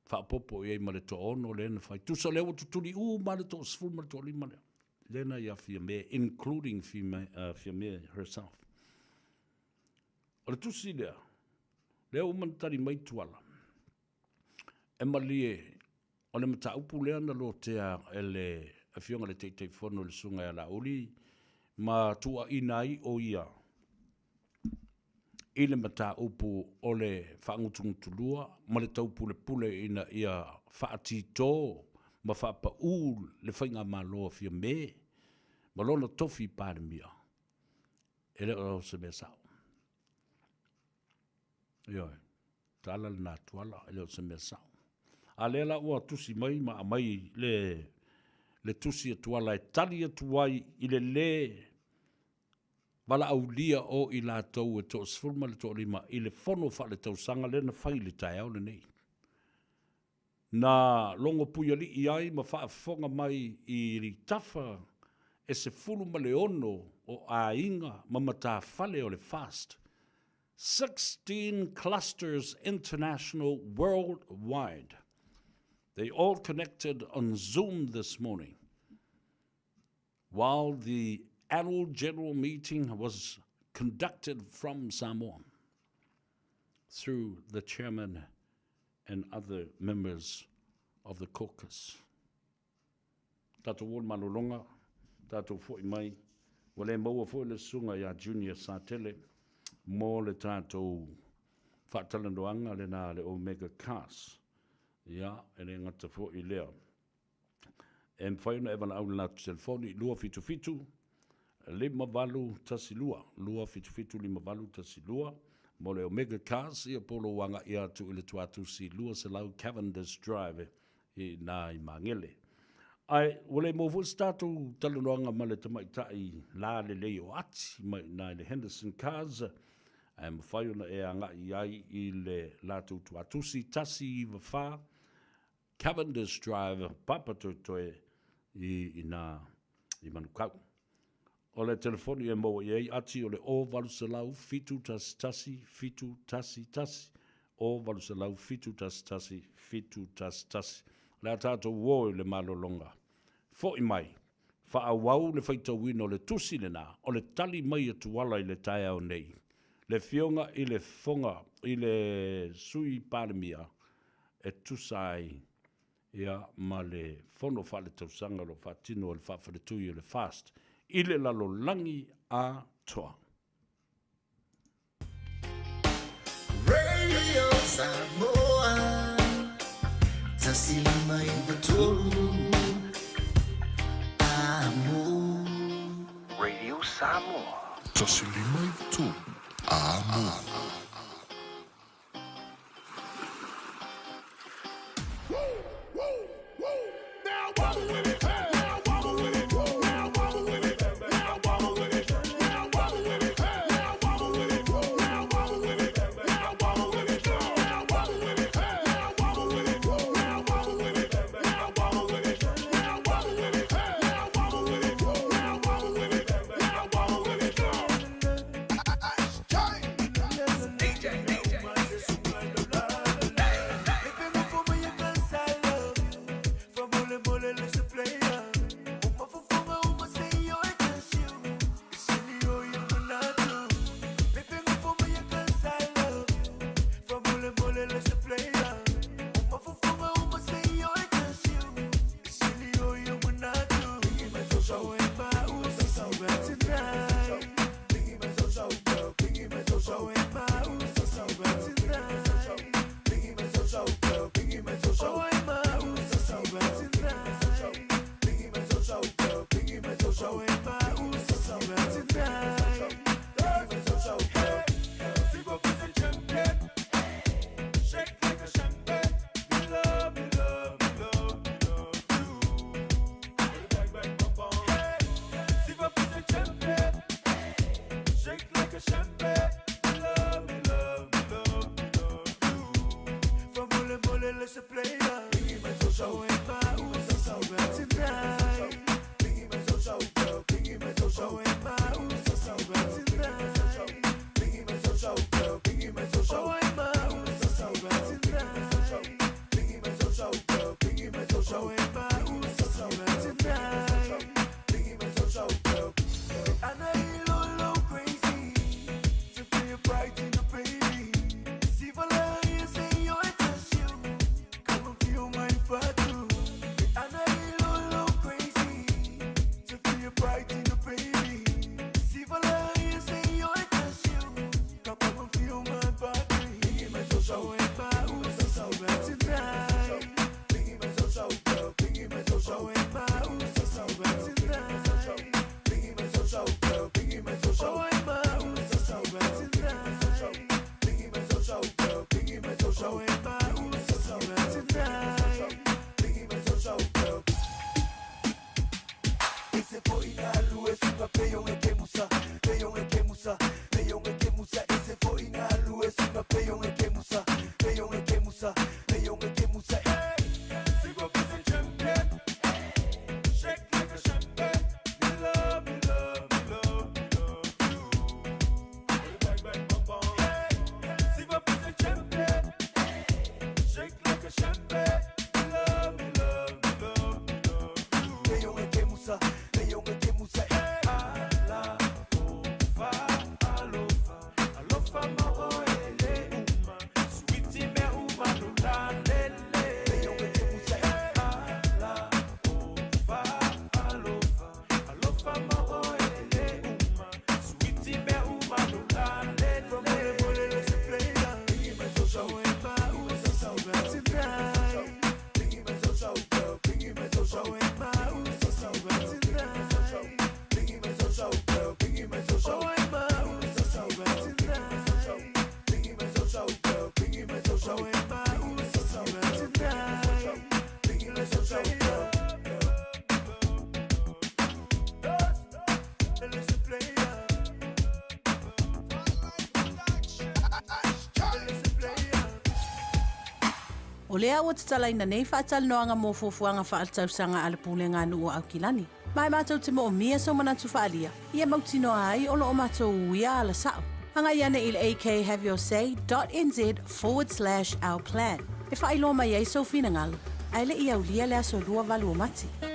Faaopoopo i ai ma le toaono lea na fai. Tusa lea ua tutuli uma lava le toasefulu ma le toalima lea. Lea na ia Fiame, including Fiame, Fiame herself. O le tusi lea, lea ua uma ona tali mai Tuala, e malie o le mataupu lea na lotea e le Afioga i le Taitaifono le Susuga ia Laauli ma tuuaina ai o ia i le mataupu o le faagutugutulua ma le taupulepule ina ia faatito ma faapaū le Faigamalo a Fiame ma lona tofi Palemia, e le o se mea sao. Ioe, tala lena Tuala, e le o se mea sao. A lea la ua tusi mai ma aumai le, le tusi a Tuala e tali atu ai i le lē valaaulia o i latou e toasefulu ma le toalima i le fono faaletausaga lea na fai i le taeao lenei. Na logo puialii ai ma faafofoga mai i tafa e 16 o aiga ma matafale o le FAST, 16 clusters international worldwide. They all connected on Zoom this morning while the annual general meeting was conducted from Samoa through the chairman and other members of the caucus. Tatou o i le malologa, tatou foi mai, ua le maua foi le susuga ia Junior Satele mo le tatou faatalanoaga lena a le Omega Cars. Ia, e le gata foi i lea. E mafai ona e valaau i le latou telefoni 277 5812, 277 5812 mo le Omega Cars, ia po o lou agai atu i le tuatusi 200 Cavendish Drive i ina i Magele. Ae ua le maua foi se tatou talanoaga ma le tamaitai lalelei o Ati mai ina i le Henderson Cars, ae mafai ona e agai i ai i le latou tuatusi 194 Cavendish Drive, Papatoetoe i ina i Manukau. O le telefoni e maua i ai Ati o le 0800 711 711, 0800 711 711. O le a tatou o i le malologa. Foi mai, faaauau le faitauina o le tusi lena, o le tali mai a Tuala i le taeao nei. Le Afioga i le Fofoga i le Sui Palemia e tusa ai ia ma le fono faaletausaga o lo o faatino e le faafaletui o le FAST i le lalolagi atoa. Radio Samoa 153 Amo. Radio Samoa. 153 Amo. Let's play. O lea ua tatalaina nei faatalanoaga mo fuafuaga faaletausaga a le Pulega a Nuu o Aukilani. Ma e matou te moomia sou manatu faaalia, ia mautinoa ai o lo o matou uia ala sao. Agai ane i le akhaveyourSay dot nz forward slash our plan e faailoa mai ai sou finagalo, ae le i aulia le aso 28 o Mati.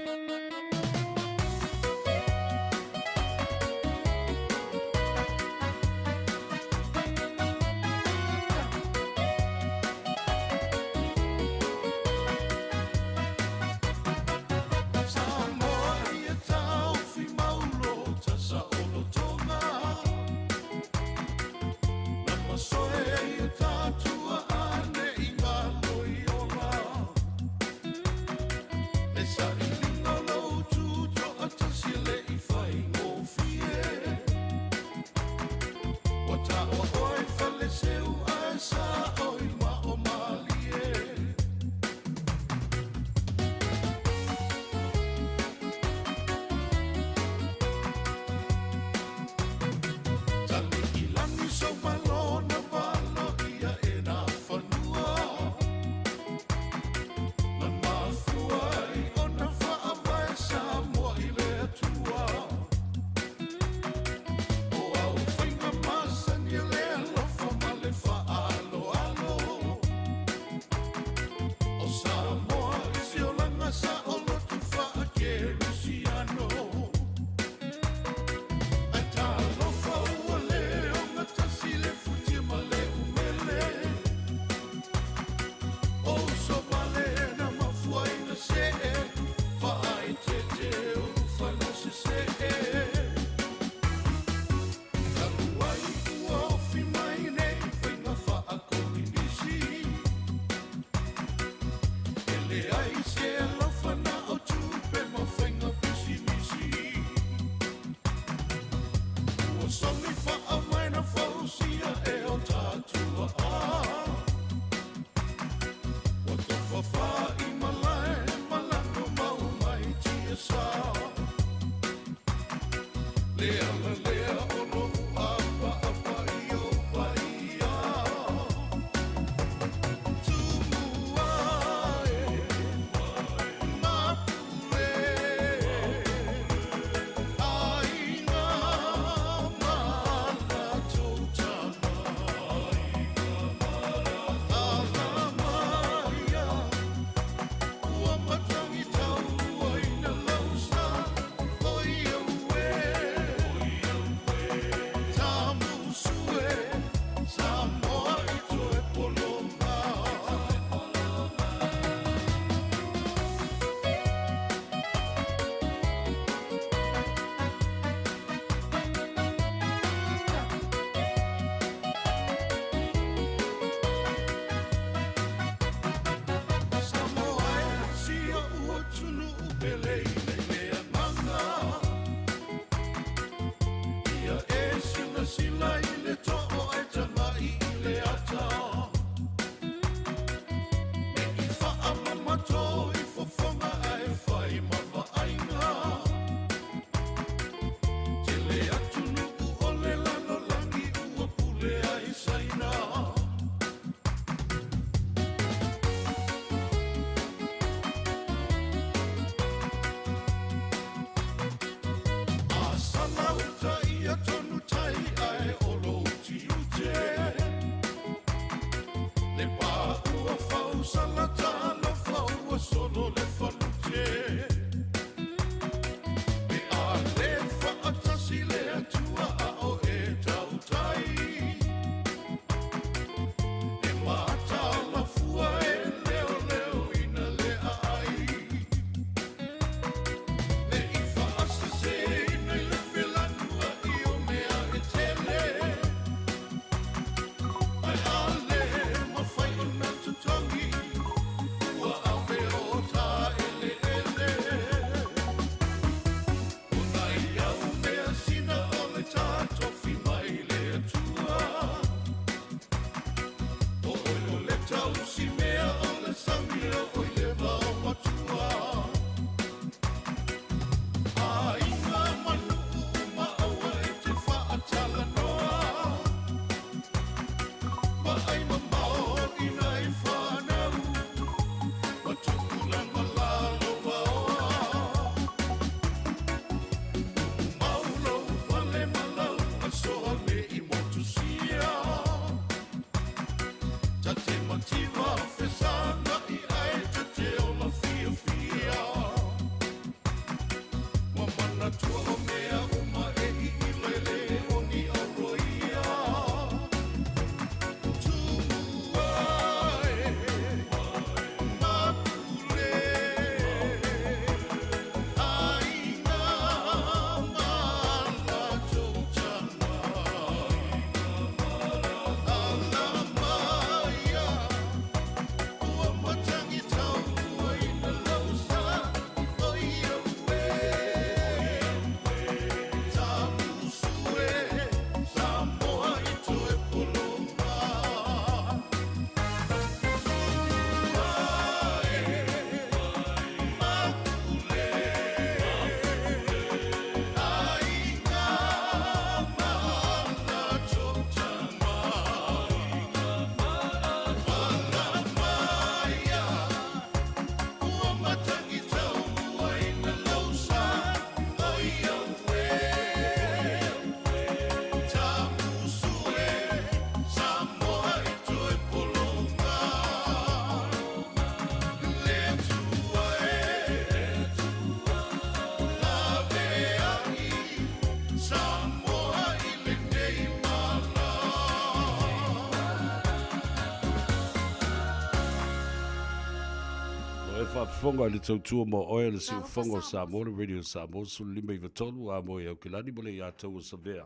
faafofoga i le tautua mo oe o le Siufofoga o Samoa, le Radio Samoa 1593, a mo e Aukilani ma le ia taua savea.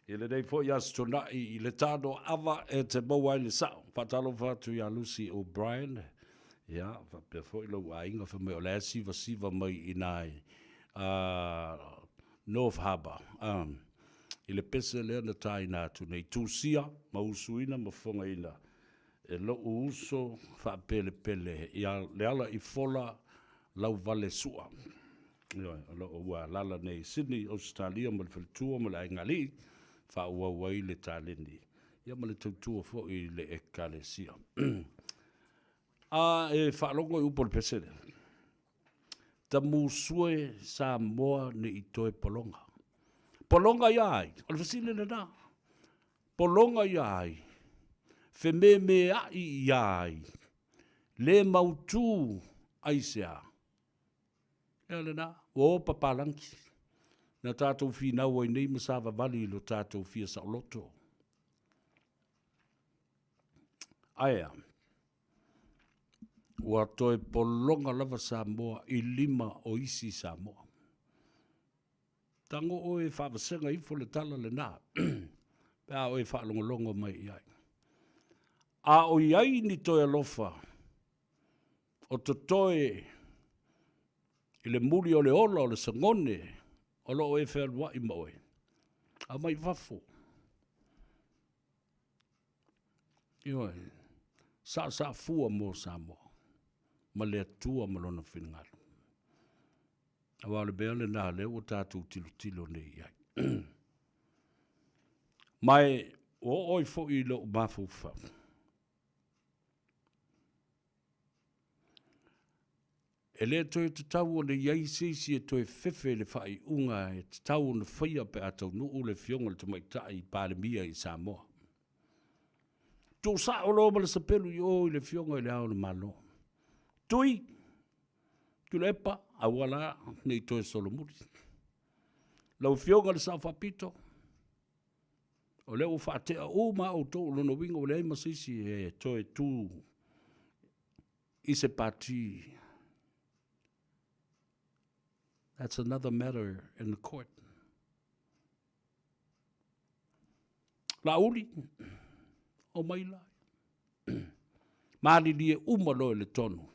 I lenei foi aso tuanai i le tano ava e te maua ai le sao. Faatalofa atu ia Lucy O'Brien, ia, faapea foi lou aiga fai mai o la e sivasiva mai i ina i North Harbour, i le pese lea na taina atu nei, tusia ma usuina ma fofogaina e lou uso faapelepele ia Lealaifola Lauvalesua. Ioe, o lo o ua alaala nei i Sydney, Ausetalia ma le faletua ma le aigaalii, faaauau ai le taleni ia ma le tautua foi i le Ekalesia. A e faalogo i upu o le pese lea, Tamusue Samoa ne i toe pologa. Pologa ia ai? O le fesili lena. Pologa ia ai? Fememeai ia ai? Le mautu aisea? Ea lena, ua o papalagi. Na tatou finau ai nei ma savavali i lo tatou fia saoloto. Ae a? Ua toe pologa lava Samoa i lima o isi Samoa. Tago oe e faavasega ifo le tala lena, pe a oe faalogologo mai i ai. A o i ai ni toe alofa o totoe i le muli o le ola o le sagone o lo o e fealuai ma oe, aumai i fafo. Ioe, saasaafua mo Samoa ma le Atua ma Lona finagalo. Aua o le mea lena lea ua tatou tilotilo nei i ai. Ma e ua oo ai foi i lou mafaufau, e le toe tatau ona i ai se isi e toe fefe i le faaiuga e tatau ona faia pe a taunuu le Afioga i le Tamaitai Palemia i Samoa. Tuusao loa ma le sapelu i o i le Afioga i Le Ao o le Malo. Tui, Tuilaepa, aua la ne i toe solomuli. Lau Afioga i le Sao Faapito, o lea ua faatea uma lava outou, o lona uiga ua leai ma se isi e toe tu i se pati. That's another matter in the court. Laauli, omai la. Malilie uma loa i le tonu.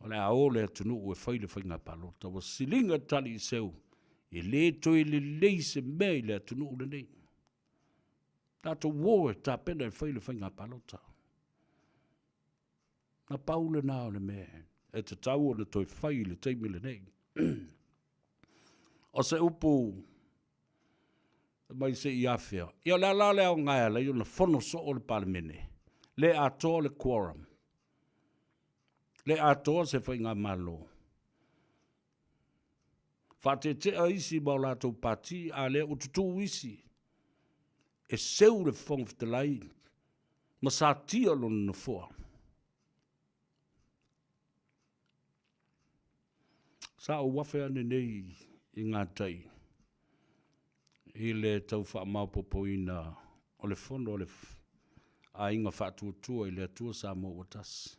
O le a o le atunuu e fai le faiga palota. Ua siliga tali i seu, e le toe lelei se mea i le atunuu lenei. Tatou o e tapena e fai le faiga palota. Na pau lena o le mea e tatau ona toe fai i le taimi lenei. O se upu mai se i afea. Ia o le a la le aoga e ala ai ona fono soo le Palemene, le atoa le quorum, le atoa se faigamalo. Faatetea isi ma o latou pati, a lea ua tutu isi e seu le Fofoga Fetalai ma satia lona nofoa. Sa ou afe ane nei i gatai i le tau faamaopoopoina o le fono a le Aiga Faatuatua i le Atua Samoa ua Tasi.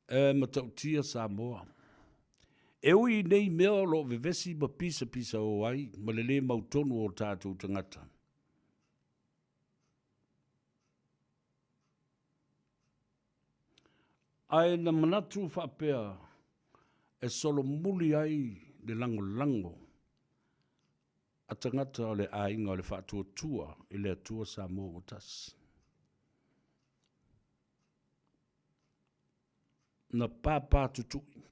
E matautia Samoa. E ui i nei mea o lo o vevesi ma pisapisao ai ma le lē mautonu o tatou tagata, Ae na manatu faapea e solomuli ai le lagolago a tagata o le aiga o le Faatuatua i le Atua Samoa ua Tasi. Na pāpātutui.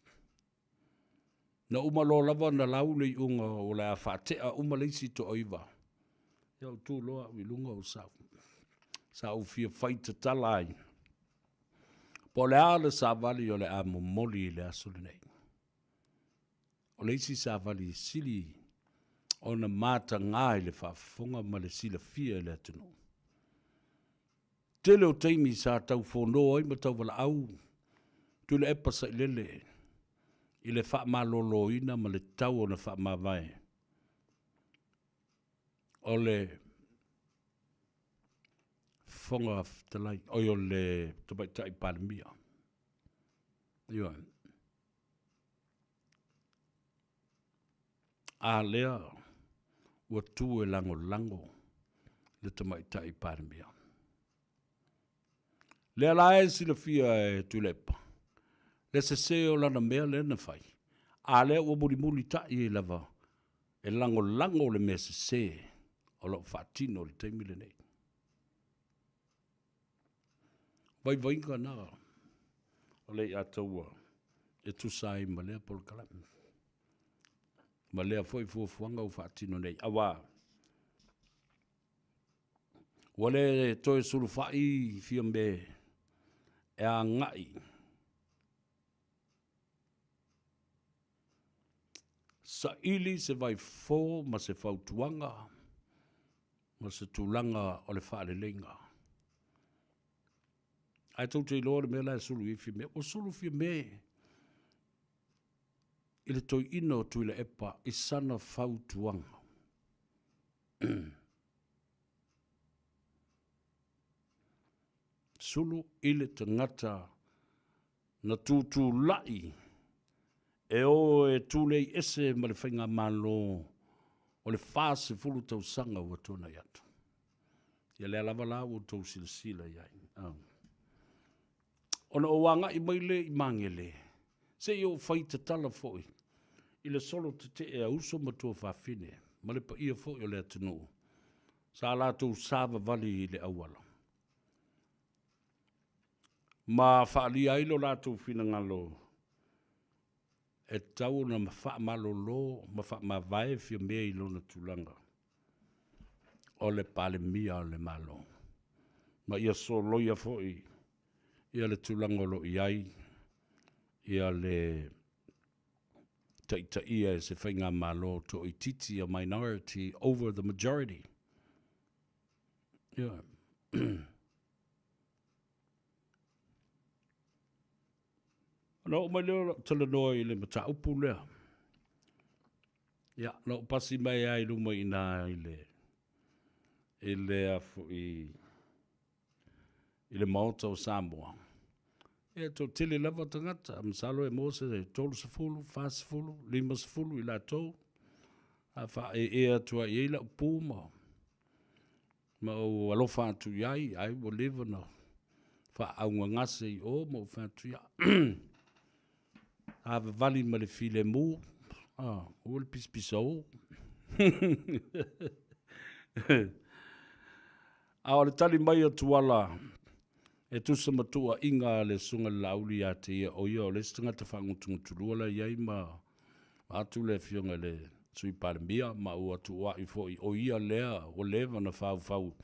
Na uma loa lava ona lau le iuga o le a faatea uma le isi toaiva. Ia ou tu loa au i luga ou sau. Sa ou fia fai tatala ai. Po o le a le savali o le a momoli i le aso lenei. O le isi savali e sili ona mataga i le faafofoga ma le silafia e le atunuu. Tele o taimi sa tau fono ai ma tau valaau Tuilaepa Sailele i le faamaloloina ma le tatau ona faamavae o le Fofoga Fetalai, oi o le Tamaitai Palemia. Ioe. A lea ua tu e lagolago le Tamaitai Palemia. Lea la e silafia e Tuilaepa le sese o lana mea lea na fai, a lea ua mulimulitai ai lava e lagolago le mea sese o lo o faatino i le taimi lenei. Vaivaiga na o le Aiataua e tusa ai ma lea polokalame ma lea foi fuafuaga ua faatino nei, aua ua le toe sulufai Fiame e agai saili se vaifo ma se fautuaga ma se tulaga o le faaleleiga. Ae tou te iloa le mea la e sulu i ai Fiame, ua sulu Fiame i le toeaina o Tuilaepa i sana fautuaga. Sulu i le tagata na tutulai e o e tulei ese ma le faigamalo o le 40 tausaga ua tuanai atu. Ia lea lava la ua outou silasila i ai. Ona ou agai mai lea i Magele, se i ou fai tatala foi i le solo tetee a uso ma tuafafine ma le paia foi o le atunuu sa latou savavali i le auala ma faaalia ai lo latou finagalo e tatau ona faamalolo ma faamavae Fiame i lona tulaga o le Palemia o le Malo, ma ia soloia foi ia le tulaga o lo o i ai ia le taitaia e se faigamalo toaitiiti, a minority over the majority. Yeah. Ona oo mai lea o lau talanoa i le mataupu lea. Ia, na ou pasi mai lava i luma i ina i le, i le a foi, i le Maota o Samoa. Ia, toatele lava tagata, masalo e maua se 30, 40, 50 i latou. A faaeaea atu ai i ai lau pu ma ma ou alofa atu i ai, ai ua leva ona faaaaugagase i o ma ou fai atu, ia, a vavali ma le filemu, aua le pisapisao. A o le tali mai a Tuala e tusa ma tuuaiga a le Susuga i le Laauli ia te ia, o ia o le isi tagata faagutugutulua la e i ai ma atu le Afioga i le Sui Palemia ma ua tuuai foi o ia lea ua leva ona faufau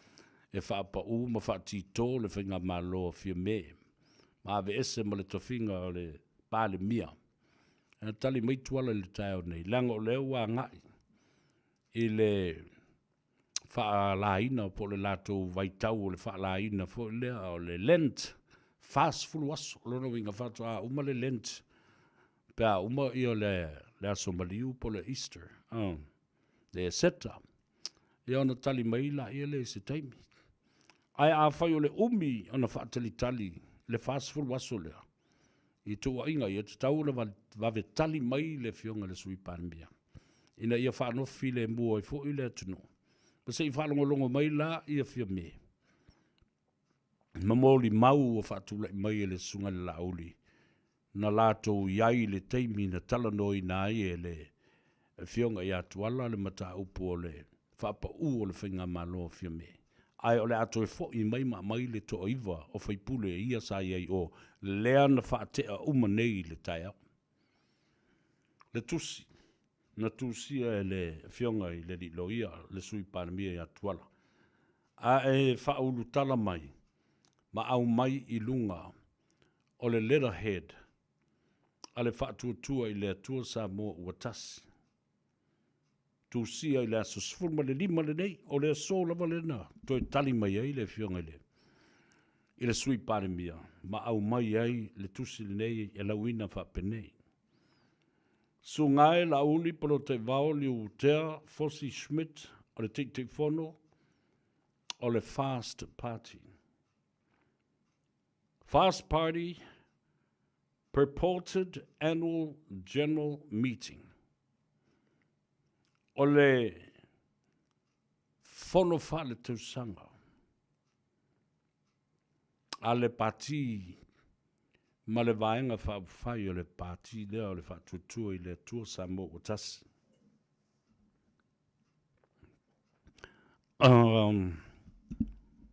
e faapau ma faatito le faigamalo a Fiame ma aveese ma le tofiga o le Palemia. Na tali mai Tuala i le taeao nei, leaga o lea ua agai i le faalaina po o le latou vaitau o le faalaina foi lea o le Lent, 40 aso. O lona uiga faatoa uma le Lent pe a uma ia le, le aso maliu po o le Easter, le Eseta. Ia ona tali mai laia lea i se taimi. Ae afai o le umi ona faatalitali le 40 aso lea, i tuuaiga ia, tatau ona vave tali mai le Afioga i le Sui Palemia ina ia faanofo filemu ai foi le atunuu. Ma se i faalogologo mai la ia Fiame ma molimau ua faatulai mai e le Susuga i le Laauli na latou i ai i le taimi na talanoaina ai e le Afioga ia Tuala le mataupu o le faapau o le faigamalo a Fiame. Ae o le a toe foi mai ma aumai le toaiva o faipule ia sa i ai i o, lea na faatea uma nei i le taeao. Le tusi na tusia e le Afioga i le Alii Loia, le Sui Palemia ia Tuala, a e faaulutala mai ma aumai i luga o le letterhead a le Faatuatua i le Atua Samoa ua Tasi, tusia i le aso 15 lenei, o le aso lava lea na toe tali mai ai le Afioga i le i le Sui Palemia ma aumai ai le tusi lenei e lauina faapenei. Susuga e Laauli Polataivao Liutea Fosi Schmidt o le Taitaifono o le Fast Party. Fast Party. Purported Annual General Meeting. O le fono faaletausaga a le Pati ma le Vaega Faaupufai o le Pati lea o le Faatuatua i le Atua Samoa ua Tasi. Um,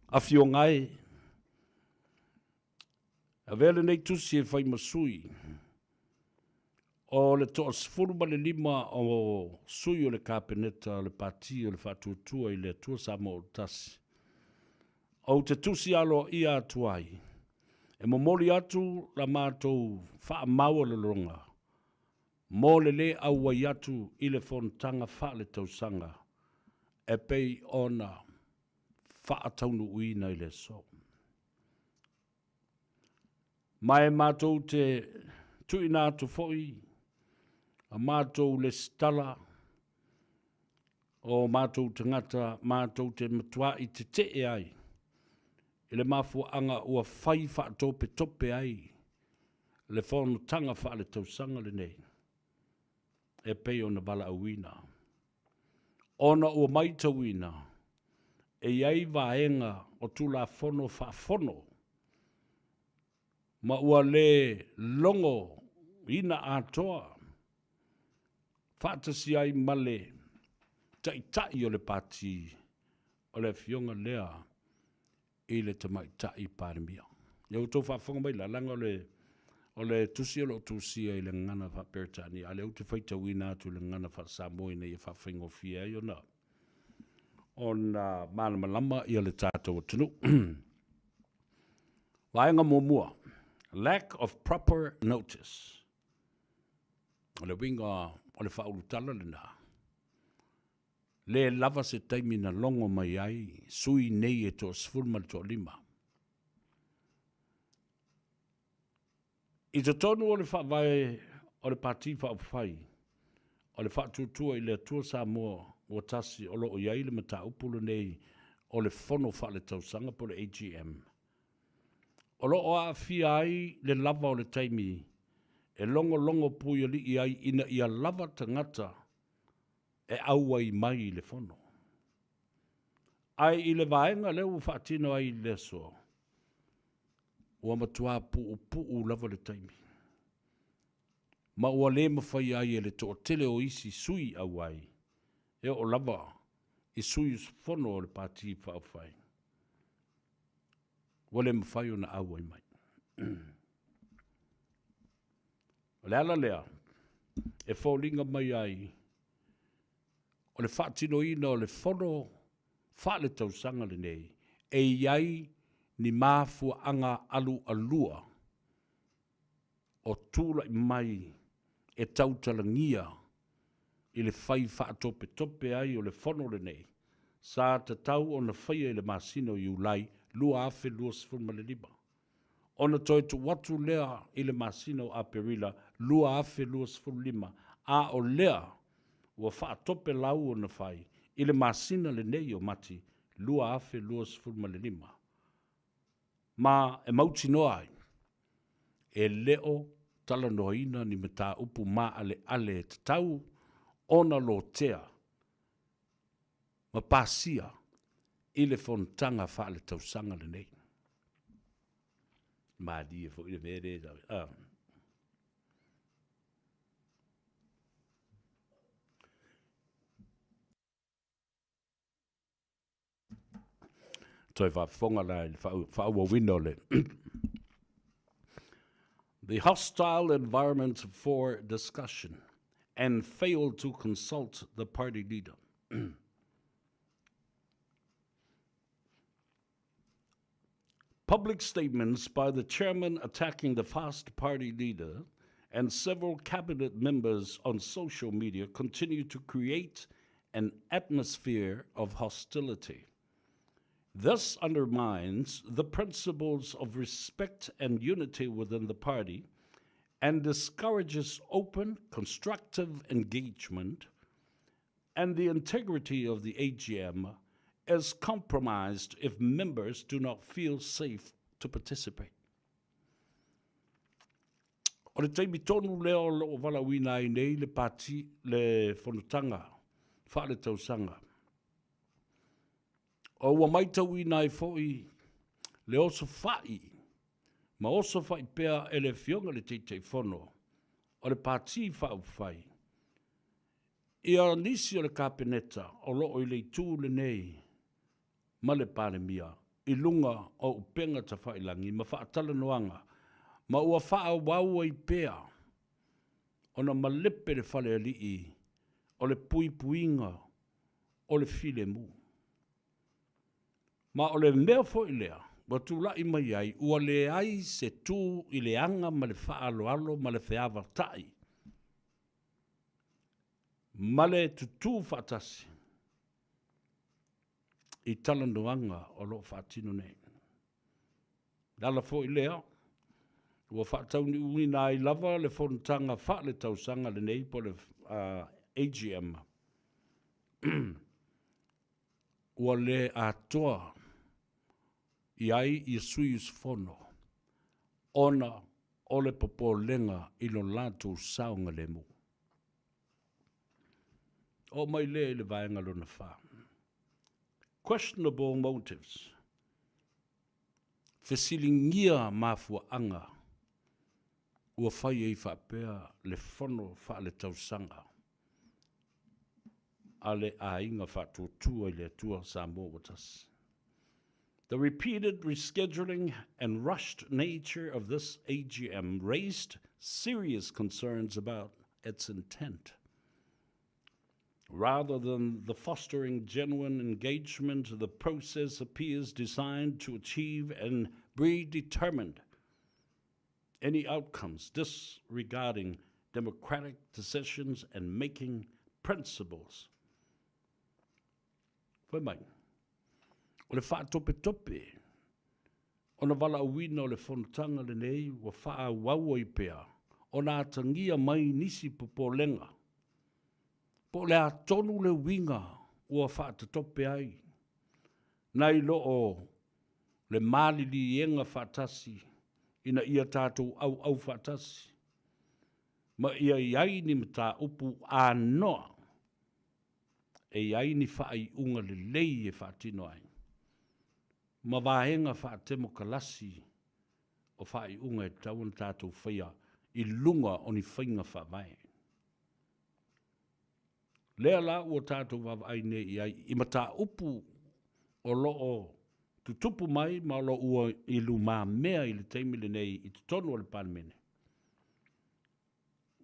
afioga e, avea lenei tusi e fai ma sui o le toa 15 o sui o le Kapeneta o le Pati o le Faatuatua i le Atua Samoa ua Tasi. Ou te tusi aloaia atu ai, e momoli atu la matou faamaualaloga mo le lē auai atu i le fonotaga faaletausaga e pei ona faataunuuina i le aso. Ma e matou te tuuina atu foi a matou lesitala o matou tagata matou te matua'i tete'e ai i le mafuaaga ua fai faatopetope ai le fonotaga faaletausaga lenei e pei ona valaauina, ona ua maitauina e i ai vaega o Tulafono faafono ma ua le logoina atoa faatasi ai ma le Taitai o le Pati o le Afioga lea i le Tamaitai Palemia. Ia outou faafofoga mai la, leaga o le, o le tusi o lo o tusia i le gagana faa-Peretania, a o lea ou te faitauina atu i le gagana faa-Samoa ina ia faafaigofie ai ona, ona malamalama ia le tatou atunuu. Vaega muamua, lack of proper notice. O le uiga o le faaulutala lena, le lava se taimi na logo mai ai sui nei e 15. I totonu o le faavae o le Pati Faaupufai o le Faatuatua i le Atua Samoa ua Tasi o lo o i ai le mataupu lenei o le Fono Faaletausaga po o le AGM, O lo o aafia ai le lava o le taimi e logologo puialii ai ina ia lava tagata e auai mai i le fono. Ae i le vaega lea ua faatino ai i le aso, ua matua puupuu lava le taimi, ma ua le mafai ai e le toatele o isi sui auai e oo lava i sui usufono o le Pati Faaupufai. Ua le mafai ona auai mai. O le ala lea e foliga mai ai o le faatinoina o le fono faaletausaga lenei e i ai ni mafuaaga alualua o tulai mai e tautalagia i le fai faatopetope ai o le fono lenei sa tatau ona faia i le masina o Iulai 2025, ona toe tuu atu lea i le masina o Aperila 2025, a o lea ua faatopelau ona fai i le masina lenei o Mati 2025. Ma e mautinoa ai, e le o talanoaina ni mataupu maaleale e tatau ona lotea ma pasia i le fonotaga faaletausaga lenei. Malie foi le mea lea. Ah. Toe faafofoga la i le faaauauina o le The hostile environment for discussion and failed to consult the party leader. Public statements by the chairman attacking the fast party leader and several cabinet members on social media continue to create an atmosphere of hostility. This undermines the principles of respect and unity within the party and discourages open, constructive engagement, and the integrity of the AGM is compromised if members do not feel safe to participate. O le taimi tonu lea o lo o valaauina ai nei le pati, le fonotaga faaletausaga. O ua maitauina ai foi le osofai ma osofai pea e le Afioga i le Taitaifono o le Pati Faaupufai ia nisi o le Kapeneta o lo o i le itu lenei ma le Palemia i luga o upega tafailagi ma faatalanoaga ma ua faaauau ai pea ona malepe le falealii o le puipuiga o le filemu. Ma o le mea foi lea ua tulai mai ai, ua leai se tu i le aga ma le faaaloalo ma le feavatai ma le tutū faatasi i talanoaga o lo o faatino nei. O le ala foi lea ua faatauniuina ai lava le fonotaga faaletausaga lenei po o le AGM, ua le atoa i ai ia sui usufono ona o le popolega i lo latou saogalemu. Oo mai lea i le vaega lona fa. Questionable motives. Fesiligia mafuaaga ua fai ai faapea le fono faaletausaga a le Aiga Faatuatua i le Atua Samoa ua Tasi. The repeated rescheduling and rushed nature of this AGM raised serious concerns about its intent. Rather than the fostering genuine engagement, the process appears designed to achieve and predetermined any outcomes, disregarding democratic decisions and making principles. Fai mai, o le faatopetope ona valaauina o le fonotaga lenei ua faaauau ai pea ona atagia mai nisi popolega po o le a tonu le uiga ua faatatope ai nai lo o le maliliega faatasi ina ia tatou auau faatasi ma ia i ai ni mataupu anoa e i ai ni faaiuga lelei e faatino ai ma vaega faatemokalasi o faaiuga e tatau ona tatou faia i luga o ni faiga faavae. Lea la ua tatou vaavaai nei i ai i mataupu o lo o tutupu mai ma o lo o ua i lumamea i le taimi lenei i totonu o le Palemene,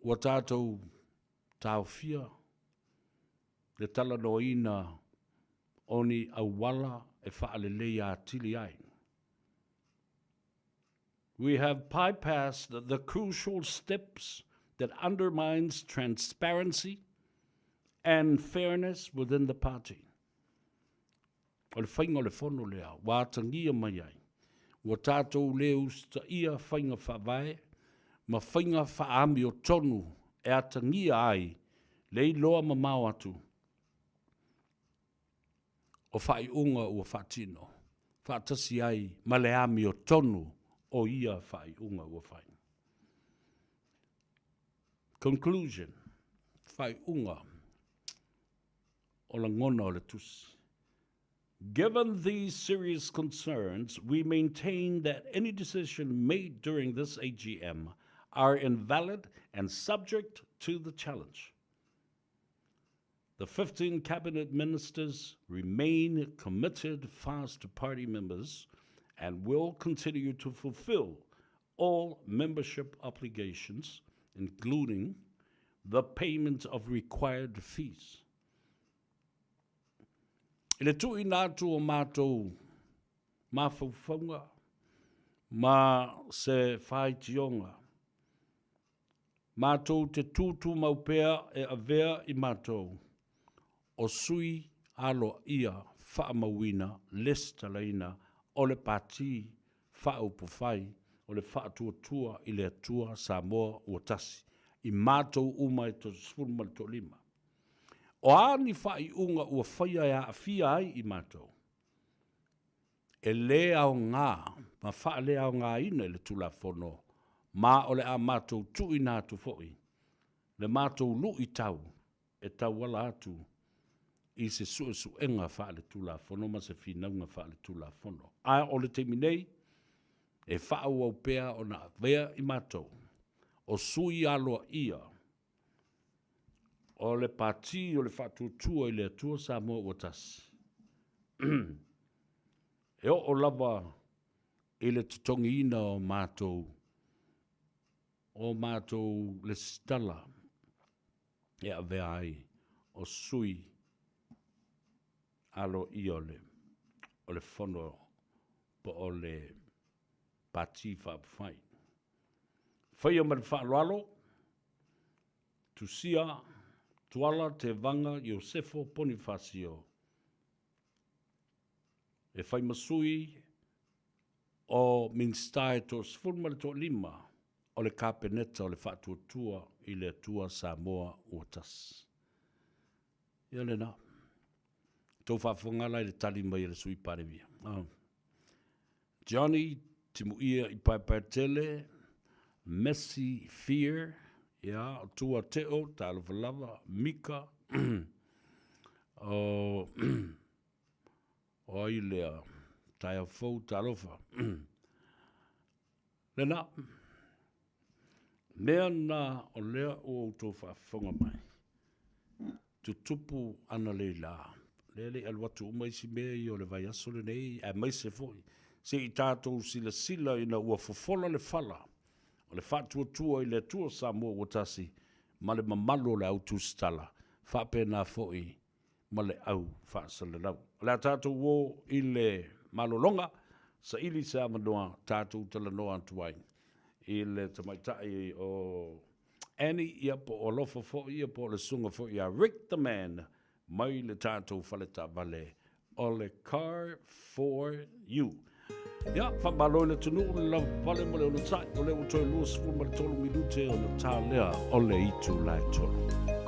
ua tatou taofia le talanoaina o ni auala e faaleleia atili ai. We have bypassed the crucial steps that undermines transparency and fairness within the party. O le faiga o le fono lea ua atagia mai ai, ua tatou le usitaia faiga faavae ma faiga faaamiotonu e atagia ai le iloa mamao atu o faaiuga ua faatino, faatasi ai ma le amiotonu o ia faaiuga ua fai. Conclusion, Faaiuga o lagona o le tusi. Given these serious concerns, we maintain that any decision made during this AGM are invalid and subject to the challenge. The 15 cabinet ministers remain committed fast party members and will continue to fulfill all membership obligations, including the payment of required fees. I le tuuina atu o matou mafaufauga ma se faitioga, matou te tūtūmau pea e avea i matou o sui aloaia faamauina lesitalaina o le Pati Faaupufai o le Faatuatua i le Atua Samoa ua Tasi, i matou uma e 35. O a ni faaiuga ua faia e aafia ai i matou, e le aoga ma faaleaogaina i le Tulafono Ma o le a matou tuuina atu foi le matou luitau e tauala atu i se suesuega faaletulafono ma se finauga faaletulafono. A o le taimi nei, e faaauau pea ona avea i matou o sui aloaia o le Pati o le Faatuatua i le Atua Samoa ua Tasi, e oo lava i le totogiina o matou o matou lesitala e avea ai o sui aloaia o le o le fono po o le Pati Faaupufai. Faia ma le faaaloalo, Tusia, Tuala Tevaga Iosefo Ponifasio, e fai ma sui o Minisita e 15 o le Kapeneta o le Faatuatua i le Atua Samoa ua Tasi. Ia lena. Tou faafofoga la i le tali mai a le Sui Palemia. Oh. Johnny Timuia i Paepaetele, Messi Fear, ia, o Tua Teo, talofa lava, Mika, o, o ai lea, taeao fou, talofa. Lena, mea na o lea ua outou faafofoga mai, tutupu analeila, lea e le i alu atu uma isi mea ia o le vaiaso lenei, aemaise foi se i tatou silasila ina ua fofola le fala o le faatuatua i le Atua Samoa ua tasi ma le mamalu o le au tusitala, faapena foi ma le au faasalalau. O le a tatou o i le malologa, saili se avanoa tatou talanoa atu ai i le tamaitai o Annie, ia po o Alofa foi, ia po o le susuga foi ia Rick the Man mai le tatou fale taavale o le Car for You. Ia, faamalo i le atunuu le lavapapale ma le onosai, o lea ua toe 23 minute ona ta lea o le itula e 3.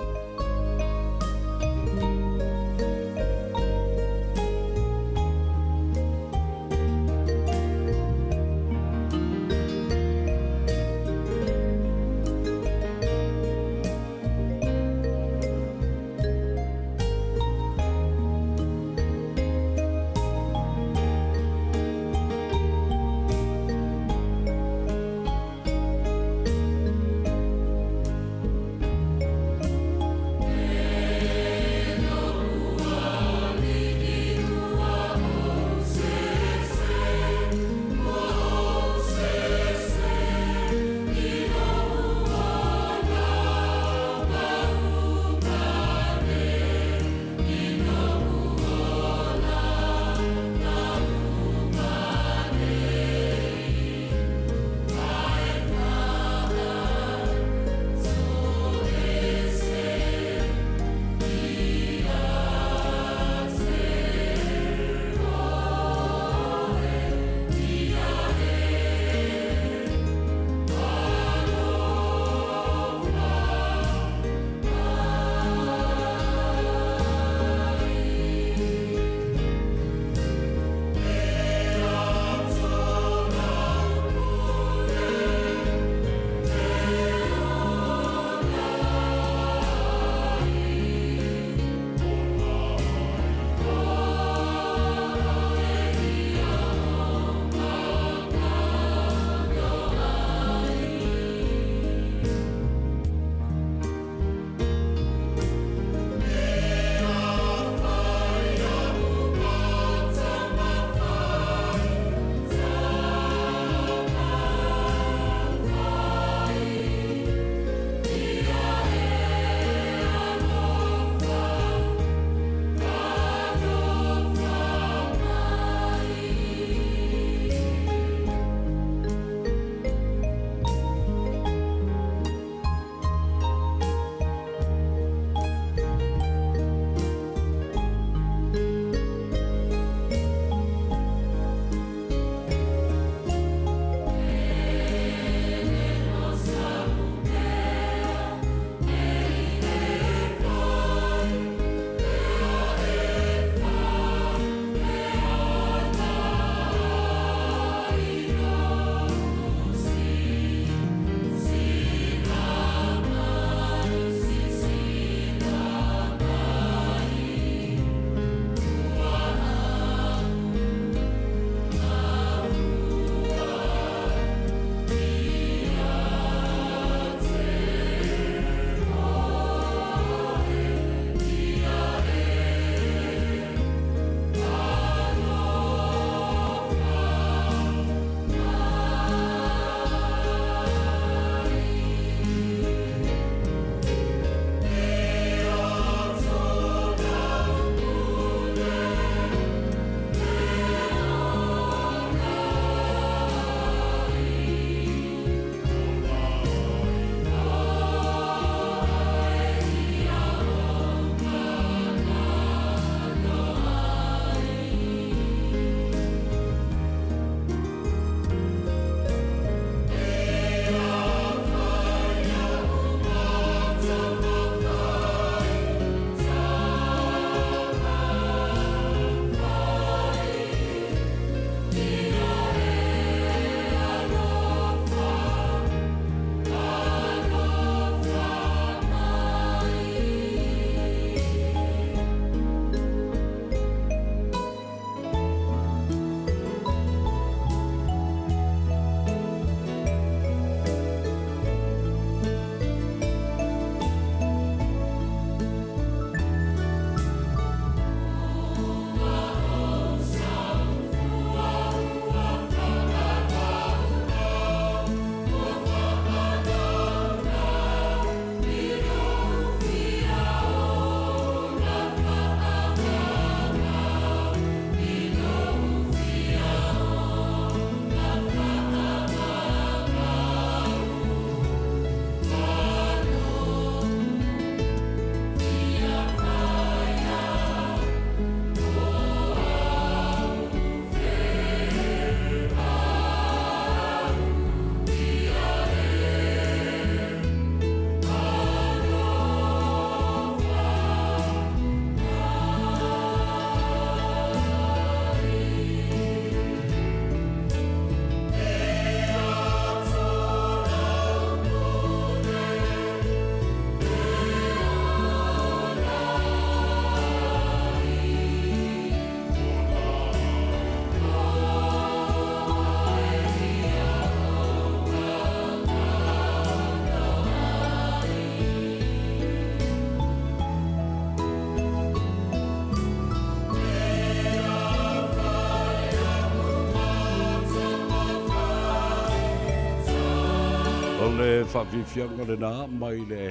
O le faafiafiaga lenā mai le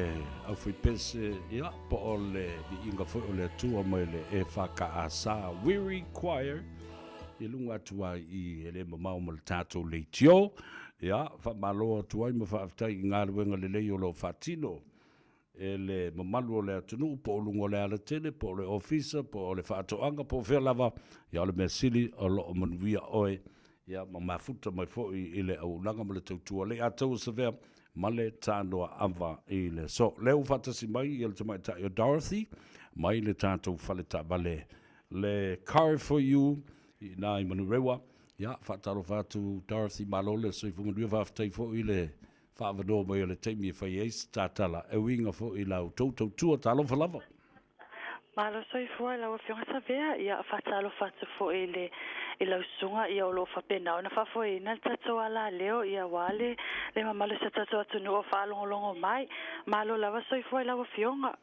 aufaipese, ia, po o le viiga foi o le Atua mai le EFKS Weary Choir i luga atu ai i e le mamao ma le tatou leitio. Ia, faamalo atu ai ma faafetai i galuega lelei o lo o faatino e le mamalu o le atunuu, po o luga o le alatele, po o le ofisa, po o le faatoaga, po o fea lava, ia o le mea sili o lo o manuia oe, ia ma mafuta mai foi i le auaunaga ma le tautua le Ataua Savea ma le Tanoa Ava i le aso. Lea ua faatasi mai ia le tamaitai o Dorothy mai le tatou fale taavale le Car for You i ina i Manurewa. Ia, faatalofa atu Dorothy, malo le soifua manuia, faafetai foi i le faaavanoa mai o le taimi e fai ai se tatala e uiga foi i la outou tautua. Talofa lava. Malo soifua i lau Afioga Savea, ia faatalofa atu foi i le i lau susuga ia o lo o faapena ona faafoeina le tatou alaleo ia aua le le mamalu o si o tatou atunuu o faalogologo mai. Malo lava soifua i lau Afioga.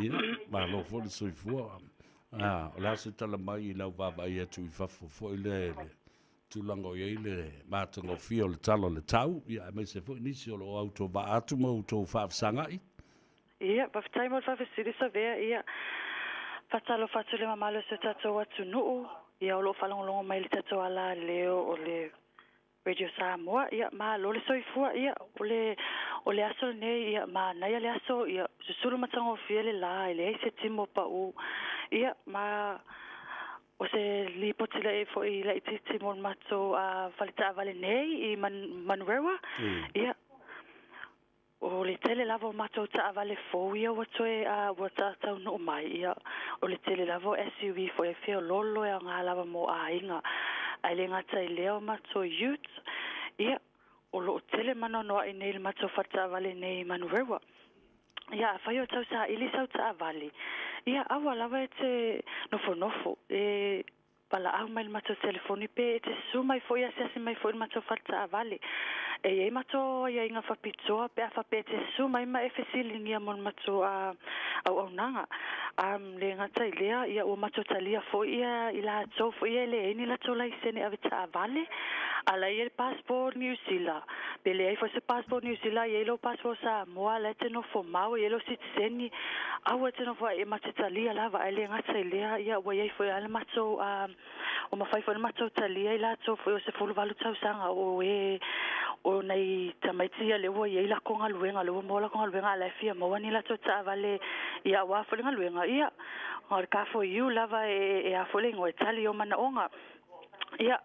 Ia, malo foi le soifua. Ah, o le a se tala mai i lau vaavaai atu i fafo foi lea i le tulaga o i ai le matagofie o le tala o le tau, ia aemaise foi nisi o lo o autovaa atu ma outou faafesagai? Ia, faafetai mo le faafesili Savea, ia, faatalofa atu i le mamalu o si o tatou atunuu, ia, o lo o faalogologo mai i le tatou alaleo o le Radio Samoa, ia, malo le soifua, ia, o le, o le aso lenei, ia, manaia le aso, ia, susulu matagofie le la, e leai se timo pau, ia, ma o se lipoti laʻi foi laitiiti mo le matou fale taavale nei i Manurewa, ia, O le tele lava o matou taavale fou ia ua toe ua taunuu mai, ia, o le tele lava o SUV foi e feoloolo e aoga lava mo aiga. Ae le gata i lea o matou utes, ia, o lo o tele ma noanoaʻi nei i le matou fale taavale nei i Manurewa. Ia, afai o tau saili sau taavale, ia, aua lava e te nofonofo, e valaau mai i le matou telefoni pe e te susu mai foi asiasi mai foi i le matou fale taavale. E i ai matou aiaiga faapitoa pe a faapea e te susu mai ma e fesiligia mo le matou auaunaga. A le gata i lea, ia ua matou talia foi ia i latou foi ia e leai ni latou laisene ave taavale, a la e i ai le passport Niu Sila. Pe leai foi se passport Niu Sila, e i ai lou passport Samoa la e te nofo mau, e i ai lou sitiseni, Aua e te nofo ai e ma te talia lava, ae le gata i lea, ia ua i ai foi lava le matou, ua mafai foi ona matou talia i latou foi o 18 tausaga o e, o nai tamaiti ia lea ua i ai lakou galuega, lea ua maua lakou galuega a o la e fia maua ni latou taavale, ia aua foi le galuega, ia, o le car for you lava e, e a foi le igoa e tali i ou manaoga. Ia,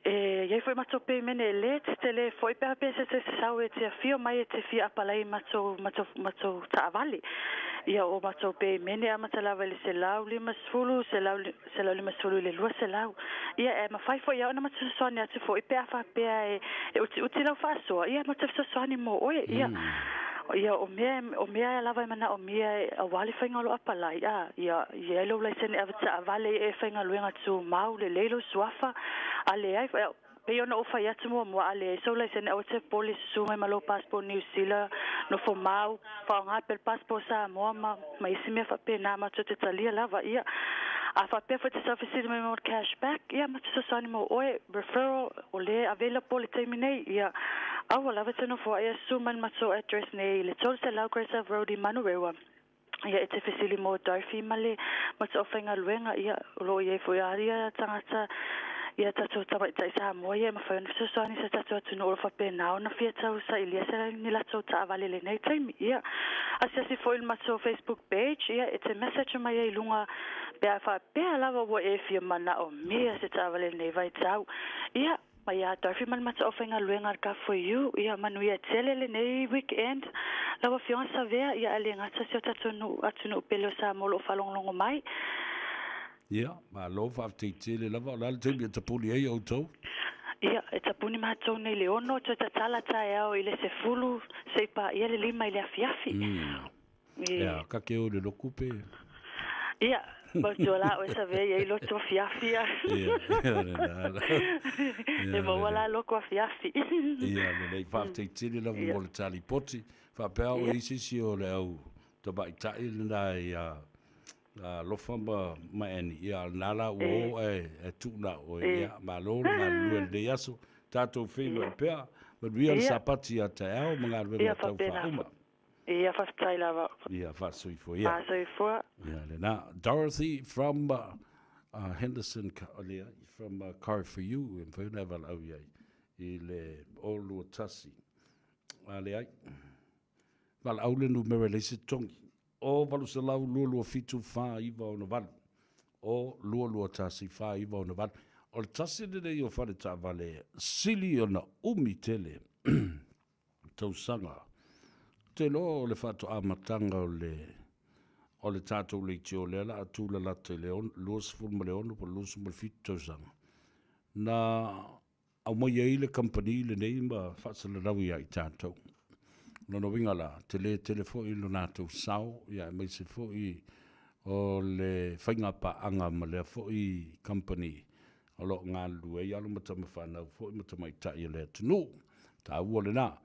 e i ai foi matou peimene e le tetele foi pe a pe se te sau e te afio mai e te fia apalai i matou, matou, matou taavale. Ia, o matou peimene e amata lava i le 150, 150 i le 200. Ia, e mafai foi au ona matou fesoasoani atu foi pe a faapea e, e utiuti lau faasoa, ia, matou fesoasoani mo oe. Ia, Ia, o mea, o mea lava e manaomia aua le faiga o lou apalai, a, ia, i ai lou laisene ave taavale e faigaluega tumau, lelei lou suafa, a leai, pei ona ou fai atu muamua, a leai sou laisene aua te popole, susu mai ma lou passport Niu Sila, nofo mau, faaaoga pea le passport Samoa ma, ma isi mea faapena, matou te talia lava, ia. A faapea foi e te sau fesili mai mo le cash back, ia, matou fesoasoani mo oe, referral, O lea e available i le taimi nei, ia, aua lava e te nofo ae susu mai le matou address nei i le 300 Grace Road i Manurewa. Ia, e te fesili mo Dorothy ma le matou aufaigaluega, ia, o lo o i ai foi lava ia tagata, ia tatou tamaitai Samoa ia e mafai ona fesoasoani i se tatou atunuu o lo o faapena ona fia tau sailia se ni latou taavale i lenei taimi. Ia, asiasi foi i le matou Facebook page, ia, e te message mai ai i luga Pe a faapea lava ua e fia manaomia se taavale i lenei vaitau, ia, mai ia Dorothy ma le matou aufaigaluega a le Car For You, ia manuia tele lenei weekend. Lau Afioga Savea, ia ae le gata si o tatou nuu, atunuu pele o Samoa o lo o faalogologo mai. Ia, malo faafetai tele lava, o le a le taimi e tapuni ai outou? Ia, e tapuni matou nei i le 6, toe tatala taeao i le 10, se i paia le 5 i le afiafi. Ia, ka ke o le loku pe. Ia, mautua la oe Savea i ai lotu afiafi ia. Ia, ia le la la. E maua la loku afiafi. Ia, lelei faafetai tele lava mo le tali poti. Faapea o i se isi o le au tamaitai lena ia Alofa ma ma Annie. Ia, lena la ua o ae e tuu na oe. Ia, malo le galulue i lenei aso. Tatou feiloai pea. Manuia le Sapati ia taeao ma galuega tau faauma. Ia, faafetai lava. Ia, faasoifua ia. Faasoifua. Ia, lena. Dorothy from Henderson, leai, from Car For You, e mafai ona e valaau i ai i le 021. A leai. Valaau le numera e leai se totogi. O 800 227 4968. O 221 4968. O le tasi lenei o fale taavale sili ona umi tele tausaga. Ou te iloa o le faatoa amataga o le o le tatou leitio lea la a tulalata i le 26 po o le 27 tausaga na aumai ai le kamupani lenei ma faasalalau ia i tatou. O lona uiga la, tele tele foi lo latou sao, ia aemaise foi o le faiga paaga ma lea foi kamupani o lo o galulue ai alo ma tama fanau foi ma tamaitai o le atunuu. Taua lena.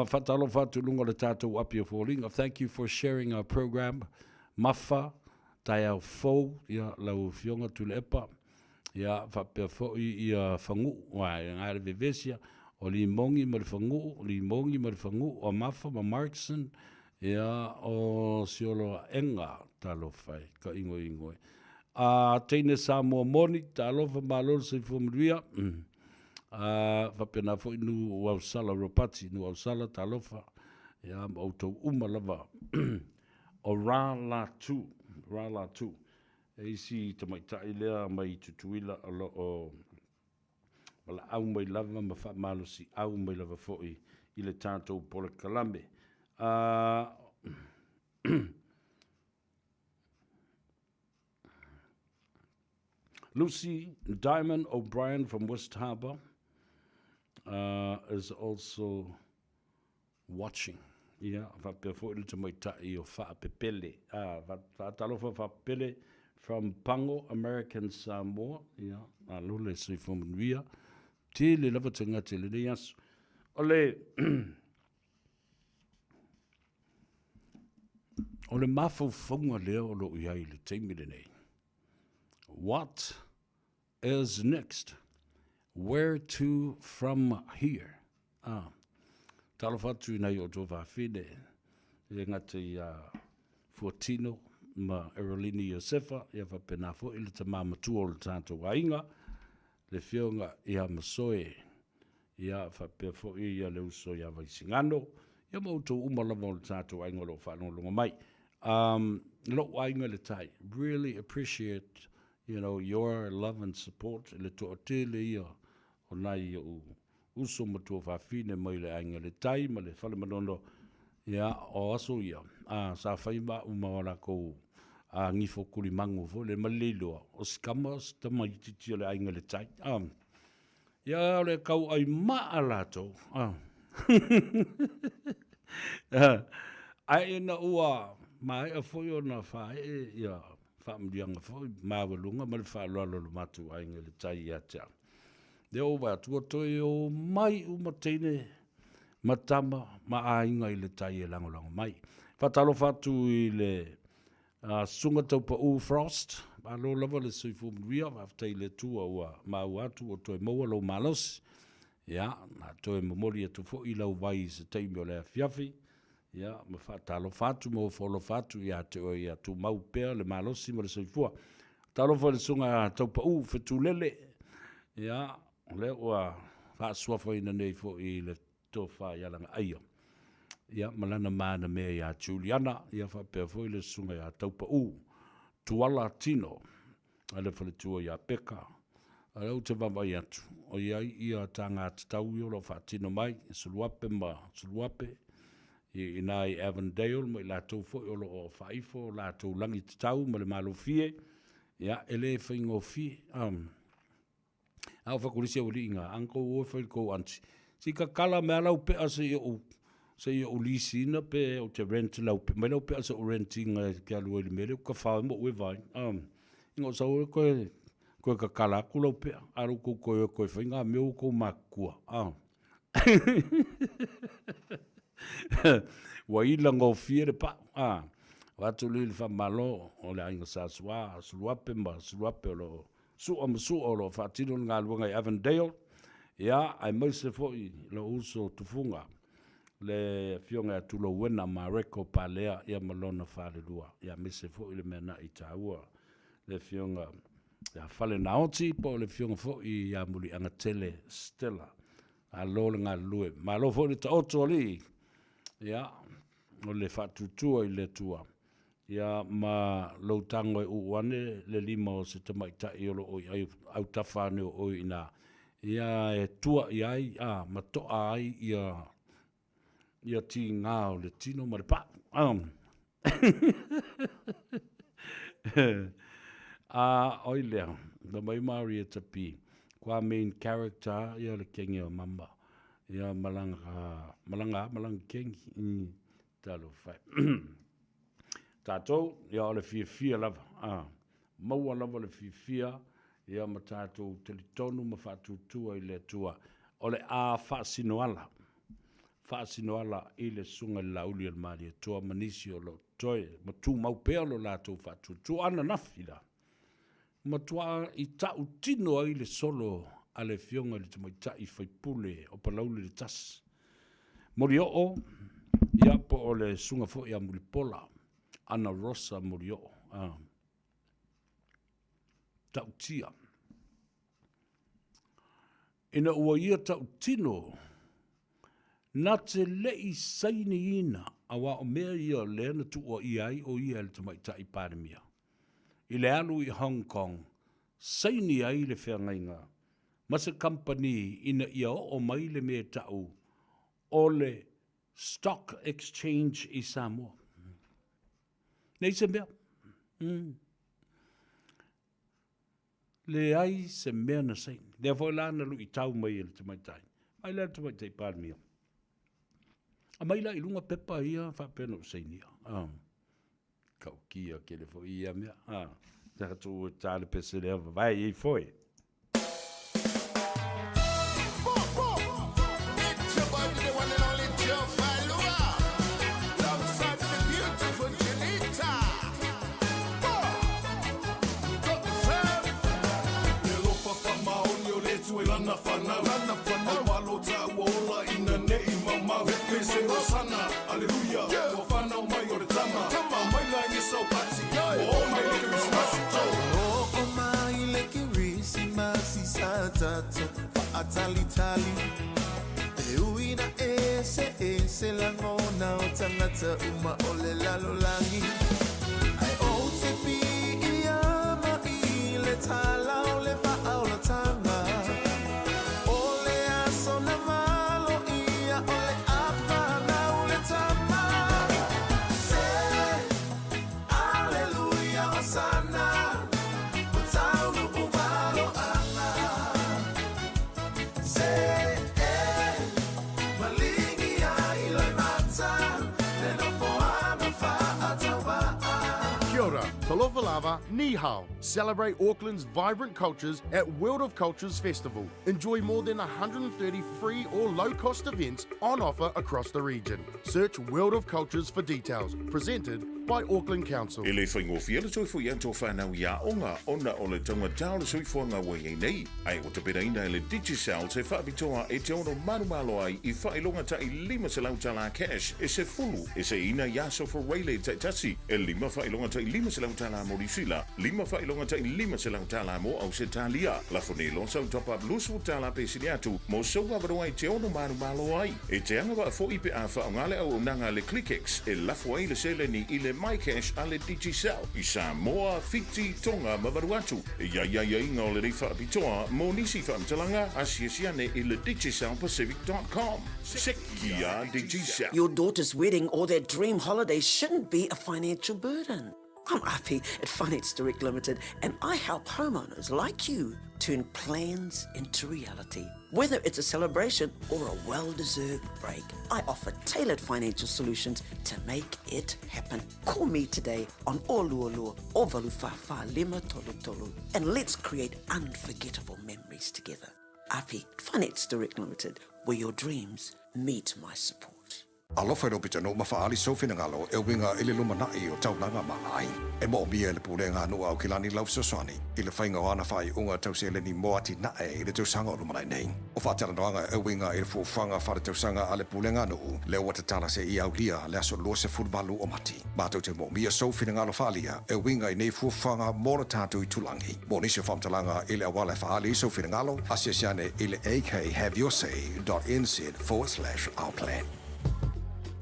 Faatalofa atu i luga o le tatou api o foliga. Thank you for sharing our program. Mafa, taeao fou, ia lau Afioga Tuilaepa, ia faapea foi ia Fagu'u, aua e na le vevesia, o Limogi ma le Fagu'u, Limogi ma le Fagu'u, o Mafa ma Markson, ia o Sioloaega, talofa e, ka igoigo e. A teine Samoa moni, talofa malo le soifua manuia. A faapena foi Nu Ausala Ropati, Nu Ausala talofa, ia ma outou uma lava. O Ra Latu, Ra Latu, e isi tamaitai lea mai Tutuila o lo o valaau mai lava ma faamalosiau mai lava foi i le tatou polokalame. Lucy Diamond O'Brien from West Harbour is also watching. Ia, faapea foi le tamaitai o Faapepele. Ah, faatalofa Faapepele from Pago, American Samoa. Ia, malo le soifua manuia. Tele lava tagata i lenei aso. O le o le mafaufauga lea o lo o i ai i le taimi lenei. What is next? Where to from here? Ah, talofa atu i nai o outou fafine, e le gata ia Fuatino ma Erolini Iosefa, ia faapena foi le tama matua o le tatou aiga, le Afioga ia Masoe, ia faapea foi ia le uso ia Vaisigano, ia ma outou uma lava o le tatou aiga o lo o faalogologo mai. Lou aiga i le tai, really appreciate you know, your love and support i le toatele ia o nai ou uso ma tuafafine mai le aiga i le tai ma le fale manono, ia, o aso ia, a, sa fai ma au ma o lakou a, gifo kulimagu foi le ma le iloa, o si kama o si tamaitiiti o le aiga i le tai, a. Ia, o le kauai maa latou, a. Ae ina ua maea foi ona faaee ia faamanuiaga foi maualuga ma le faaaloalo o lo matou aiga i le tai ia te au. Lea ua vaai atu ua toe omai uma teine ma tama ma aiga i le tai e lagolago mai. Faatalofa atu i le Susuga Taupau Frost, malo lava le soifua manuia, faafetai i le Atua ua maua atu ua toe maua lou malosi. Ia, na toe momoli atu foi lau vai i se taimi o le afiafi, ia, ma faatalofa atu ma ofo alofa atu ia te oe ia tumau pea le malosi ma le soifua. Talofa i le Susuga Taupau Fetulele, ia, o lea ua faasuafaina nei foi i le tofa ia Lagaaia, ia, ma lana manamea ia Juliana, ia faapea foi le Susuga ia Taupau Tuala Tino, a le faletua ia Peka. A lea ou te vaavaai atu, o i ai ia taga tatau ia o lo o faatino mai, e Suluape ma Suluape, i ina i Avondale ma i latou foi o lo o faaifo o latou lagi tatau ma le malofie, ia, e le faigofie. A o fakulisi aualii ina, uncle o e fai i le tou aunty, se i tatala mai lava lau pea se i ou, se i ou lease ina pe ou te rent lau pea, aumai lau pea se i ou rent ina e te alu ai i le mea lea ou te tafao ai ma ou e vaai. Ina ou sau ai toe, toe tatala atu lau pea, a o la ua tou toe o e toe fai na mea ua outou matutua. Ua ila gofie le pau. Avatu le faamalo o le aiga Sa Sua, Suluape ma Suluape o lo o Sua ma Sua o lo o faatino le galuega i Avondale. Ia, aemaise foi lou uso Tufuga, le Afioga ia Tulouena Mareko Palea ia ma lona falelua, ia aemaise foi le mea na'i taua, le Afioga ia Falenaoti po o le Afioga foi ia Muliagatele Stella. Malo le galulue, malo foi le taoto alii, ia, o le faatuatua i le Atua, ia ma lou tago e uu ane le lima o se tamaitai o lo o i autafa ane o oe i ina, ia e tua i ai a, ma toa ai ia, ia tiga o le tino ma le pau. A, oi lea, na mai Marietta P. Kua main character ia le kenge o mama. Ia malanga, malanga, malanga kengi. Talofa e. Tatou, ia o le fiafia lava, a, maua lava le fiafia, ia ma tatou talitonu ma faatuatua i le Atua, o le a faasinoala, faasinoala i le Susuga i le Laauli a le Malietoa ma nisi o lo o toe ma tumau pea lo latou faatuatua. Ananafi la, matuā i tautino ai le solo a le Afioga i le Tamaitai Faipule o Palauli le Tasi. Molioo, ia po o le Susuga foi ia Mulipola, Ana Rosa Molioo, a. Tautia. Ina ua ia tautino, na te le i sainiina, aua o mea ia lea na tuuaia ai o ia e le Tamaitai Palemia. I le alu i Hong Kong, saini ai le feagaiga ma se kamupani ina ia oo mai le mea e ta'u o le Stock Exchange i Samoa. Leai se mea. Leai se mea na saini. Lea foi la na luitau mai e le tamaitai. Mai lea le tamaitai Palemia. Aumai la i luga pepa ia faapea na ou sainia. Tautia tele foi ia mea. Ah, tatou e tā le pese lea vavae i foi. Kia ora, talofa lava, ni hao. Celebrate Auckland's vibrant cultures at World of Cultures Festival. Enjoy more than 130 free or low-cost events on offer across the region. Search World of Cultures for details. Presented by Auckland Council. E le faigofie le toe foi atu o whanau i aoga ona o le taugata o le soifuaga ua i ai nei, ae ua tapenaina e le Digicel se faapitoa e te ono malomalo ai i faailoga ta'i $500 tala cash e sefulu e seiina i aso Fureile taitasi, e lima faailoga ta'i $500 tala mo Niusila, lima faailoga ta'i $500 tala mo Ausetalia. Lafo nei loa sau top up $20 tala pe sili atu mo sou avanoa e te ono malomalo ai. E te agavaa foi pe a faaaoga le auaunaga a le ClickX e lafo ai le seleni i le MyCash a le Digicel i Samoa, Fiti, Tonga ma Vanuatu. E i ai aiaiga o lenei faapitoa mo nisi faamatalaga, asiasi ane i le DigicelPacific.com. Sekia Digicel. Your daughter's wedding or their dream holiday shouldn't be a financial burden. I'm Afi at Finance Direct Limited and I help homeowners like you turn plans into reality. Whether it's a celebration or a well-deserved break, I offer tailored financial solutions to make it happen. Call me today on Olualua or Valufafa Lima Tolu Tolu and let's create unforgettable memories together. Afi Finance Direct Limited, where your dreams meet my support. Alofa i lou pitonuu ma faaali sou finagalo e uiga i le lumanai o taulaga ma aiga. E moomia e le Pulega a Nuu a Aukilani lau fesoasoani i le faiga o ana faaiuga tau seleni mo atinae i le tausaga o lumanai nei. O faatalanoaga e uiga i le fuafuaga faaletausaga a le Pulega a Nuu lea ua tatala seia aulia le aso 28 o Mati. Matou te moomia sou finagalo faaalia e uiga i nei fuafuaga mo le tatou itulagi. Mo nisi o faamatalaga i le auala e faaali ai sou finagalo, asiasi ane i le akhaveyoursay.nz/ourplan.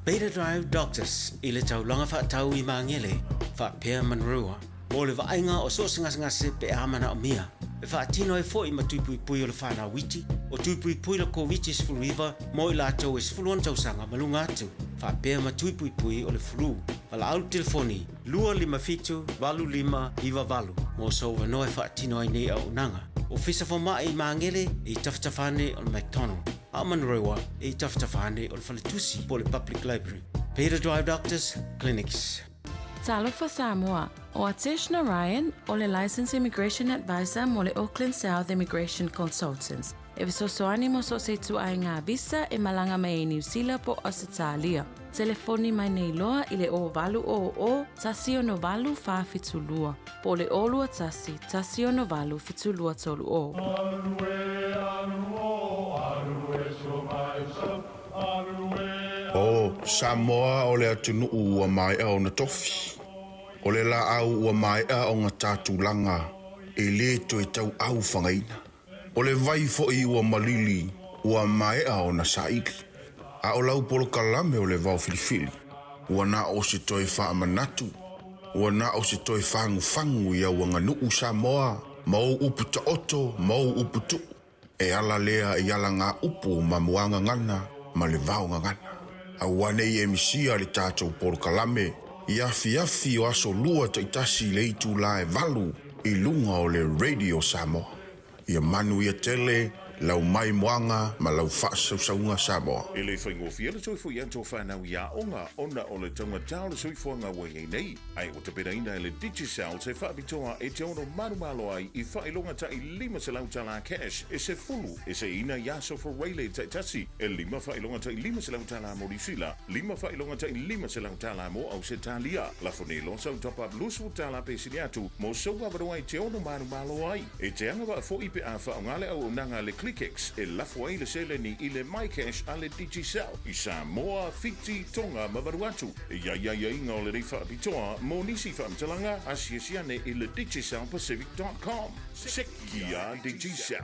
Beta Drive Doctors i le taulaga faatau i Magele, faapea Manurewa, mo le vaaiga o so o se gasegase pe a manaomia. E faatino ai foi ma tui puipui o le whanau iti, o tui puipui le Koviti-19 mo i latou e 16 tausaga ma luga atu, faapea ma tui puipui o le flu. Valaau le telefoni 257 8598 mo sou avanoa e faatino ai nei auaunaga. Ofisa Fomai i Magele e i tafatafa ane o le McDonald, a o Manurewa e i tafatafa ane o le Faletusi po o le Public Library. Beta Drive Doctors Clinics. Talofa Samoa, o Atesh Narayan o le Licensed Immigration Advisor mo le Auckland South Immigration Consultants. E fesoasoani mo so o se ituaiga visa e malaga mai ai Niu Sila po o Ausetalia. Telefoni mai nei loa i le 0800 168 472 po o le 021 168 7230. O Samoa o le atunuu ua maea ona tofi. O le laau ua maea ona ta tulaga e le toe tauau fagaina. O le vai foi ua malili ua maea ona saili. A o lau polokalame o le vao filifili, ua na o se toe faamanatu, ua na o se toe fagufagu i au aganuu Samoa ma ou upu taoto ma ou upu tuu, e ala lea i alagaupu ma muagagana ma le vaogagana. Aua ne i e misia le tatou polokalame i afiafi o aso Lua taitasi i le itula e 8 i luga o le Radio Samoa. Ia manuia tele lau maimoaga ma lau faasausauga Samoa. E le faigofie le toe foi atu o fanau i aoga ona o le taugata o le soifuaga ua i ai nei, ae ua tapenaina e le Digicel se faapitoa e te ono malomalo ai i faailoga tai $500 tala cash e sefulu e seiina i aso Fureile taitasi, e lima faailoga tai $500 tala mo Niu Sila, lima faailoga tai $500 tala mo Ausetalia. Lafo nei loa sau top up 20 tala pe sili atu mo sou avanoa e te ono malomalo ai. E te agavaa foi pe a faaaoga le auaunaga a le ClickX e lafo ai le seleni i le MyCash a le Digicel i Samoa, Fiti, Tonga ma Vanuatu. E i ai aiaiga o lenei faapitoa mo nisi faamatalaga, asiasi ane i le digicelpacific.com. Sekia Digicel.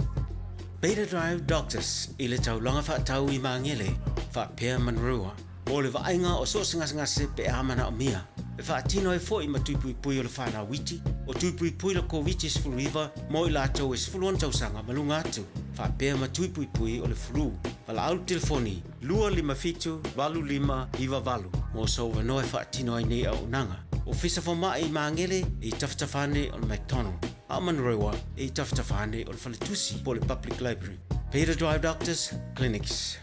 Beta Drive Doctors i le taulaga faatau i Magele, faapea Manurewa, mo le vaaiga o so o se gasegase pe a manaomia. E faatino ai foi ma tui puipui o le whanau iti, o tui puipui le Koviti-19 mo i latou e 16 tausaga ma luga atu, faapea ma tui puipui o le flu. Valaau le telefoni 257 8598 mo sou avanoa e faatino ai nei auaunaga. Ofisa Fomai i Magele e i tafatafa ane o le McDonald, a o Manurewa e i tafatafa ane o le Faletusi po o le Public Library. Beta Drive Doctors Clinics.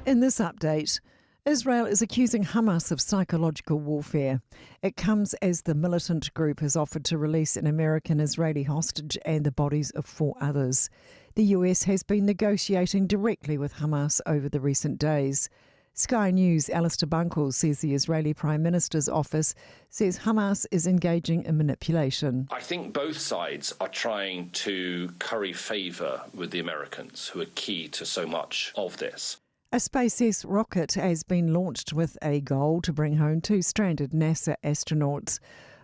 In this update, Israel is accusing Hamas of psychological warfare. It comes as the militant group has offered to release an American Israeli hostage and the bodies of four others. The US has been negotiating directly with Hamas over the recent days. Sky News' Alistair Bunkle says the Israeli Prime Minister's office says Hamas is engaging in manipulation. I think both sides are trying to curry favour with the Americans, who are key to so much of this. A SpaceX rocket has been launched with a goal to bring home two stranded NASA astronauts.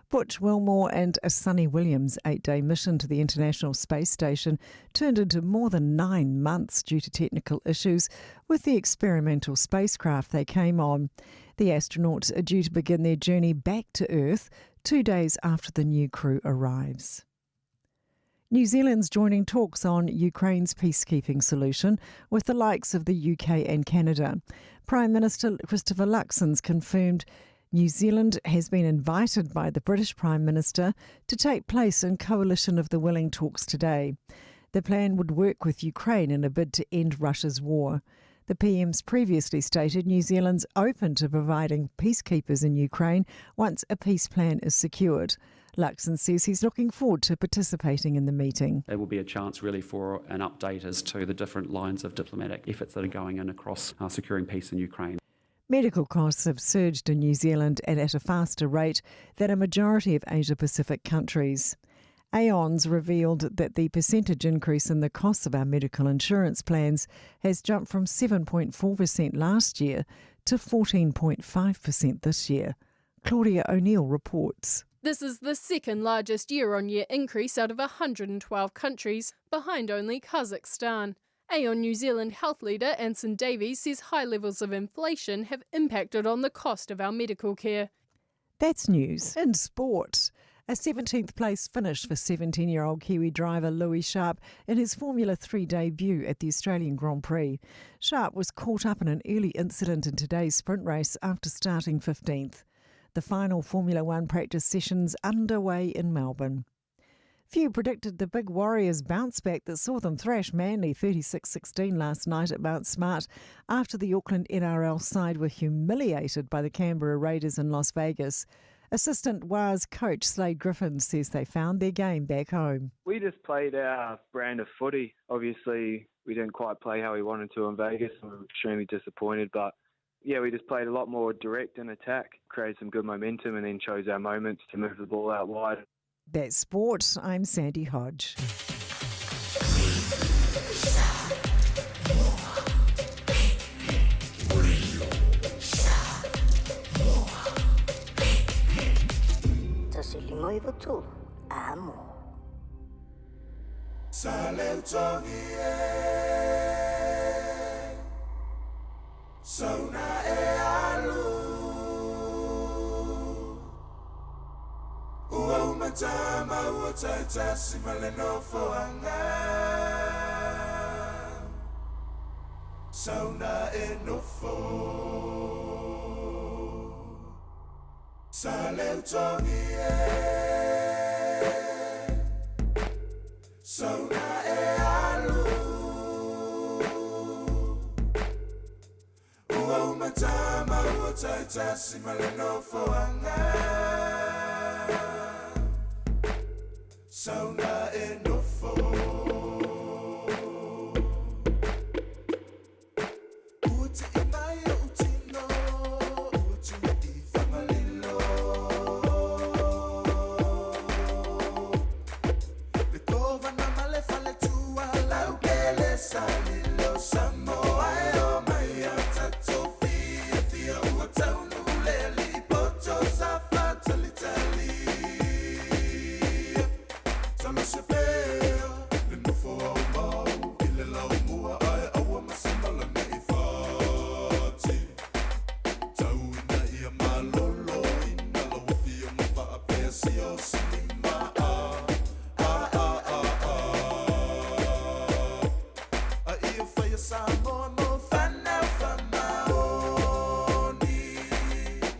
Butch Wilmore and Suni Williams' eight day mission to the International Space Station turned into more than nine months due to technical issues with the experimental spacecraft they came on. The astronauts are due to begin their journey back to Earth two days after the new crew arrives. New Zealand's joining talks on Ukraine's peacekeeping solution with the likes of the UK and Canada. Prime Minister Christopher Luxon's confirmed New Zealand has been invited by the British Prime Minister to take place in Coalition of the Willing talks today. The plan would work with Ukraine in a bid to end Russia's war. The PM's previously stated New Zealand's open to providing peacekeepers in Ukraine once a peace plan is secured. Luxon says he's looking forward to participating in the meeting. It will be a chance really for an update as to the different lines of diplomatic efforts that are going in across securing peace in Ukraine. Medical costs have surged in New Zealand and at a faster rate than a majority of Asia Pacific countries. Aon's revealed that the percentage increase in the costs of our medical insurance plans has jumped from 7.4% last year to 14.5% this year. Claudia O'Neill reports. This is the second largest year on year increase out of 112 countries, behind only Kazakhstan. Aon New Zealand health leader Anson Davies says high levels of inflation have impacted on the cost of our medical care. That's news. In sport, a 17th place finish for 17 year old Kiwi driver Louis Sharp in his Formula 3 debut at the Australian Grand Prix. Sharp was caught up in an early incident in today's sprint race after starting 15th. The final Formula One practice sessions underway in Melbourne. Few predicted the big Warriors bounce back that saw them thrash Manly 36 16 last night at Mount Smart after the Auckland NRL side were humiliated by the Canberra Raiders in Las Vegas. Assistant Wars coach Slade Griffin says they found their game back home. We just played our brand of footy. Obviously, we didn't quite play how we wanted to in Vegas and we were extremely disappointed, but yeah, we just played a lot more direct in attack, created some good momentum, and then chose our moments to move the ball out wide. That's sport. I'm Sandy Hodge. Amo. Sauna e alu Ua umatama ua taitasi ma le nofoaga Sauna e nofo Sa leutogi e Sauna e alu Ua umatama ua taitasi ma le nofoaga Sauna e nofo Ua ti'i mai o'u tino Ua tui i Fagalilo Le kovana ma le faletua Laukele salilo Samoa e o mai a tatou fiafia Ua taunuu le alii poto sa faatalitali Talo se pea le nofo aumau i le laumua ae aua ma se mala nei fati. Tau ina ia malolo ina lau afioga faapea siosiima a a a a a A ia faia Samoa mo fanau faamaoni.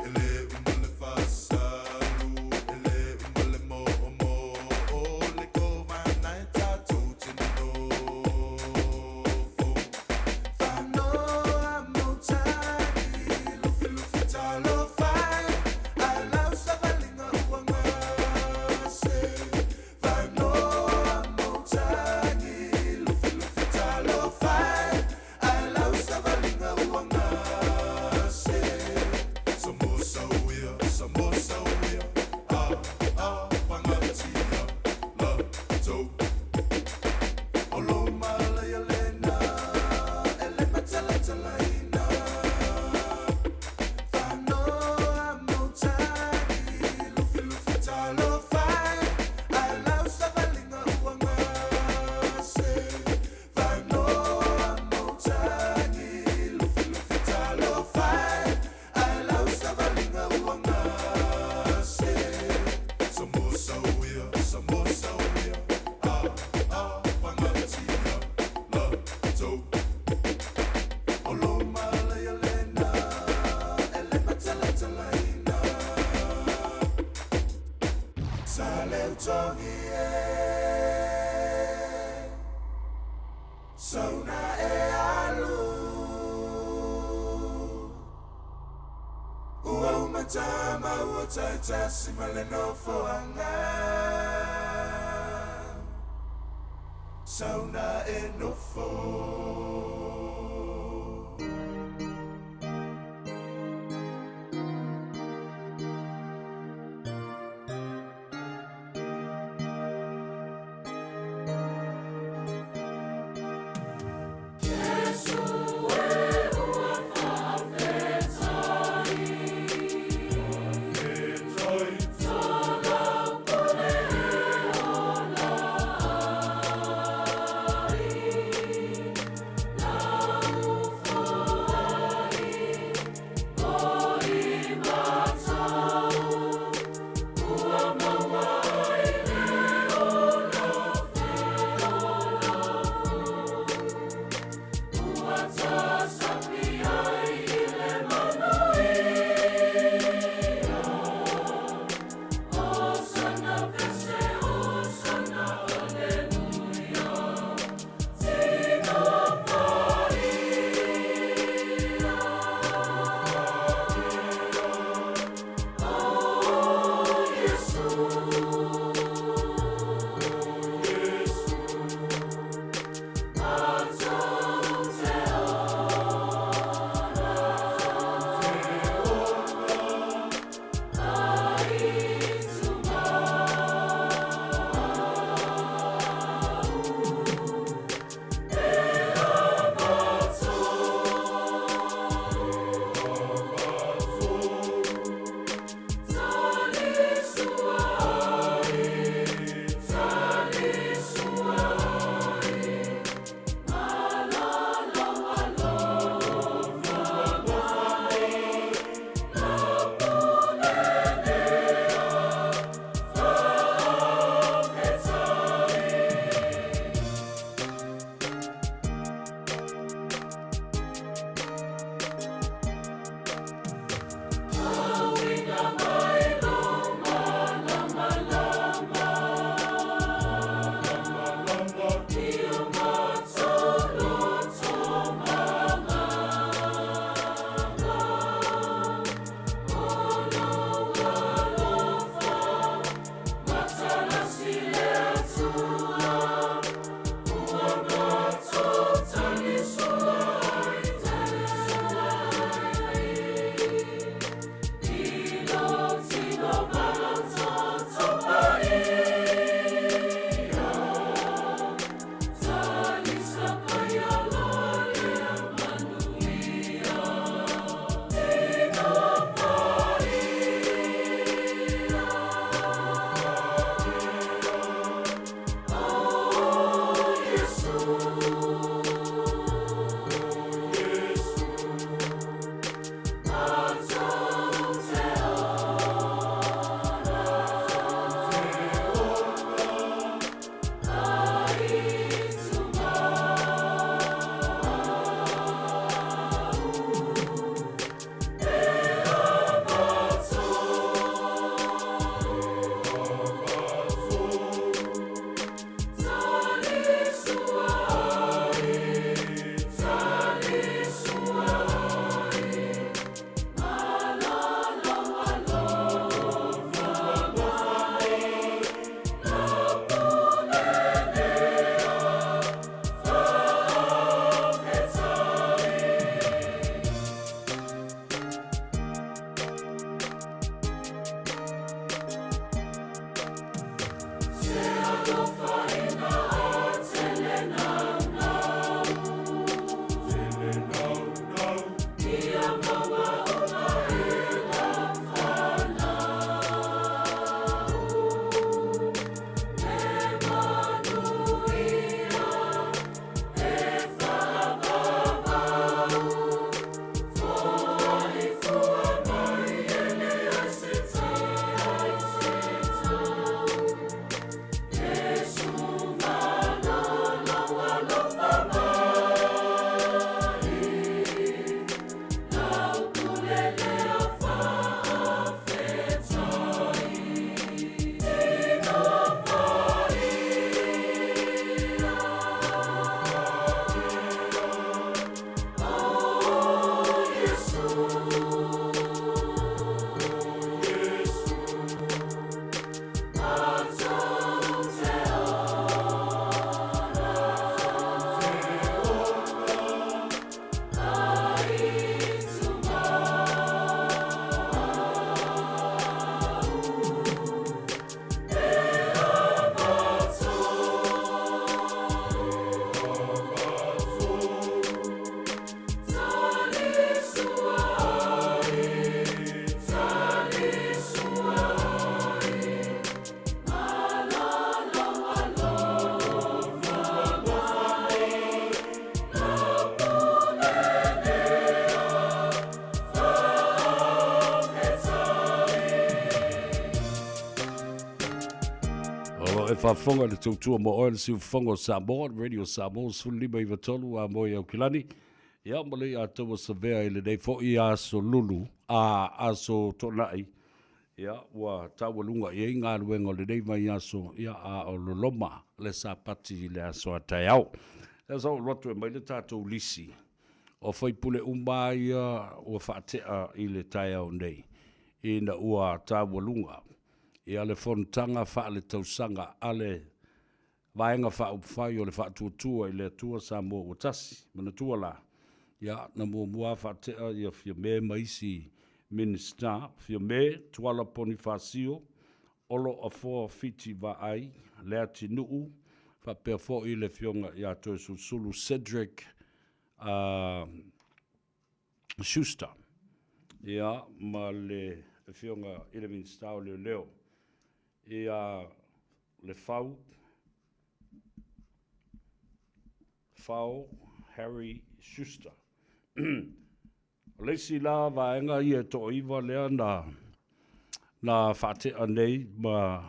E le uma le fasalu, e le uma le moomoo, le kovana e tatou te nonofo. Fanoa mautagi, lufilufi talofa e, ae lau savaliga ua gase. Fanoa mautagi, lufilufi talofa e, ae lau savaliga ua gase. Samoa sauia, Samoa sauia, a a pagatia la tou. O lou malaia lena, e le matalatalaina. Fanoa mautagi, lufilufi talofa e, ae lau savaliga ua gase. Fanoa mautagi, lufilufi talofa e, ae lau savaliga ua gase. Samoa sauia, Samoa sauia, a a pagatia la tou. O lou malaia lena, e le matalatalaina. Sa leutogi e, sauna e alu. tama ua taitasi ma le nofoaga. Sauna e nofo. faafofoga i le tautua mo oe le siufofoga o Samoa, Radio Samoa 15 93 a moe Aukilani. Ia, ma le ia taua savea i lenei foi aso lulu, a aso toonai. Ia, ua taualuga i ai galuega o lenei vaiaso, ia, a o loloma le Sapati i le aso a taeao. Ia, sa ou alu atu e aumai le tatou lisi o faipule uma ia ua faatea i le taeao nei, ina ua taualuga ia le fonotaga faaletausaga a le Vaega Faaupufai o le Faatuatua i le Atua Samoa ua Tasi. Manatua la, ia, na muamua lava faatea ia Fiame ma isi Minisita, Fiame, Tuala Ponifasio, Olo Afoa Fiti Vaai, Leatinuu, faapea foi le Afioga ia Toeolesulusulu Cedric Schuster, ia, ma le Afioga i le Minisita o Leoleo, ia Lefau Fao Harry Schuster. O le isi la vaega ia e toaiva lea na na faatea nei ma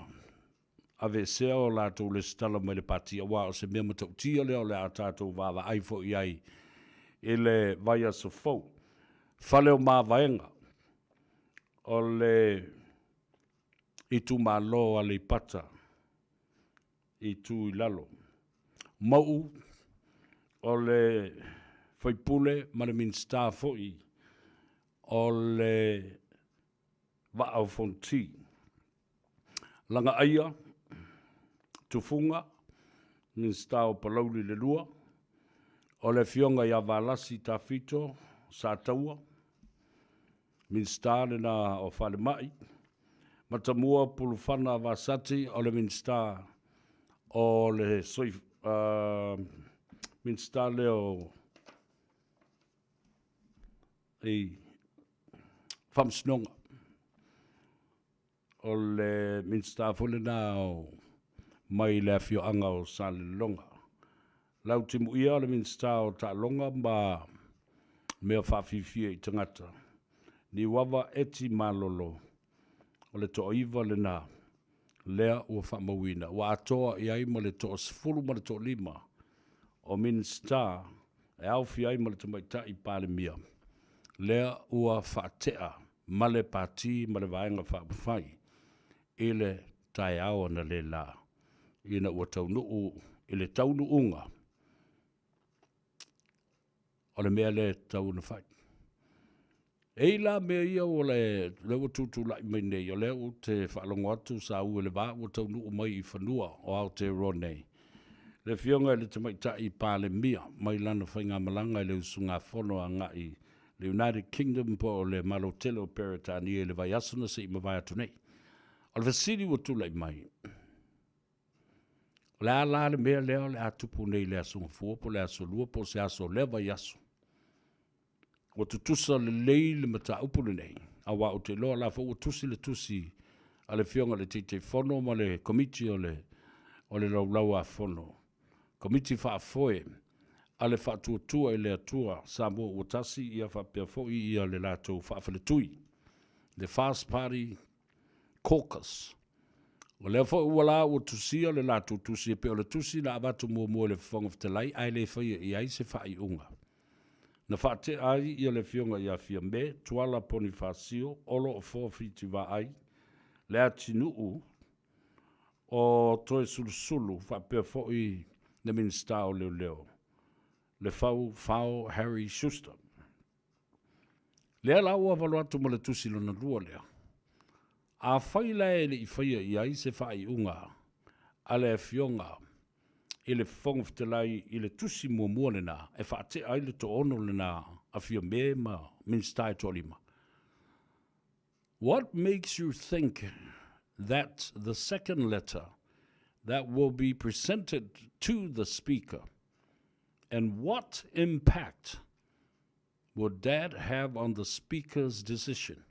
aveesea o latou lesitala mai le pati, aua o se mea matautia lea o le a tatou vaavaai foi i ai i le vaiaso fou. Fale o Mavaega, o le itumalo o Aleipata Itu i Lalo. Mauu, o le faipule ma le Minisita foi o le Vaa o Fonoti. Lagaaia, Tufuga, Minisita o Palauli le Lua, o le Afioga ia Valasi Tafito Sataua, Minisita lena o Falemai, Matamua Pulufana Vasati, o le Minisita o le Minisita lea o i Faamasinoga. O le Minisita foi lena o mai le afioaga o Salelologa. Lautimuia o le Minisita o Taaloga ma Mea Faafiafia i Tagata. Niuava Eti Malolo, o le toaiva lena lea ua faamauina. Ua atoa i ai ma le toasefulu ma le toalima o Minisita e aofia ai ma le Tamaitai Palemia lea ua faatea ma le Pati ma le Vaega Faaupufai i le taeao analeila ina ua taunuu i le taunuuga o le mea lea e tatau ona fai. E i la mea ia ua le, lea ua tutulai mai nei, o lea ou te faalogo atu sa ue le va ua taunuu mai i fanua o Aotearoa nei, le Afioga i le Tamaitai Palemia mai lana faigamalaga i le usugafono agai le United Kingdom po o le Malo tele o Peretania i le vaiaso na se i mavae atu nei. O le fesili ua tulai mai, o le a la le mea lea o le a tupu nei i le Aso Gafua po o le Aso Lua po o se aso o lea vaiaso? Ua tutusa lelei le mataupu lenei, aua ou te iloa o la foi ua tusi le tusi a le Afioga i le Taitaifono ma le Komiti o le o le Laulau-a-Fono, Komiti Faafoe a le Faatuatua i le Atua Samoa ua Tasi, ia faapea foi ia le latou faafaletui, the Fast Party Caucus. O lea foi ua la ua tusia le latou tusi e pei o le tusi na avatu muamua i le Fofoga Fetalai ae le faia i ai se faaiuga. Na faatea ai ia le Afioga ia Fiame, Tuala Ponifasio, Olo Afoa Fiti Vaai, Leatinuu o Toeolesulusulu faapea foi le Minisita o Leoleo, Lefau Fao Harry Schuster. Lea la ua valo atu ma le tusi lona lua lea. Afai la e le i faia i ai se faaiuga a le Afioga i le Fofoga Fetalai i le tusi muamua lena e faatea ai le toaono lena a Fiame ma Minisita e toalima, What makes you think that the second letter that will be presented to the Speaker and what impact would that have on the Speaker's decision?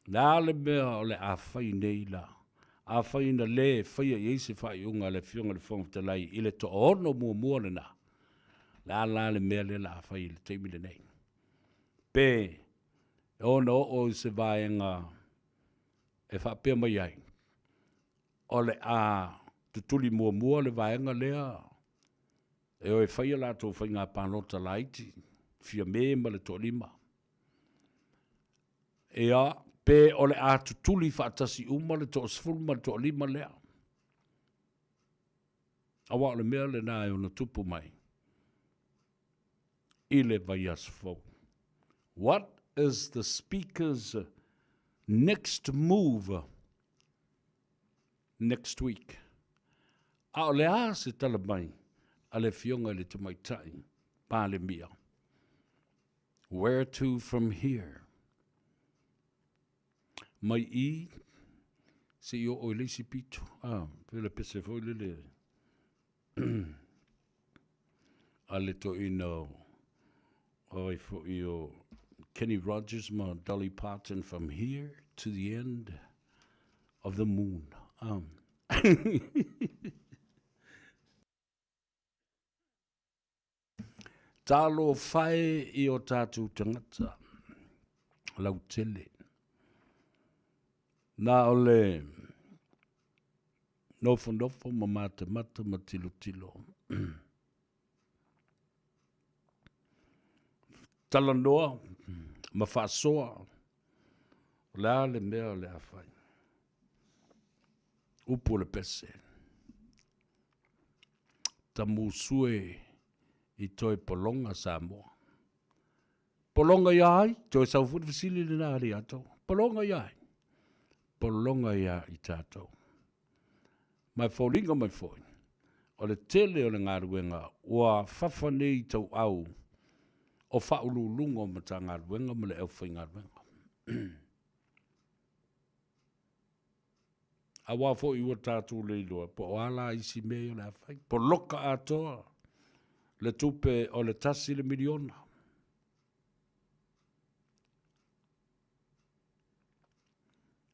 Le a le mea o le a fai nei la? Afai na lē faia i ai se faaiuga a le Afioga i le Fofoga Fetalai i le toaono muamua lena, le a la le mea lea la a fai i le taimi lenei? Pe e ono oo i se vaega e faapea mai ai, O le a tutuli muamua le vaega lea e o e fai a latou faiga palota laiti, Fiame ma le toalima. Ia, pe o le a tutuli faatasi uma le toasefulu ma le toalima lea. Aua o le mea lena e ono tupu mai i le vaiaso fou. What is the speaker's next move next week? A o le a se tala mai a le Afioga i le Tamaitai Palemia? Where to from here? Mai i seia oo i le isi pito. Ah, pei o le pese foi lele a le toeaina o ai foi o Kenny Rogers ma Dolly Parton, from here to the end of the moon. Ah. Talofa e i o tātou tagata lautele. Na o le nofonofo ma matamata ma tilotilo. Talanoa ma faasoa, o le a le mea o le a fai. Upu o le pese. Tamusue i toe pologa Samoa. Pologa ia ai? Toe sau foi le fesili lena a le tou. Pologa ia ai? Pologa ia i tatou. Ma e foliga mai foi, o le tele o le galuega ua fafa nei i tauau o faauluuluga o Matagaluega ma le aufaigaluega. Aua foi ua tatou le iloa po o a la isi mea ia o le a fai. Poloka atoa le tupe o le $1 le miliona.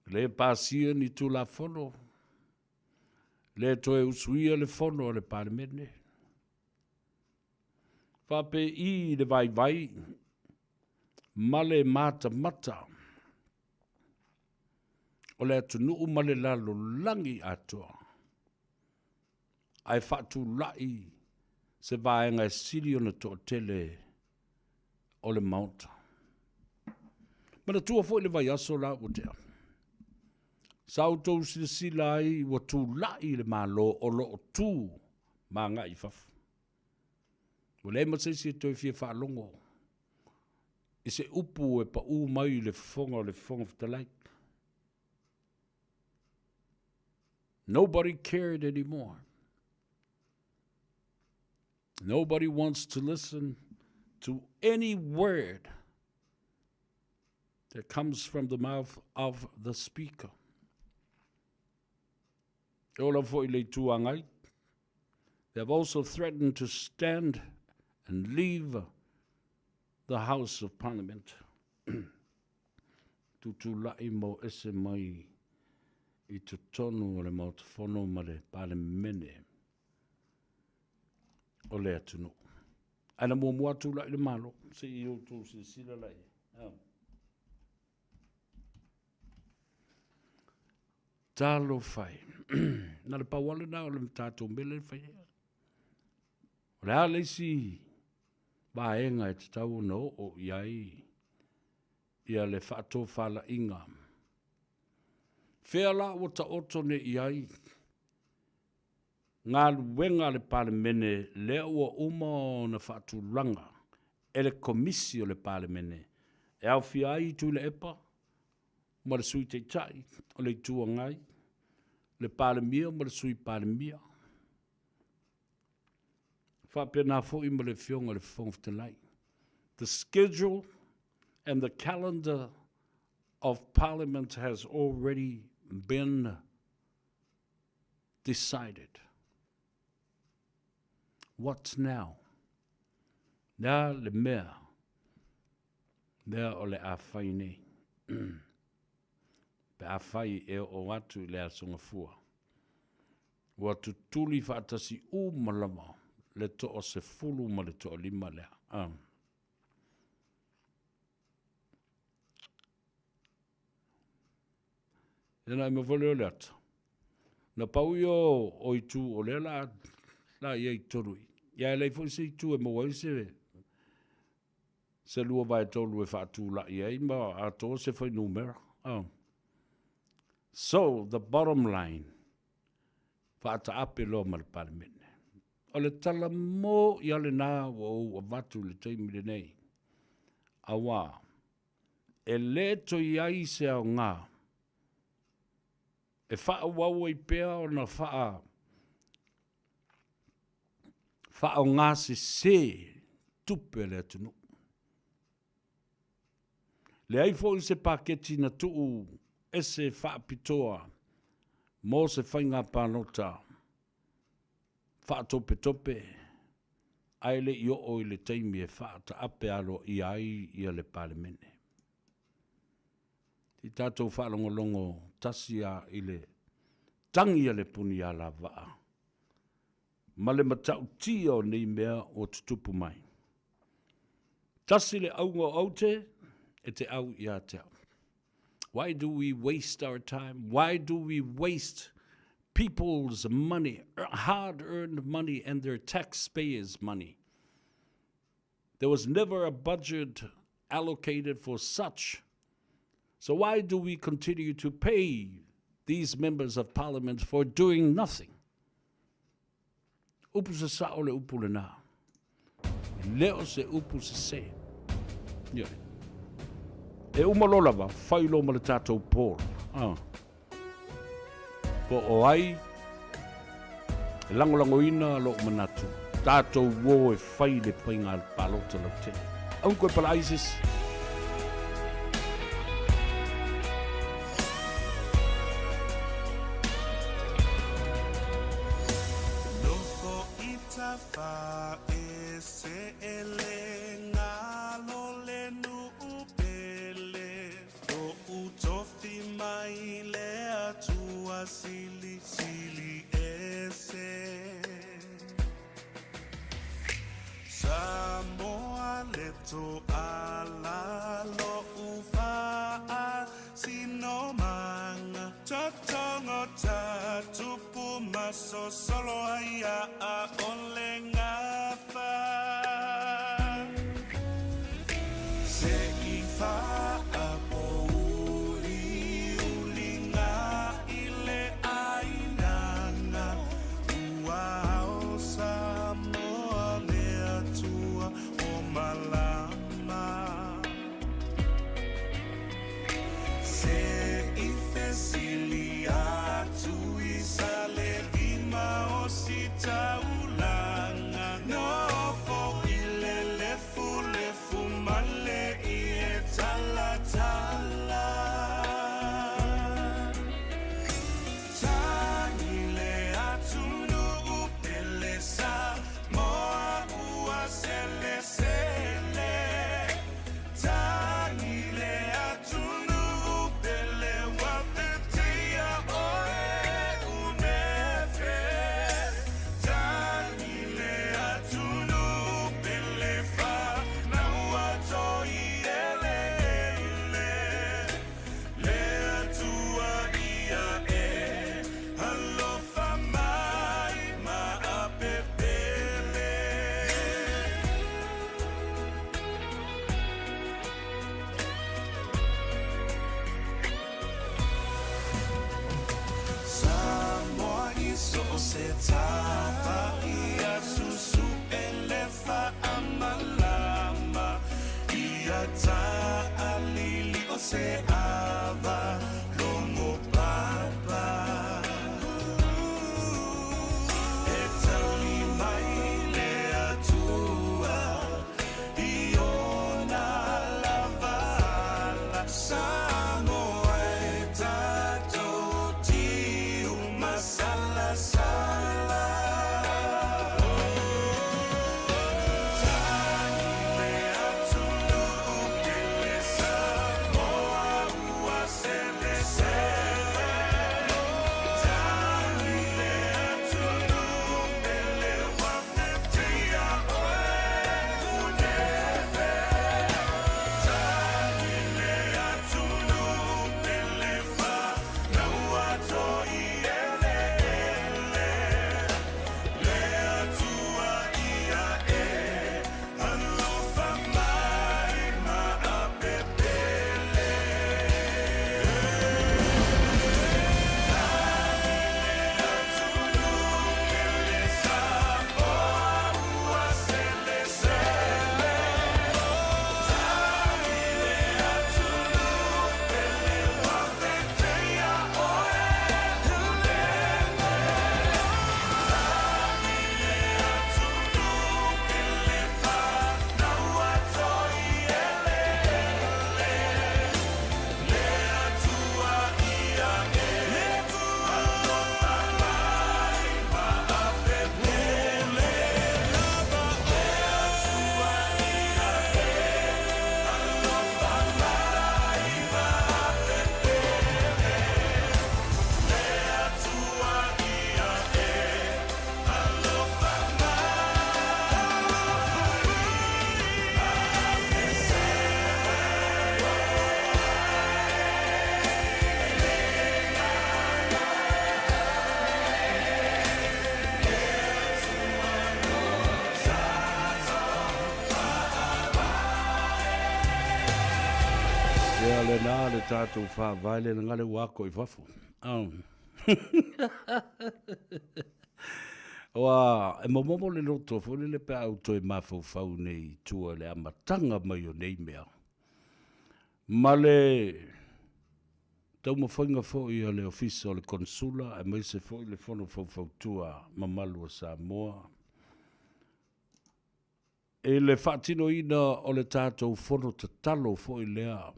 Le pasia ni Tulafono, le toe usuia le fono a le Palemene. Faapei le vaivai ma le matamata o le atunuu ma le lalolagi atoa, ae faatulai se vaega e sili ona toatele o le Maota. Manatua foi le vaiaso la ua tea, sa outou silasila ai ua tulai le Malo o lo o tu ma agai i fafo. Ua leai ma se isi e toe fia faalogo i se upu e pau mai i le fofoga o le Fofoga Fetalai. Nobody cared anymore. Nobody wants to listen to any word that comes from the mouth of the speaker. E ola foi le Itu Agai. They have also threatened to stand and leave the House of Parliament. Tutulai mo ese mai i totonu o le Maota Fono ma le Palemene o le atunuu. Ae na muamua atu la i le Malo, se i outou silasila la i ai. Talofa e. Na le pau lava lena o le tatou mea lea e fai ai. O le a le isi vaega e tatau ona oo i ai ia le faatofalaiga? Fea la ua taoto nei i ai galuega a le Palemene lea ua uma ona faatulaga e le Komisi o le Palemene e aofia ai Tuilaepa ma le Sui Taitai o le Itu Agai, le Palemia ma le Sui Palemia, faapena foi ma le Afioga i le Fofoga Fetalai. The schedule and the calendar of Parliament has already been decided. What now? Le a le mea lea o le a fai nei? Pe a fai e oo atu i le Aso Gafua, ua tutuli faatasi uma lava le toasefulu ma le toalima lea. Ah. Ia na aumai foi lea o le ata. Na pau ia o itu o lea la la i ai i totonu i i. Ia e leai foi se itu e maua ai se se 2/3 e faatulai ai ma atoa se fuainumera. Oh. So, the bottom line, faataape loa ma le Palemene. O le tala mo'i lava lena ua ou avatu i le taimi lenei, auā e lē toe i ai se aoga e faaauau ai pea ona faa faaaoga sesē tupe a le atunuu. Leai foi se paketi na tuu ese faapitoa mo se faiga palota faatopetope ae le i oo i le taimi e faataape aloaia ai ia le Palemene. I tatou faalogologo tasi a i le tagi a le punialavaa ma le matautia o nei mea ua tutupu mai. Tasi le auga o aute, e te au ia te au. Why do we waste our time? Why do we waste people's money, hard-earned money and their taxpayers' money? There was never a budget allocated for such. So why do we continue to pay these members of parliament for doing nothing? Upu se sa'o le upu lenā. E le o se upu sesē. Ioe. E uma loa lava, fai loa ma le tatou poll. Ah. Po o ai e lagolagoina lo'u manatu, tatou uō e fai le faiga palota lautele. Aua ne koe palaai se isi. Samoa le toala lo'u faasinomaga Totogo tatupu masosolo ai a'a o le gafa Se i faapouliuliga i le ainaga Ua ao Samoa le Atua o malama Se i fesili atu i Salelima o Sitaulagi. Ia lena le tatou faavae le lagale ua ako i fafo. Ua e momomo le loto foi lele pe a ou toe mafaufau nei i tua i le amataga mai o nei mea. Ma le taumafaiga foi a le Ofisa o le Konesula aemaise foi le Fono Faufautua mamalu a Samoa i le faatinoina o le tatou fono tatalo foi lea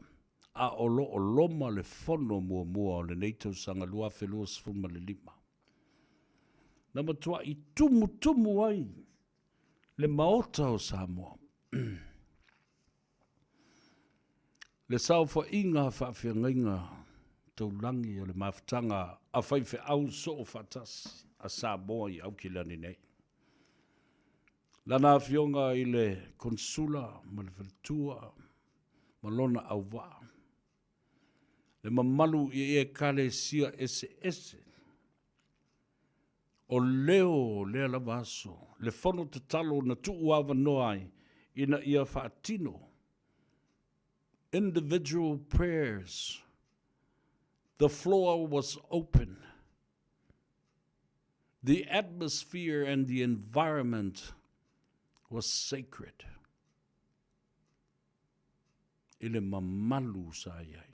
a o lo o loma le fono muamua o lenei tausaga 2025. Na matuai tumutumu ai le Maota o Samoa. Le saofaiga a faafeagaiga taulagi o le mafutaga a faifeau soofaatasi a Samoa i Aukilani nei. Lana Afioga i le Konesula ma le Faletua ma lona auvaa, le mamalu i Ekalesia eseese, o leo o lea lava aso, le fono tatalo na tuuavanoa ai ina ia faatino individual prayers. The floor was open. The atmosphere and the environment was sacred. I le mamalu sa i ai.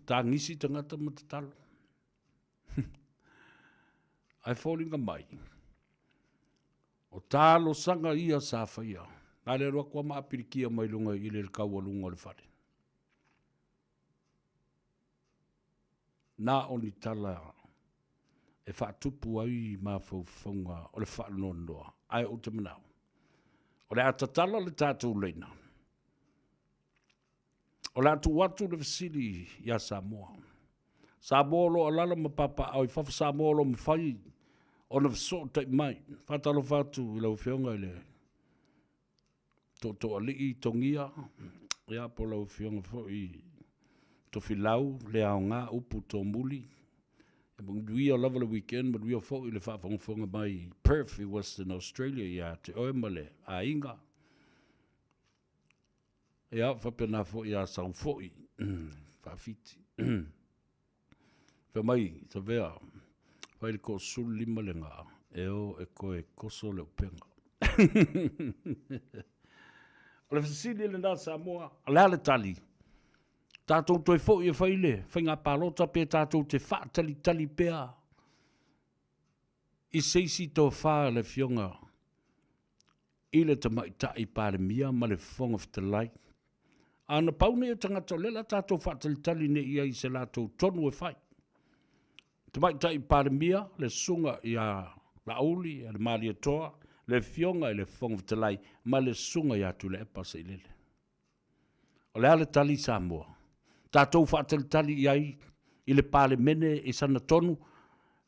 Tagisi tagata ma tatalo. Ae foliga mai, o talosaga ia sa faia. Na le alu atu lava ma apilikia mai luga i le taualuga o le fale. Na o ni tala e faatupu ai mafaufauga o le faanoanoa, ae ou te manao, o le a tatala le tatou laina, o le a tuu atu le fesili ia Samoa. Samoa o lo o alaala ma papaaao i fafo, Samoa o lo o mafai ona fesootai mai. Faatalofa atu i lau Afioga i le Tootooalii Togia, ia po o lau Afioga foi Tofilau Leaoga Upu Tomuli. Ia manuia lava le weekend, manuia foi le faafogafoga mai i Perth i Western Australia ia te oe ma le aiga. Ia faapena foi ia Saufoi Faafiti. Fai mai, Savea, fai le 15 le ga, e o e koe koso le upega. O le fesili lena Samoa, o le a le tali? Tatou toe foi e fai le faiga palota pe tatou te faatalitali pea i se isi tofa a le Afioga i le Tamaitai Palemia ma le Fofoga Fetalai. A na pau nei o tagata o lea o le a tatou faatalitali nei i ai i se latou tonu e fai. Tamaitai Palemia, le Susuga ia Laauli Malietoa, le Afioga i le Fofoga Fetalai ma le Susuga ia Tuilaepa Sailele. O le a le tali Samoa? Tatou faatalitali i ai i le Palemene i sana tonu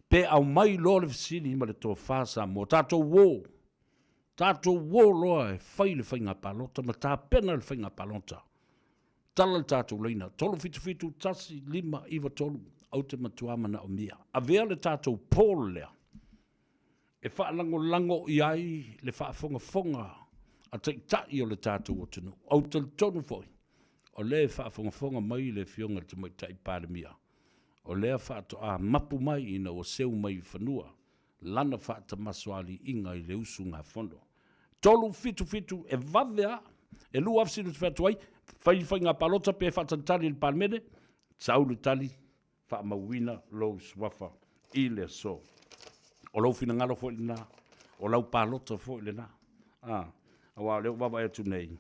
pe aumai loa le fesili ma le tofa Samoa. Tatou uo, tatou uo loa e fai le faiga palota ma tapena le faiga palota. Tala le tatou laina, 377 1593, ou te matua manaomia. Avea le tatou poll lea e faalagolago i ai le faafogafoga a Taitai o le tatou atunuu. Ou te talitonu foi, o lea e faafogafoga mai le Afioga i le Tamaitai Palemia, o lea faatoa mapu mai ina ua seu mai i fanua lana faatamasoaliiga i le usugafono. 377 e vave lava, e lua lava fesili ou te fai atu ai, fai faiga palota pe faatalitali i le Palemene, sau le tali, faamauina lou suafa i le aso. O lou finagalo foi lena, o lau palota foi lena. A, aua o lea ua vaavaai atu nei,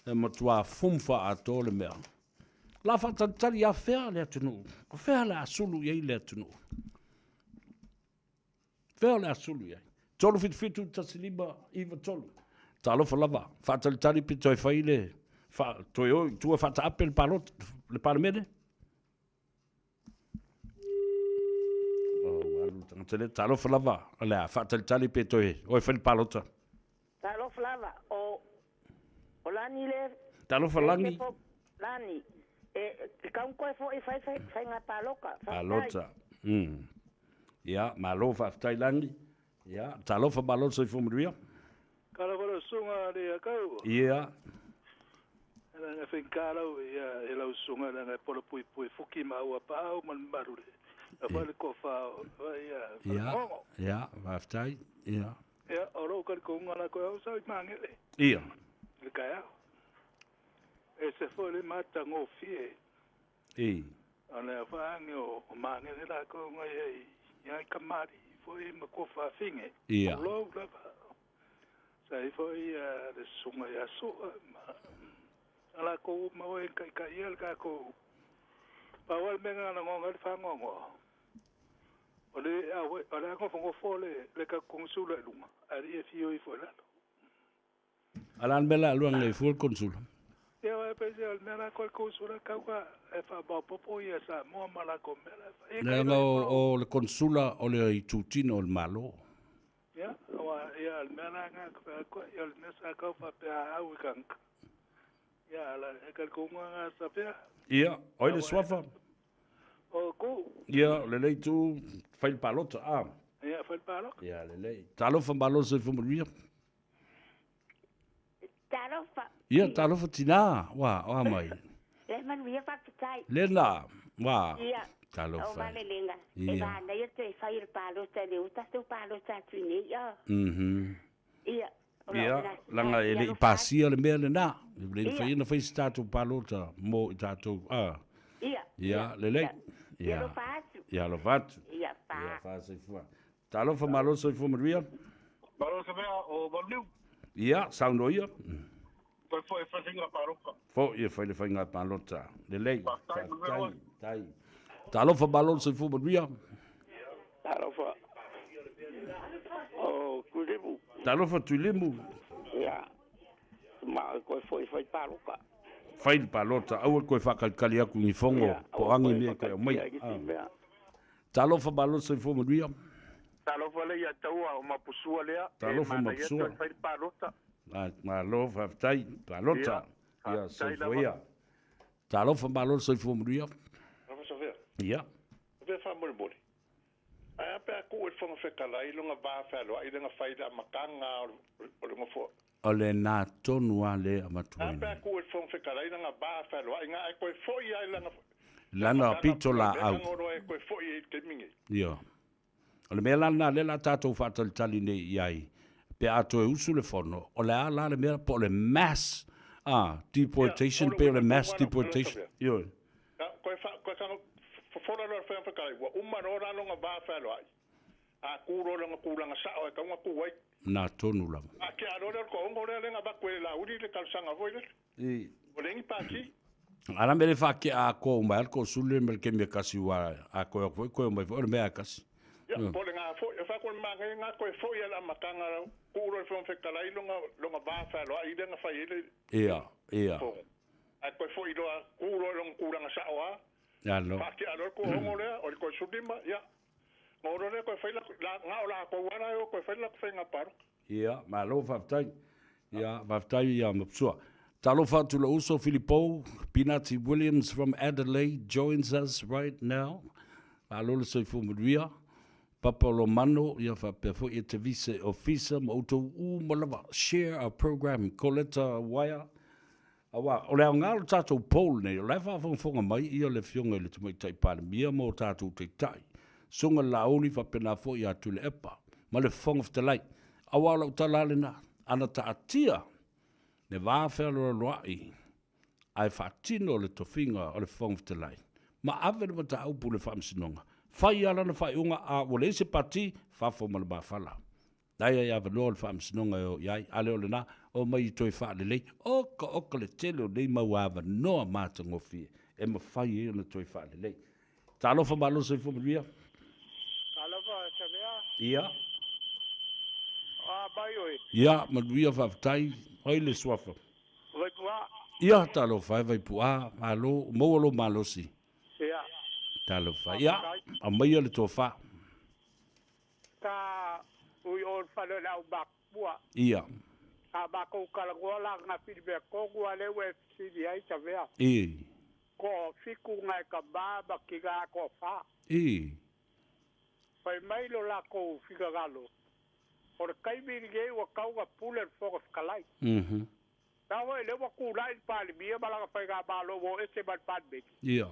e matua fumfa atoa le mea. O le a faatalitali ia fea le atunuu? O fea o le a sulu i ai le atunuu? Fea o le a sulu i ai? 377 15 93. Talofa lava, faatalitali pe toe fai le, fa, toe o i tua faataape le palota, le Palemene? Talofa lava, o le a faatalitali pe toe o e fai le palota. Talofa lava, o, o Lani le... Talofa Lani. Lani, e, e kau koe foi fai fai faiga palota. Palota. Ia, malo faafetai Lani. Ia, talofa malo le soifua manuia. Talofa le susuga le Akau. Ia. Langa whenkarau ia e lau sunga langa e pola pui pui fuki ma ua paau ma le maru le. A whai le kofa o ia. Ia, ia, waftai, ia. Ia, o rau kari ko unga la koe au sau i mangele. Ia. Le kai au. E se fo le mata ngōfie. I. O le whaange o mangele la koe unga ia i ia i kamari fo i ma kofa finge. Ia. O lou lava. Sa i fo i le sunga ia soa ma ala ko ma e kai kai el ka ko pa wal me ngana ngonga le fangongo o le a we ala ko fongo fo le le ka konsula lunga ari e fio i fo la ala mela luang le fo konsula ia wa pe se al mela ko konsula ka ka e fa ba popo ia sa mo mala ko mela le o le konsula o le itutino o le malo ia wa ia al mela nga ko ia al mesa ka fa pe a au kan ia la e ka ko nga sa pe ia oi le swafa o ko ia le lei tu fai palota a ia fai palota ia le lei talofa malo se fu manuia talofa ia talofa tina wa o mai le manuia fa tai le na wa ia talofa o vale lenga e va na ia te fai palota le uta tu palota tu ni ia ia ia langa e le pasia le mea le na le fai na fai statu palota mo i tatou a ia ia le lei ia ia lo fatu ia fa ia fa se fua talofa malo se fu manuia malo se mea o Maluniu ia sauno ia foi foi fai palota fo ia fai le fai nga palota le lei tai tai talofa malo se fu manuia talofa o Tulimu talofa Tulimu ia ma koe foi fai palota fai palota aua koe whakalikali aku ni fongo po angi mea koe o mai talofa malo se fu manuia talofa le ia taua o mapusua lea talofa mapusua fai palota malo whaftai palota ia soifua talofa malo se fu manuia talofa sofia ia sofia whamoremore ai ape aku e whanga whekalai lunga vā whealoa i lunga whaida makanga o lunga fua o le nā tonu a le a matuaina. Ape aku e whanga whekalai lunga vā whealoa i ngā e koe fo i ai langa lana pito la au. Langa e koe fo i te mingi. Ia. O le mea lana le la tātou whaatalitali nei i ai pe ato e usu le fono o le a la le mea po le mass deportation pe o le mass deportation. Ia. Koe wha Fora loa whae whakalai, ua uma roa longa vā whaeloa ai. A kūro longa kūlanga sao e kaunga kūai. Nā tonu lava. A ke aro leo ko ongo rea lenga baku e la uri le kalsanga voi le. I. O lengi pāki. Ara mere whake a ko umai, al ko sule mele ke mea kasi ua a koe o koe umai, o le mea kasi. Ia, po le ngā fo, e whako le mga ngā koe fo i ala makanga kūro le whaekalai longa vā whaeloa ai lenga whai ele. Ia, ia. A koe fo i loa kūro longa kūlanga sao a. Alo. Pāki alo ko hongo lea, o le koe sulima, ia. Ngoro lea koe whaila, ngā o la koe wana eo, koe whaila koe whainga paro. Ia, malo whaftai. Ia, whaftai ia mapsua. Talofa atu le uso Filipou, Pinati Williams from Adelaide joins us right now. Malo le soifua manuia. Papa Romano, ia whapea fo ia te vise ofisa, ma outou u malava. Share our program, Coletta Wire. Awa, o le au ngā o tātou pōl nei, o le whaafongafonga mai ia le fionga i le tumaitai palemia mo tātou teitai. Sunga laoli whapena fo i atu le epa, ma le whonga whtalai. Awa o lau talale nā, ana taatia, le wāwhea loa loai, ai whaatino le tofinga o le whonga whtalai. Ma ave le mata aupu le whaamsinonga. Whai ala na whaiunga a wale se pati, whafo ma le mawhala. Dai ai avanoa le whaamsinonga o iai, ale o le nā, o mai i toi whaalelei, o ka oka le tele o nei mau avanoa mātangofie, e mawhai e ona toi whaalelei. Talofa malo se fo manuia. Talofa, Samea. Ia. A mai oi. Ia, manuia whaftai, oi le suafa. Vaipua. Ia, talofa, e vaipua, malo, maua lo malosi. Ia. Talofa, ia, a mai o le tofa. Ta ui o whale lau makua. Ia. A mako kalangoa la ngā whirimea kongu a lewe sini ai ta mea. I. Ko fiku ngai ka mama ki ngā ko wha. I. Whai mai lo la ko whikagalo. O le kaimiri ngei ua kaunga pule le whonga whakalai. Sau e le ua tulai le Palemia ma lana faigamalo ua o ese ma le Palemene. Ia.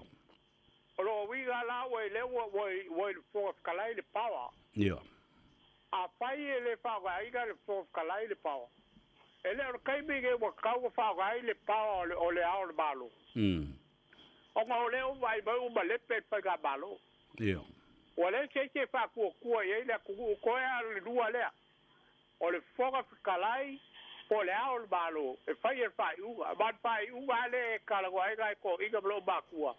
O lona uiga la ua le ua ua ua i le Fofoga Fetalai le power. Ia. Afai e le faaaogaina le Fofoga Fetalai le power, e le o le taimi lenei ua tatau ona faaaoga ai le power o le o le Ao o le Malo. Ona o lea ua vaai mai ua malepe le faigamalo. Ia. Ua leai se isi e faatuatua i ai le atunuu toe lava o le lua lea. O le Fofoga Fetalai po o le Ao o le Malo e faia le faaiuga. Ma o le faaiuga lava lea e talanoa ai nai toeaiina ma lou matua,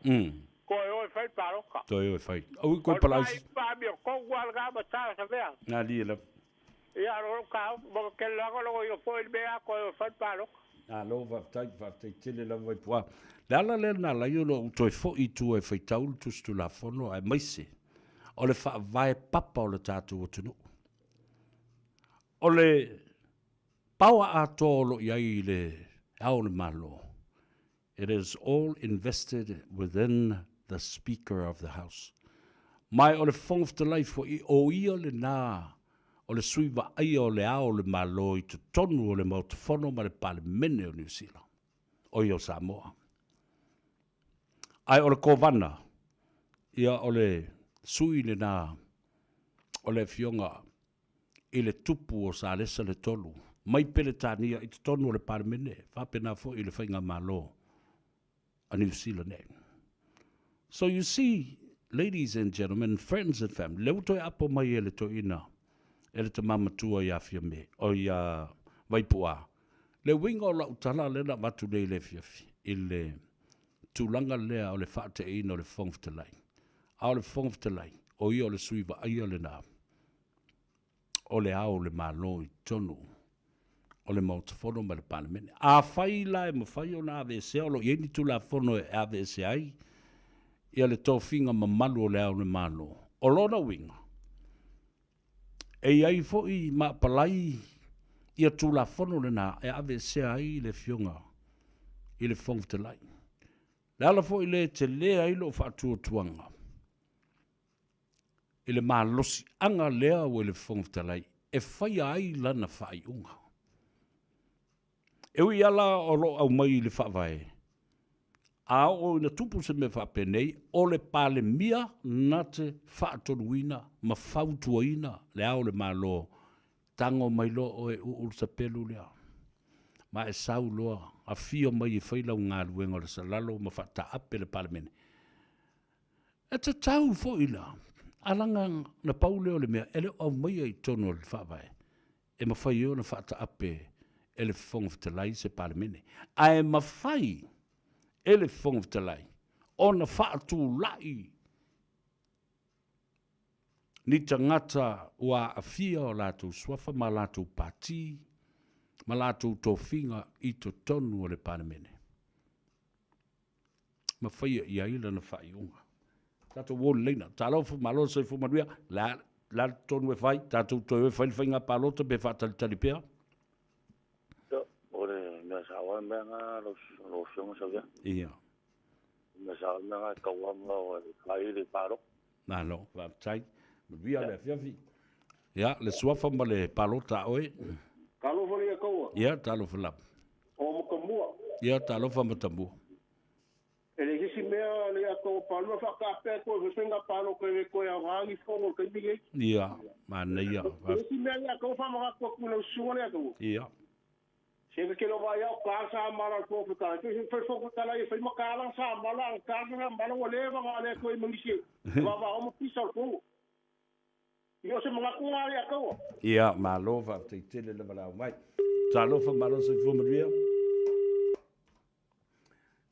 toe o e fai le palota. Toe o e fai. Aua koe palau. O le faaiuga amiotonu lava lena ma tala Savea. Galie lava. Ia, o lou taofi, ma tele lagolagoina foi le mea toe o e fai le palota. Malo faafetai, faafetai tele lava Vaipu'a. Le ala lea na ala ai ona ou toe foi i tua e faitau le Tusi Tulafono aemaise o le faavae papa o le tatou atunuu. O le power atoa o lo o i ai i le Ao o le Malo, it is all invested within the Speaker of the House. Ma o le Fofoga Fetalai foi, o ia lena o le sui vaaia o le Ao o le Malo i totonu o le Maota Fono ma le Palemene o Niu Sila, o ia o Samoa. Ae o le Kovana, ia o le sui lena o le Afioga i le Tupu o Salesa le Tolu, mai Peretania i totonu o le Palemene, faapena foi i le Faigamalo a Niu Sila nei. So you see, ladies and gentlemen, friends and family, lea ua toe apo mai e le toeaina, e le tama matua ia Fiame, o ia Vaipu'a, le uiga o lau tala lea na avatu nei i le afiafi, i le tulaga lea o le faateaina o le Fofoga Fetalai. A o le Fofoga Fetalai, o ia o le sui vaaia lena o le Ao o le Malo i totonu o le Maota Fono ma le Palemene. Afai la e mafai ona aveesea, o lo o i ai ni Tulafono e aveese ai ia le tofiga mamalu o le Ao o le Malo, o lona uiga, e i ai foi ma apalai ia Tulafono lena e aveesea ai le Afioga i le Fofoga Fetalai. Le ala foi lea e tele ai lou faatuatuaga i le malosiaga lea ua i le Fofoga Fetalai e faia ai lana faaiuga. E ui lava la o lo o aumai i le Faavae, a oo ina tupu se mea faapenei, o le Palemia na te faatonuina ma fautuaina Le Ao o le Malo, tago mai loa oe uu le sapelu lea, ma e sau loa, afio mai e fai lau galuega o le salalo ma faataape le Palemene. E tatau foi la, a laga na pau lea o le mea e le o aumaia i totonu o le Faavae e mafai ai ona faataape e le Fofoga Fetalai se Palemene, ae mafai e le Fofoga Fetalai ona faatulai ni tagata ua aafia o latou suafa ma latou pati ma latou tofiga i totonu o le Palemene. Ma faia i ai lana faaiuga. Tatou o le laina. Talofa, malo le soifua manuia. Le a le tonu e fai? Tatou toe o e fai le faiga palota pe faatalitali pea? Ia, o le mea sao lava le mea lena lau Afioga Savea. Ia. O le mea sao lava le mea lena e tatau lava ona o e fai le palota. Malo, faafetai. Manuia le afiafi. Ia, le suafa ma le palota a oe. Talofa le Atua. Ia, talofa lava. O Matamua. Ia, talofa Matamua. E leai se isi mea le Atua palua faatapea toe fai faiga palota e le toe aoga ni fono i le taimi lenei. Ia, manaia. O le isi mea le Atua faamanatu atu i lau susuga le Atua. Ia. Se te tele o vaai au ta sa mala le Fofoga Fetalai. Fai fai Fofoga Fetalai e fai mataala sa mala a ta sa mala ua leva na le toe manisi vavao ma pisa o le fono. Ia o se manatu na le Atua. Ia, malo faafetai tele le valaau mai. Talofa malo soifua manuia.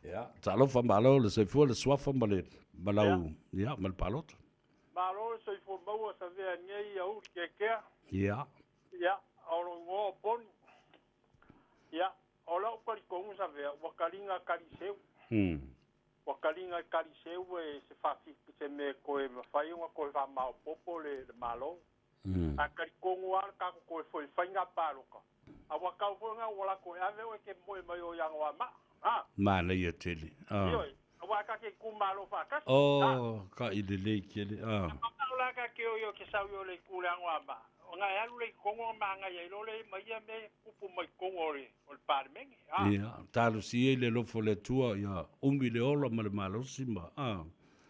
Ia, talofa malo le soifua le suafa ma le malau, ia, ma le palota. Malo le soifua maua savea nei ia uli kekea. Ia. Ia, o lou igoa o Poni. Ia, o lau talitonu savea, ua taliga taliseu. Ua taliga taliseu e se faafitu se mea e toe mafai ona toe faamaopoopo le Malo. Ae talitonu lava le tatou toe foi faiga palota, a ua tau foi lena ua latou e ave oe e te moe mai o i Anoamaa. A. Manaia tele. Ioe, aua ta te itumalo faatasi. Oh, ka i lelei tele. A manao la ta te o i o te sau i o le itu le Anoamaa, Ona e alu lea i totonu ona manaia ai loa lea ma ia mea e tupu mai totonu o le o le Palemene. A. Ia, talosia i le alofa o le Atua ia umi le ola ma le malosi ma, a,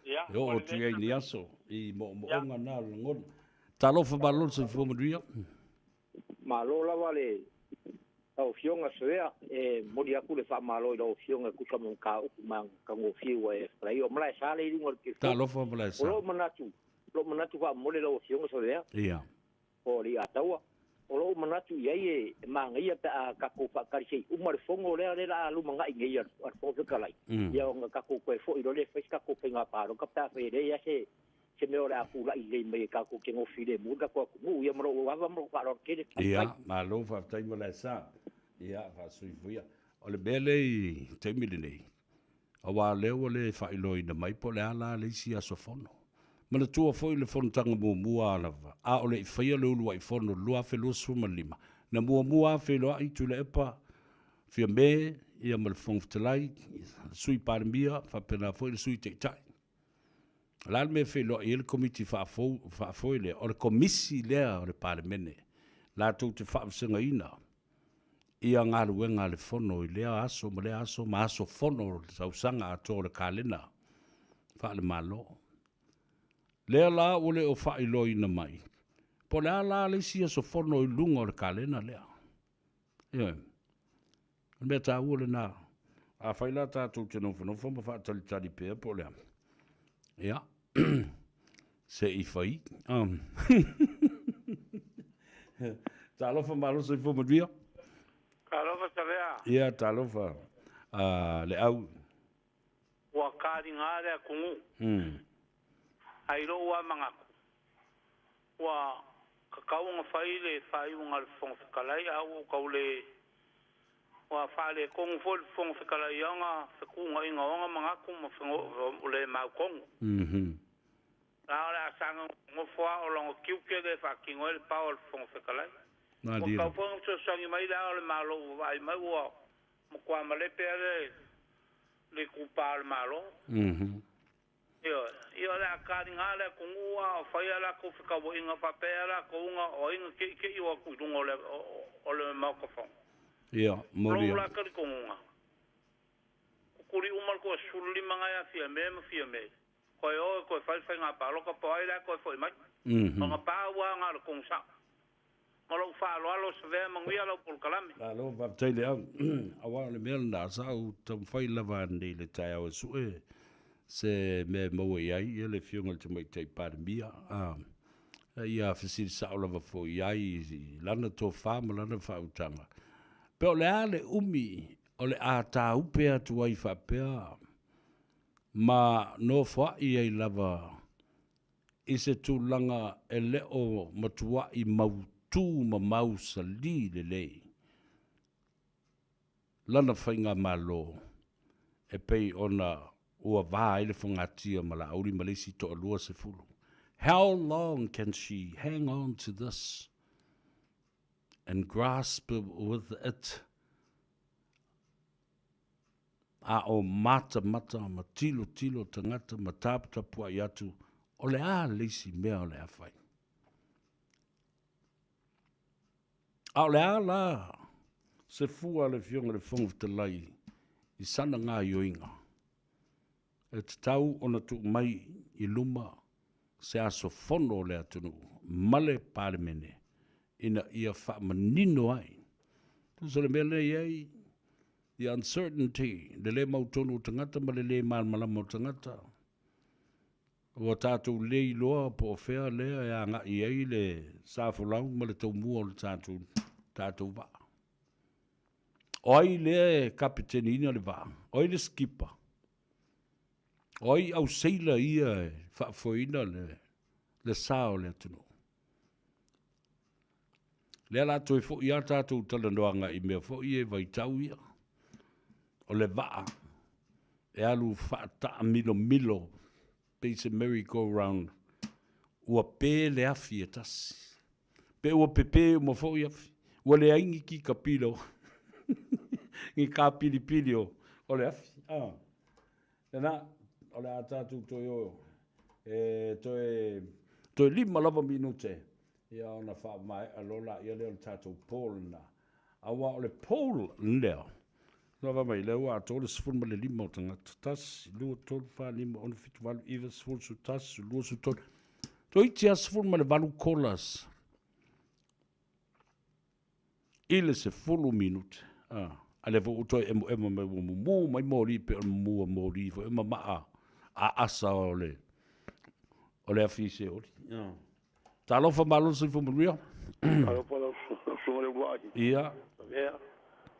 Ia, e oo o le atu i ai ni aso i Ia. moomooga na o le lagona. Talofa malo le soifua manuia. Malo lava le lau Afioga Savea, e momoli atu le faamalo i lau Afioga e tusa ma mataupu matagofie ua e falaia. O Malaesa le i luga o le telefoni. Talofa Malaesa. O lou manatu, lou manatu faamomoli lau Afioga Savea. Ia. O Aliiataua. O lou manatu i ai e manaia pe a tatou faatali se i uma le fono lea lea o le a lumanai nei a le Fofoga Fetalai, ia ona tatou toe foi loa lea e fai se tatou faiga palota pe afai e leai lava se se mea o le a tulai lelei mai e tatou te nofilemu le tatou atunuu. Ia ma lou ava ma lou faaaloalo tele. Ia, Faafetai. malo faafetai Malaesa. Ia, faasuifuia. O le mea lea i taimi lenei, aua o lea ua le faailoaina mai po o le a la le isi aso fono. Manatua foi le fonotaga muamua lava, a o le i faia le uluai fono i le 2025, na muamua lava feiloai Tuilaepa, Fiame, ia ma le Fofoga Fetalai, le Sui Palemia, faapena foi le Sui Taitai. O le a le mea e feiloai ai le Komiti Faafou, Faafoe lea? O le Komisi lea o le Palemene latou te faavasegaina ia galuega a le Fono i lea aso ma lea aso ma aso fono o le tausaga atoa o le kalena faale-Malo. Lea la ua le o faailoaina mai, po o le a la le isi aso fono i luga o le kalena lea. Ioe. O le mea taua lena. Afai la tatou te nofonofo ma faatalitali pea po o le a, ia, se i fai. Talofa malo soifua manuia. Talofa Savea. Ia, talofa le au. Ua kaliga le atunuu. Ae i lou lava manatu, ua tatau ona fai le faaiuga a le Fofoga Fetalai, a ua ou tau le ua faaletonu foi le Fofoga Fetalai i ana fetuunaiga o ana manatu ma le mautonu. La o le a saga nofonofo lava o lona tiute lea e faatino ai le power a le Fofoga Fetalai. Ua tatau foi ona fesoasoani mai le Ao o le Malo ua vaai mai ua matua malepe lava le le itupa o le Malo. Ioe. Ia o le a taliga le atunuu a o fai a latou fekauaiga faapea ea latou na o ai na teitei o atu i luga o le o le Maota Fono. Ia, moli Lou la talitonuga, tutuli uma le toa 15 na ia Fiame ma Fiame, koe o e toe fai le faiga palota po o ai la e toe foi mai. Ona pau a na o le tonu sao. Ma lou faaaloalo Savea manuia lau polokalame. Malo faafetai le au. Aua o le mea lena sa ou taumafai lava ananei i le taeao e sue se mea e maua i ai ia le Afioga i le Tamaitai Palemia, a ia fesili sao lava foi i ai i lana tofa ma lana faautaga, pe o le a le umi o le a tāupe atu ai faapea ma nofoai ai lava i se tulaga e le o matuai mautū ma mausali lelei lana faigamalo e pei ona ua va ai le fogatia ma Laauli ma le isi toalua sefulu. How long can she hang on to this and grasp with it a o matamata ma tilotilo tagata ma taputapuai atu o le a le isi mea o le a fai. A o le a la se fua a le Afioga i le Fofoga Fetalai i sana gaoioiga e tatau ona tuu mai i luma se aso fono o le atunuu ma le Palemene ina ia faamanino ai. Tusa o le mea lea e i ai the uncertainty, le le mautonu o tagata ma le le malamalama o tagata. Ua tatou le iloa po o fea lea e agai i ai le sa folau ma le taumua o le tatou, tatou vaa. O ai lea e kapeteniina le vaa? O ai le skipa? O ai au seila ia e faafoeina le, le sa o le atunuu? Lea la toe foi lava tatou talanoaga i mea foi ia i vaitau ia, o le vaa e alu faataamilomilo pei se merry go round, ua pe le afi e tasi. Pe ua pepe uma foi afi, ua leai ni kikapila, ni kapilipili o le afi. Lena, o le a tatou toe o e toe, toe 5 lava minute. Ia ona faamaea loa laia lea o le tatou poll lena. Aua o le poll lea, na fai mai, lea ua atoa le 15 o tagata. 1, 2, 3, 4, 5, 6, 7, 8, 9, 10, 11, 12, 13. Toeitiiti lava 18 callers i le 10 minute. A lea foi ua toe emoemo mai ua mumu mai moli pei o le mumu a moli foi ma maa aasa o le o le afi seoli. Talofa malo le soifua manuia. Talofa lau susuga le uluai. Ia. Ia.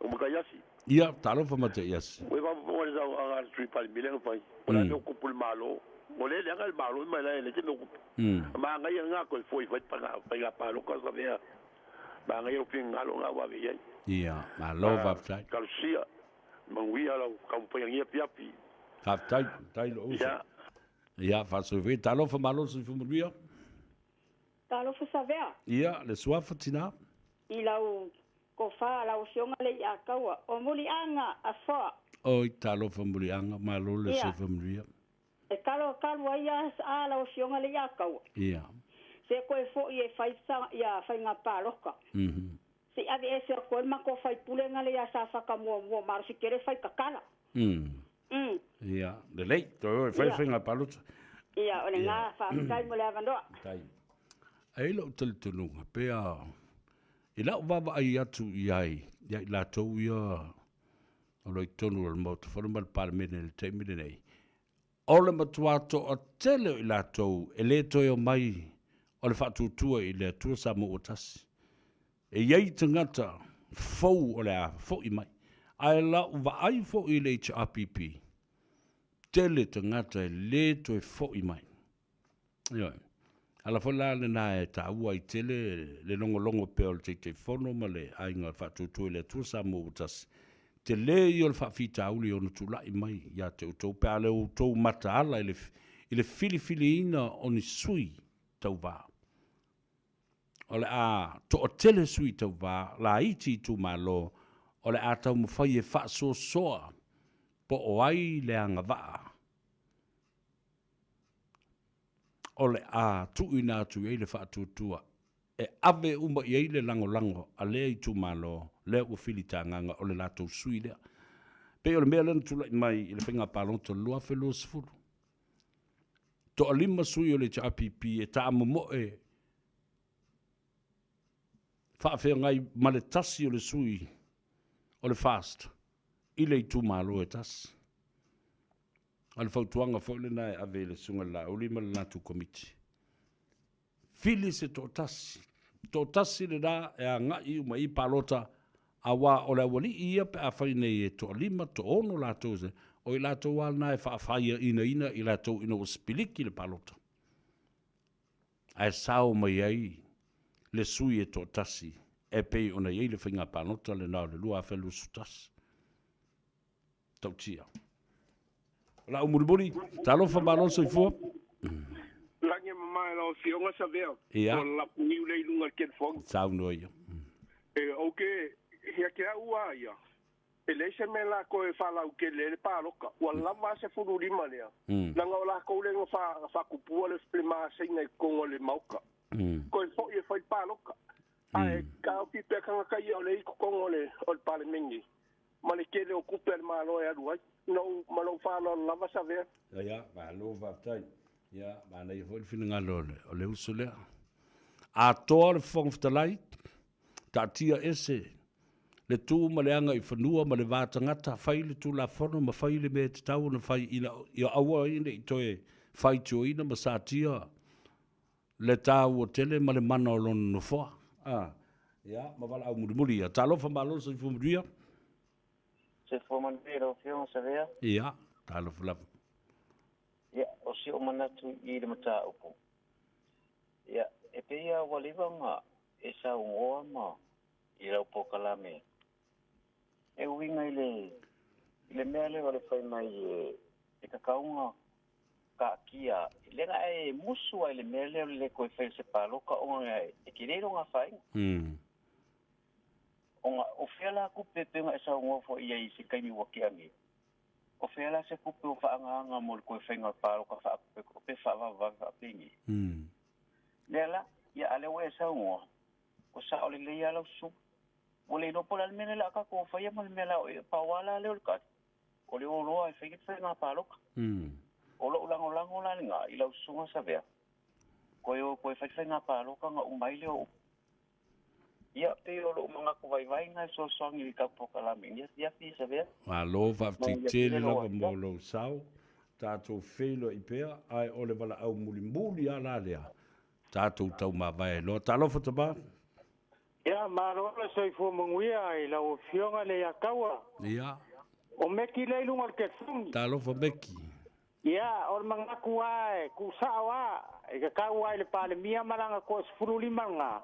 O Mataiasi. Ia, talofa Mataiasi. Ua faafofoga i le saunoaga a le Sui Palemia lea na fai. O le a mea o kupu i le Malo. O lea e leaga le Malo ma e leai se mea o kupu. Manaia lena toe foi fai faiga palota Savea. Manaia lou finagalo lena ua ave i ai. Ia, malo faafetai. Talosia, manuia lau taumafaiga i lenei afiafi. Faafetai, faafetai lou uso. Ia. Ia, faasoifua. Talofa malo le soifua manuia. Talofa Savea. Ia, le suafa tina. I lau tofa lau afioga le Iataua o Muliaga Afoa. Oi, talofa Muliaga, malo le soifua manuia. E talo talu ai a lau afioga le Iataua. Ia. Se toe foi e fai ia faiga palota. Se i ave ese atu ai le matou faipule le ia Safata muamua malosi tele fai tatala. Ia, lelei, toe o e fai faiga palota. Ia, o lena, faafetai mo le avanoa. Faafetai. E i lou talitonuga, pe a, i lau vaavaai atu i ai, ia i latou ia o lo o i totonu o le Maota Fono ma le Palemene i le taimi lenei, o le matua toatele o i latou e le toe omai o le faatuatua i le Atua Samoa ua tasi. E i ai tagata fou o le a foi mai. Ae lau vaai foi i le HRPP, tele tagata e le toe foi mai. Ioe. Ala foi la lena e taua ai tele le logologo pea o le Taitaifono ma le Aiga o le Faatuatua i le Atua Samoa ua tasi. Tele ia o le faafitauli e ono tulai mai ia te outou pe a le outou mataala i le, i le filifiliina o ni sui tauva. O le a toatele sui tauva laiti itumalo o le a taumafai e faasoasoa po o ai le agavaa o le a tuuina atu i ai le faatuatua e ave uma i ai le lagolago a lea itumalo lea ua filitagaga o le latou sui lea. Pei o le mea lea na tulai mai i le faiga palota o le 2020. Toalima sui o le HRPP e taamomoe faafeagai ma le tasi o le sui o le FAST i le itumalo e tasi. O le fautuaga foi lena e ave i le Susuga i le Laauli ma le latou Komiti. Fili se toatasi, toatasi lena e agai uma i palota, aua o le aualii ia pe afai nei e toalima, toaono latou, o i latou lava lena e faafaiainaina i latou ina ua sipiliki le palota. Ae sao mai ai le sui e toatasi e pei ona i ai le faiga palota lena o le 2021. Tautia. O lau mulimuli, talofa malo soifua. Lagi e mamae lau Afioga Savea. Ia. O le lapuniu lea i luga i le telefoni. Saunoa ia. E, ou te, ia te au a ia, e leai se mea latou e faalautele ai le paloka. Ua lava a 15 lea, leaga o latou lea na fa, faatupua le, le masina i totonu o le maota. Toe foi e fai le paloka. Ae taofi pea tagata ia o lea i totonu o le, o le Palemene ma le tele o tupe a le Malo e alu ai. Nou, ma lou faaaloalo lava Savea. Ia, malo faafetai. Ia, manaia foi le finagalo o le, o le uso lea. Atoa le Fofoga Fetalai, taatia ese le tu ma le aga i fanua ma le va tagata, fai le Tulafono ma fai le mea e tatau ona fai ina ia aua ai ne i toe faitioina ma satia le taua tele ma le mana o lona nofoa. A, ia, ma valaau mulimuli ia. Talofa malo le soifua manuia. Soifua manuia i lau Afioga Savea. Ia, talofa lava. Ia, o si ou manatu i le mataupu, ia, e pei lava ua leva ona e saunoa ma i lau polokalame e uiga i le, i le mea lea o le fai mai e, e tatau ona taatia, lea e musu ai le mea lea o le le toe fai o se palota ona e tele lona afaina. Ona o fea la tupe e pei ona e saunoa foi i ai i se taimi ua tea nei? O fea la se tupe o faaagaaga mo le toe faiga o le palota faakopekope faavavevave faapenei? Lea la. Ia, a o lea ua e saunoa, ua sao lelei lava lau susuga. Ua le iloa po o le a le mea lea o le a tatou faia ma le mea o le a oo i ai. Pau lava la lea o le tali, o le o loa e fai le faiga palota. O lou lagolago la lena i lau susuga Savea, toe o toe fai le faiga palota ona uma ai lea o upu. Ia, pei o lou manatu vaivai lena e fesoasoani i le tatou polokalame i lenei afiafi, Savea. Malo, faafetai tele lava mo lou sao. Tatou feiloai pea, ae o le valaau mulimuli lava la lea, tatou taumavae loa. Talofa tama. Ia, malo le soifua manuia i lau Afioga Leiataua. Ia. O Meki lea i luga o le telefoni. Talofa Meki. Ia, o le manatu lava e tuusao lava, e tatau lava i le Palemia ma lana toa 15 lena,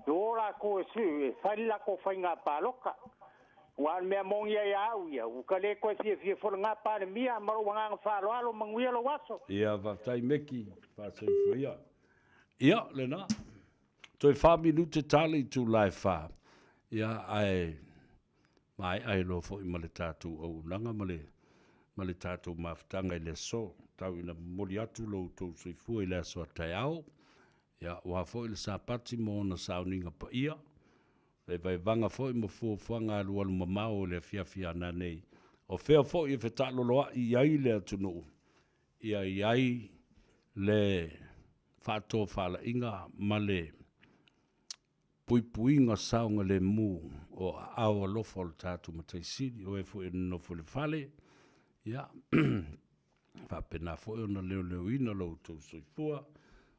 e o latou e e fai le latou faiga palota. Aua o le mea moni lava ia au ia, ua ta le toe fiafia foi i lena Palemia, ma lou agaga faaaloalo, manuia lou aso. Ia, faafetai Meki, faasoifua ia. Ia, lena. Toe fa minute tala i itula e fa. Ia, ae maea ai loa foi ma le tatou auaunaga ma le, ma le tatou mafutaga i le aso. Tau ina momoli atu lo outou soifua i le aso a taeao. Ia, aua foi le Sapati ma ona sauniga paia, vaevaevaga foi ma fuafuaga alualu mamao i le afiafi a nanei. O fea foi e fetaaloloai i ai le atunuu, ia i ai le faatofalaiga ma le puipuiga saogalemu o aao alofa o le tatou Matai Sili, o e foi e nonofo i le fale, ia, faapena foi ona leoleoina lo outou soifua,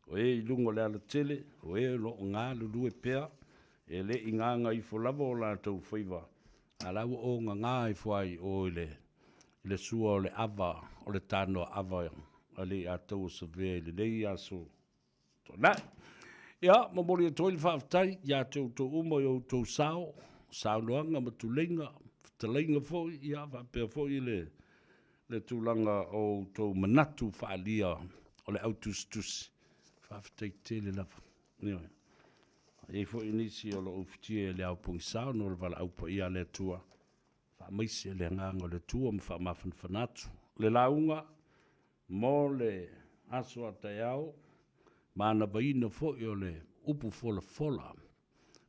o e i luga o le alatele, o e o lo o galulue pea, e le i gagaifo lava o latou faiva, a o la ua ogaga ifo lava i o i le i le sua o le ava o le tanoa ava a Leiataua Savea i lenei aso Tuanai. Ia, momoli atu ai le faafetai ia te outou uma i outou sao, saunoaga ma tuleiga, fetalaiga foi, ia faapea foi le, le tulaga o outou manatu faaalia o le au tusitusi. Faafetai tele lava. Ioe. E i ai foi nisi o lo o ufitia i le ao pogisa ona o le valaau paia a le Atua. Faamaise le agaga o le Atua ma faamafanafana atu le lauga mo le aso a taeao, manavaina foi o le upu folafola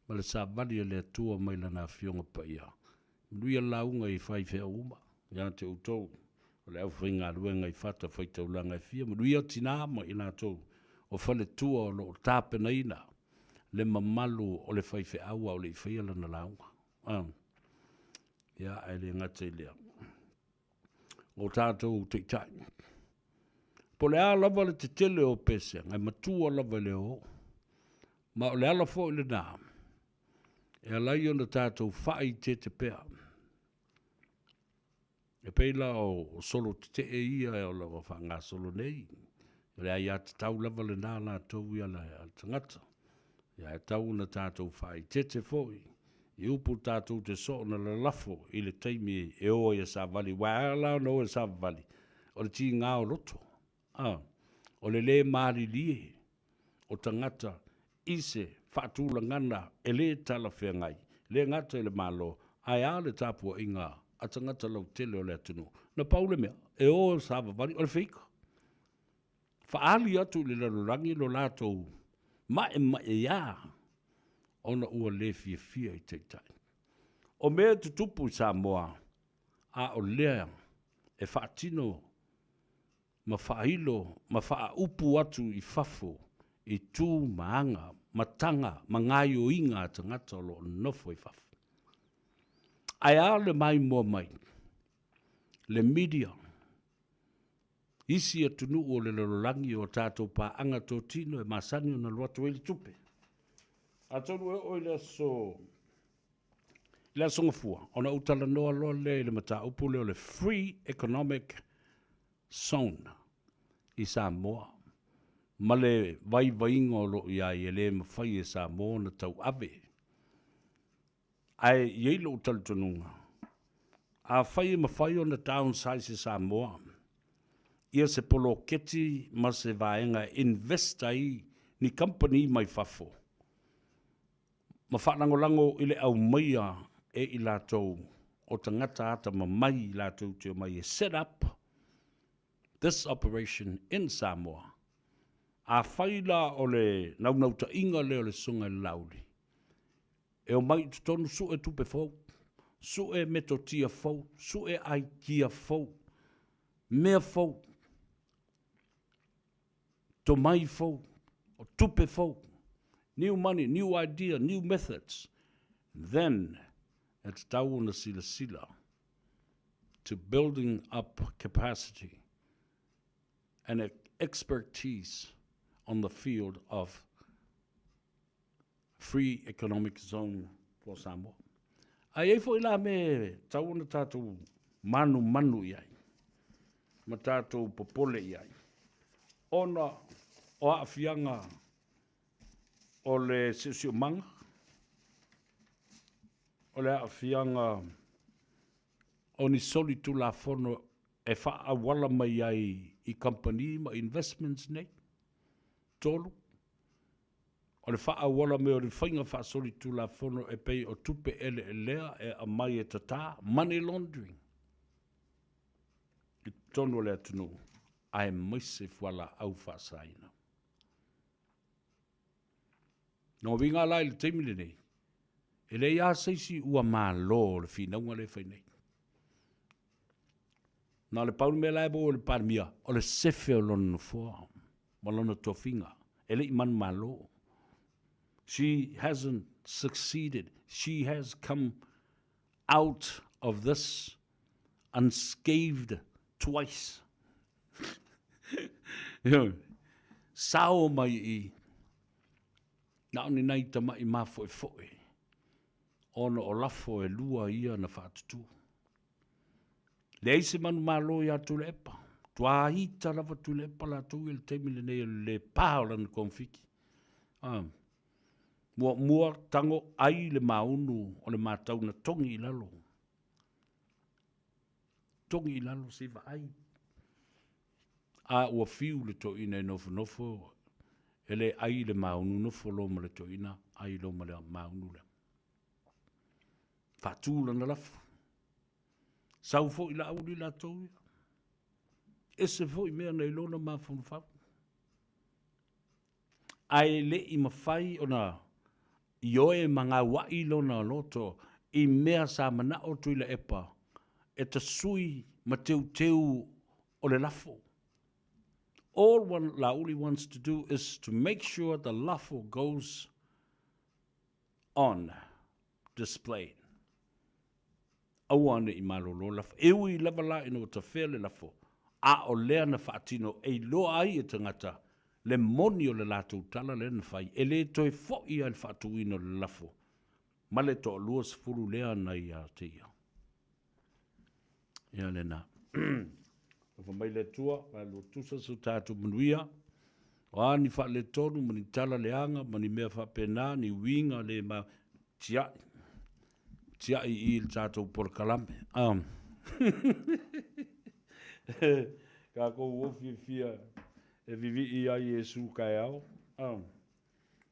ma le savali a le Atua mai Lana Afioga Paia. Manuia le lauga i faifeau uma ia te outou o le aufaigaluega i fatafaitaulaga e fia. Manuia tina ma i latou o faletua o lo o tapenaina le mamalu o le faifeau a o le i faia lana lauga. Ia, ae le gata i lea, o tatou taitai, po o le a lava le tetele o pesega, e matua lava i le oo, ma o le ala foi lena e ala ai ona tatou faaeteete pea. E pei la o solo tetee ia o lo o faagasolo nei, o le aiatatau lava lena a latou ia a le tagata. Ia e tatau ona tatou faaeteete foi i upu tatou te soona lalafo i le taimi e o ai a savali. Aua e ala la ona o e savavali, o le tiga o loto, a, o le le malilie o tagata i se faatulagana e le talafeagai, le gata i le Malo, ae a le tapuaiga a tagata lautele o le atunuu. Na pau le mea, e o savavali, o le feika. Faaali atu i le lalolagi lo latou maemaeā ona ua le fiafia i taitai. O mea e tutupu i Samoa, a o lea e faatino ma faailo ma faaupu atu i fafo i tu ma aga ma taga ma gaioiga a tagata o lo o nonofo i fafo. Ae a le maimoa mai le media, isi atunuu o le lalolagi o a tatou paaga totino e masani ona alu atu ai le tupe. Atonu e oo i le aso i le Aso Gafua, ona ou talanoa loa lea i le mataupu lea o le Free Economic Zone i Samoa ma le vaivaiga o lo o i ai e le mafai e Samoa ona tauave. Ae i ai lou talitonuga, afai e mafai ona downsize e Samoa ia se poloketi ma se vaega e invest ai ni kamupani mai fafo, ma faalagolago i le aumaia e i latou o tagata atamamai latou te omai e set up this operation in Samoa. Afai la o le naunautaiga lea o le Susuga i le Laauli, e omai i totonu sue tupe fou, sue metotia fou, sue aikia fou, mea fou, tomai fou, o tupe fou, new money, new idea, new methods, then e tatau ona silasila to building up capacity and expertise on the field of Free Economic Zone for Samoa. A i ai foi la mea e tatau ona tatou manumanu i ai ma tatou popole i ai, ona o aafiaga o le siosiomaga, o le aafiaga o ni solitulafono e faaauala mai ai i kamupani ma investments nei. 3, o le faaauala mai o ni faiga faasolitulafono e pei o tupe eleelea e aumai e tata, money laundering, i totonu o le atunuu aemaise fualaau faasaina. Lona uiga la i le taimi lenei, e leai lava se isi ua malo o le finauga lea e fai nei. Na o le pau le mea la e maua e le Palemia, o le sefe o lona nofoa ma lona tofiga, e le i manumalo. She hasn't succeeded. She has come out of this unscathed twice. Sao mai i na o ni nai tama'i mafoefoe ona o lafo e lua ia na faatutū. Leai se manumalo iā Tuilaepa. Tuaita lava Tuilaepa latou ia i le taimi lenei o le lē pa o lana konfiki. A. Muamua tago ai le maunu o le matau na togi i lalo. Togi i lalo se i vaai. A ua fiu le toeaina e nofonofo e le ai le maunu, nofo loa ma le toeaina, ai loa ma le maunu lea. Faatu lana lafo. Sau foi Laauli latou ia. Ese foi mea na i lona mafaufau. Ae le i mafai ona ioe ma gaua'i lona loto i mea sa mana'o Tuilaepa e tasui ma teuteu o le lafo. All one Laauli wants to do is to make sure the lafo goes on display. Aua ne i malolo lafo. E ui lava la ina ua tafea le lafo, a o lea na faatino e iloa ai e tagata le moni o le latou tala lea na fai, e le toe foi lava i le faatuina o le lafo ma le toalua sefulu lea na ia te ia. Ia lena. Alofa mai le Atua, vaelua tusa so tatou manuia. O a ni faaletonu ma ni tala leaga ma ni mea faapena, ni uiga le ma tiai, tiai i le tatou polokalame. Um. Kākou o fiafia e vivii ai Iesu kaeao. Um.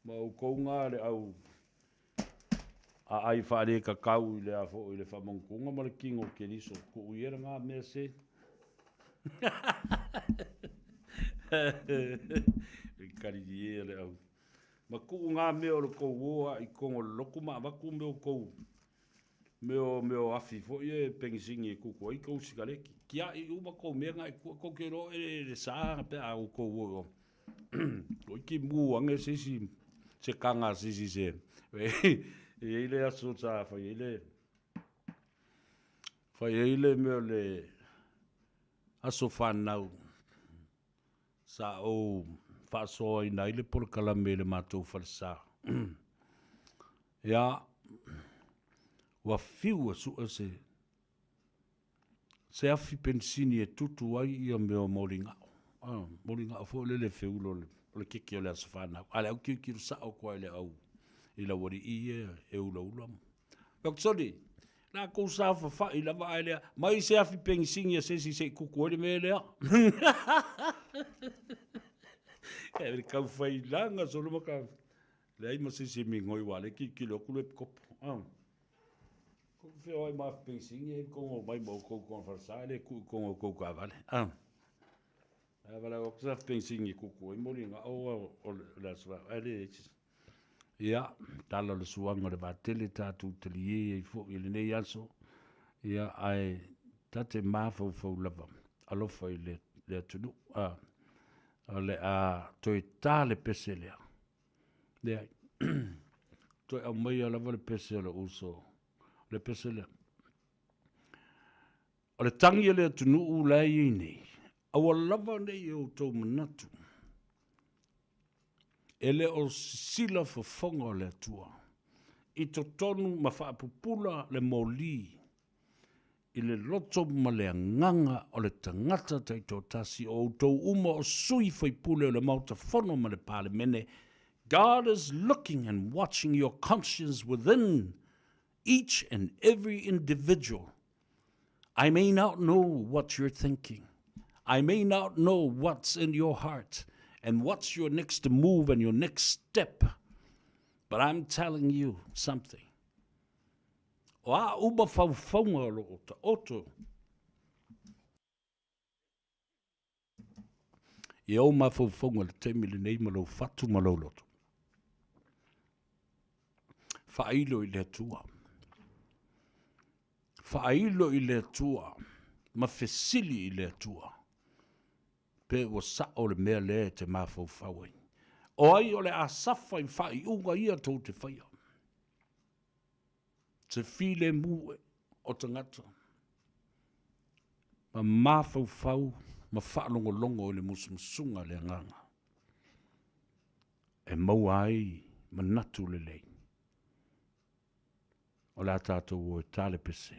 Ma oukou nga le au aai faalekakau i le a foi le faamagutuga ma le kino o Keriso. Kuu ia nga mea se. E karirie le au. Ma kuu nga mea o le kou o a i kongo le loku ma avatu mea o kou mea o mea o afi foi e pengisingi e kuku ai kou sikareti. Tia'i uma kou mea nga e kua kou ke iloa e le sa pe a oukou o i o. Toeitiiti mu ane se isi se kaga a se isi se e i ai le aso sa fai ai le fai ai le mea o le aso fanau sa ou faasoaina ai le polokalame i le matou falesa. Ia, ua fiu e sue se se afi penisini e tutu ai ia mea o moligao. Ah, moligao foi lele feulo o le keke o le aso fanau. A le au tilotilo sao atu lava i le au i lau alii ia e ulaula. Fai atu, Soli, la tou saofafai lava ae lea, mai se afi penisini a se isi se i tutu ai le mea lea. E le tau failaga solo ma ka leai ma se isi e migoi aua o lea e tilotilo atu le epikopo. Ah. Kou feoai ma afi penisini e kogo mai ma outou i tona falesa, e le tuu i totonu o tou taavale. Ah. A vala o sa fencing i kuku i moli nga o o le aso ai le ia tala le suanga le vatele tātou talie ai fo i lenei aso. Ia ai tate mafaufau lava alofa i le le atunuu a o le a toe tā le pese lea. Leai. Toe aumaia lava le pese o le uso. Le pese lea. O le tagi a le atunuu la e i ai nei, aua lava ne i outou manatu, e le o sisila fofoga o le Atua i totonu ma faapupula le moli i le loto ma le agaga o le tagata taitoatasi o outou uma o sui faipule o le Maota Fono ma le Palemene. God is looking and watching your conscience within each and every individual. I may not know what you're thinking. I may not know what's in your heart and what's your next move and your next step. But I'm telling you something. O a uma faufauga o lo o taoto i ou mafaufauga i le taimi lenei ma lou fatu ma lou loto. Faailo i le Atua. Faailo i le Atua ma fesili i le Atua pe ua sao le mea lea e te mafaufau ai. O ai o le a safa i faaiuga ia tou te faia? Se filemu o tagata ma mafaufau ma faalogologo i le musumusuga a le Agaga e maua ai manatu lelei. O le a tatou o e ta le pese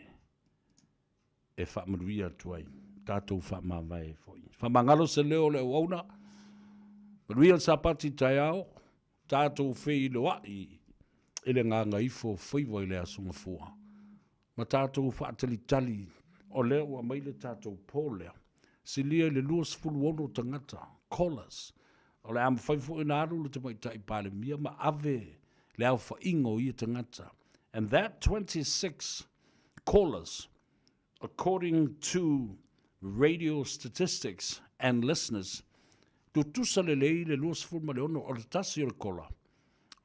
e faamanuia atu ai, tatou faamavae ai foi. Faamagalo se leo o le auauna, manuia le Sapati taeao, tatou feiloai i le gagaifo o faiva i le Aso Gafua, ma tatou faatalitali o lea ua aumai le tatou poll lea, silia i le 26 tagata, callers, o le a mafai foi ona alu le Tamaitai Palemia ma ave le aofaiga o ia tagata. And that 26 callers, according to radio statistics and listeners, tutusa lelei le 26 o le tasi o le kola,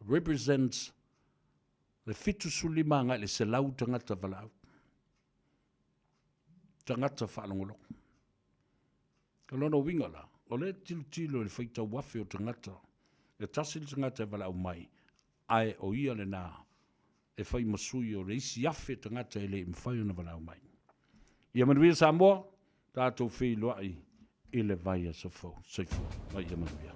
represents le 75 agai le 100 tagata valaau, tagata faalogologo. O lona uiga la, o lea e tilotilo i le faitau afe o tagata, e tasi le tagata e valaau mai, ae o ia lena e fai ma sui o le isi afe tagata e le i mafai ona valaau mai. Ia manuia Samoa, tatou feiloai i le vaiaso fou. Soifua ma ia manuia.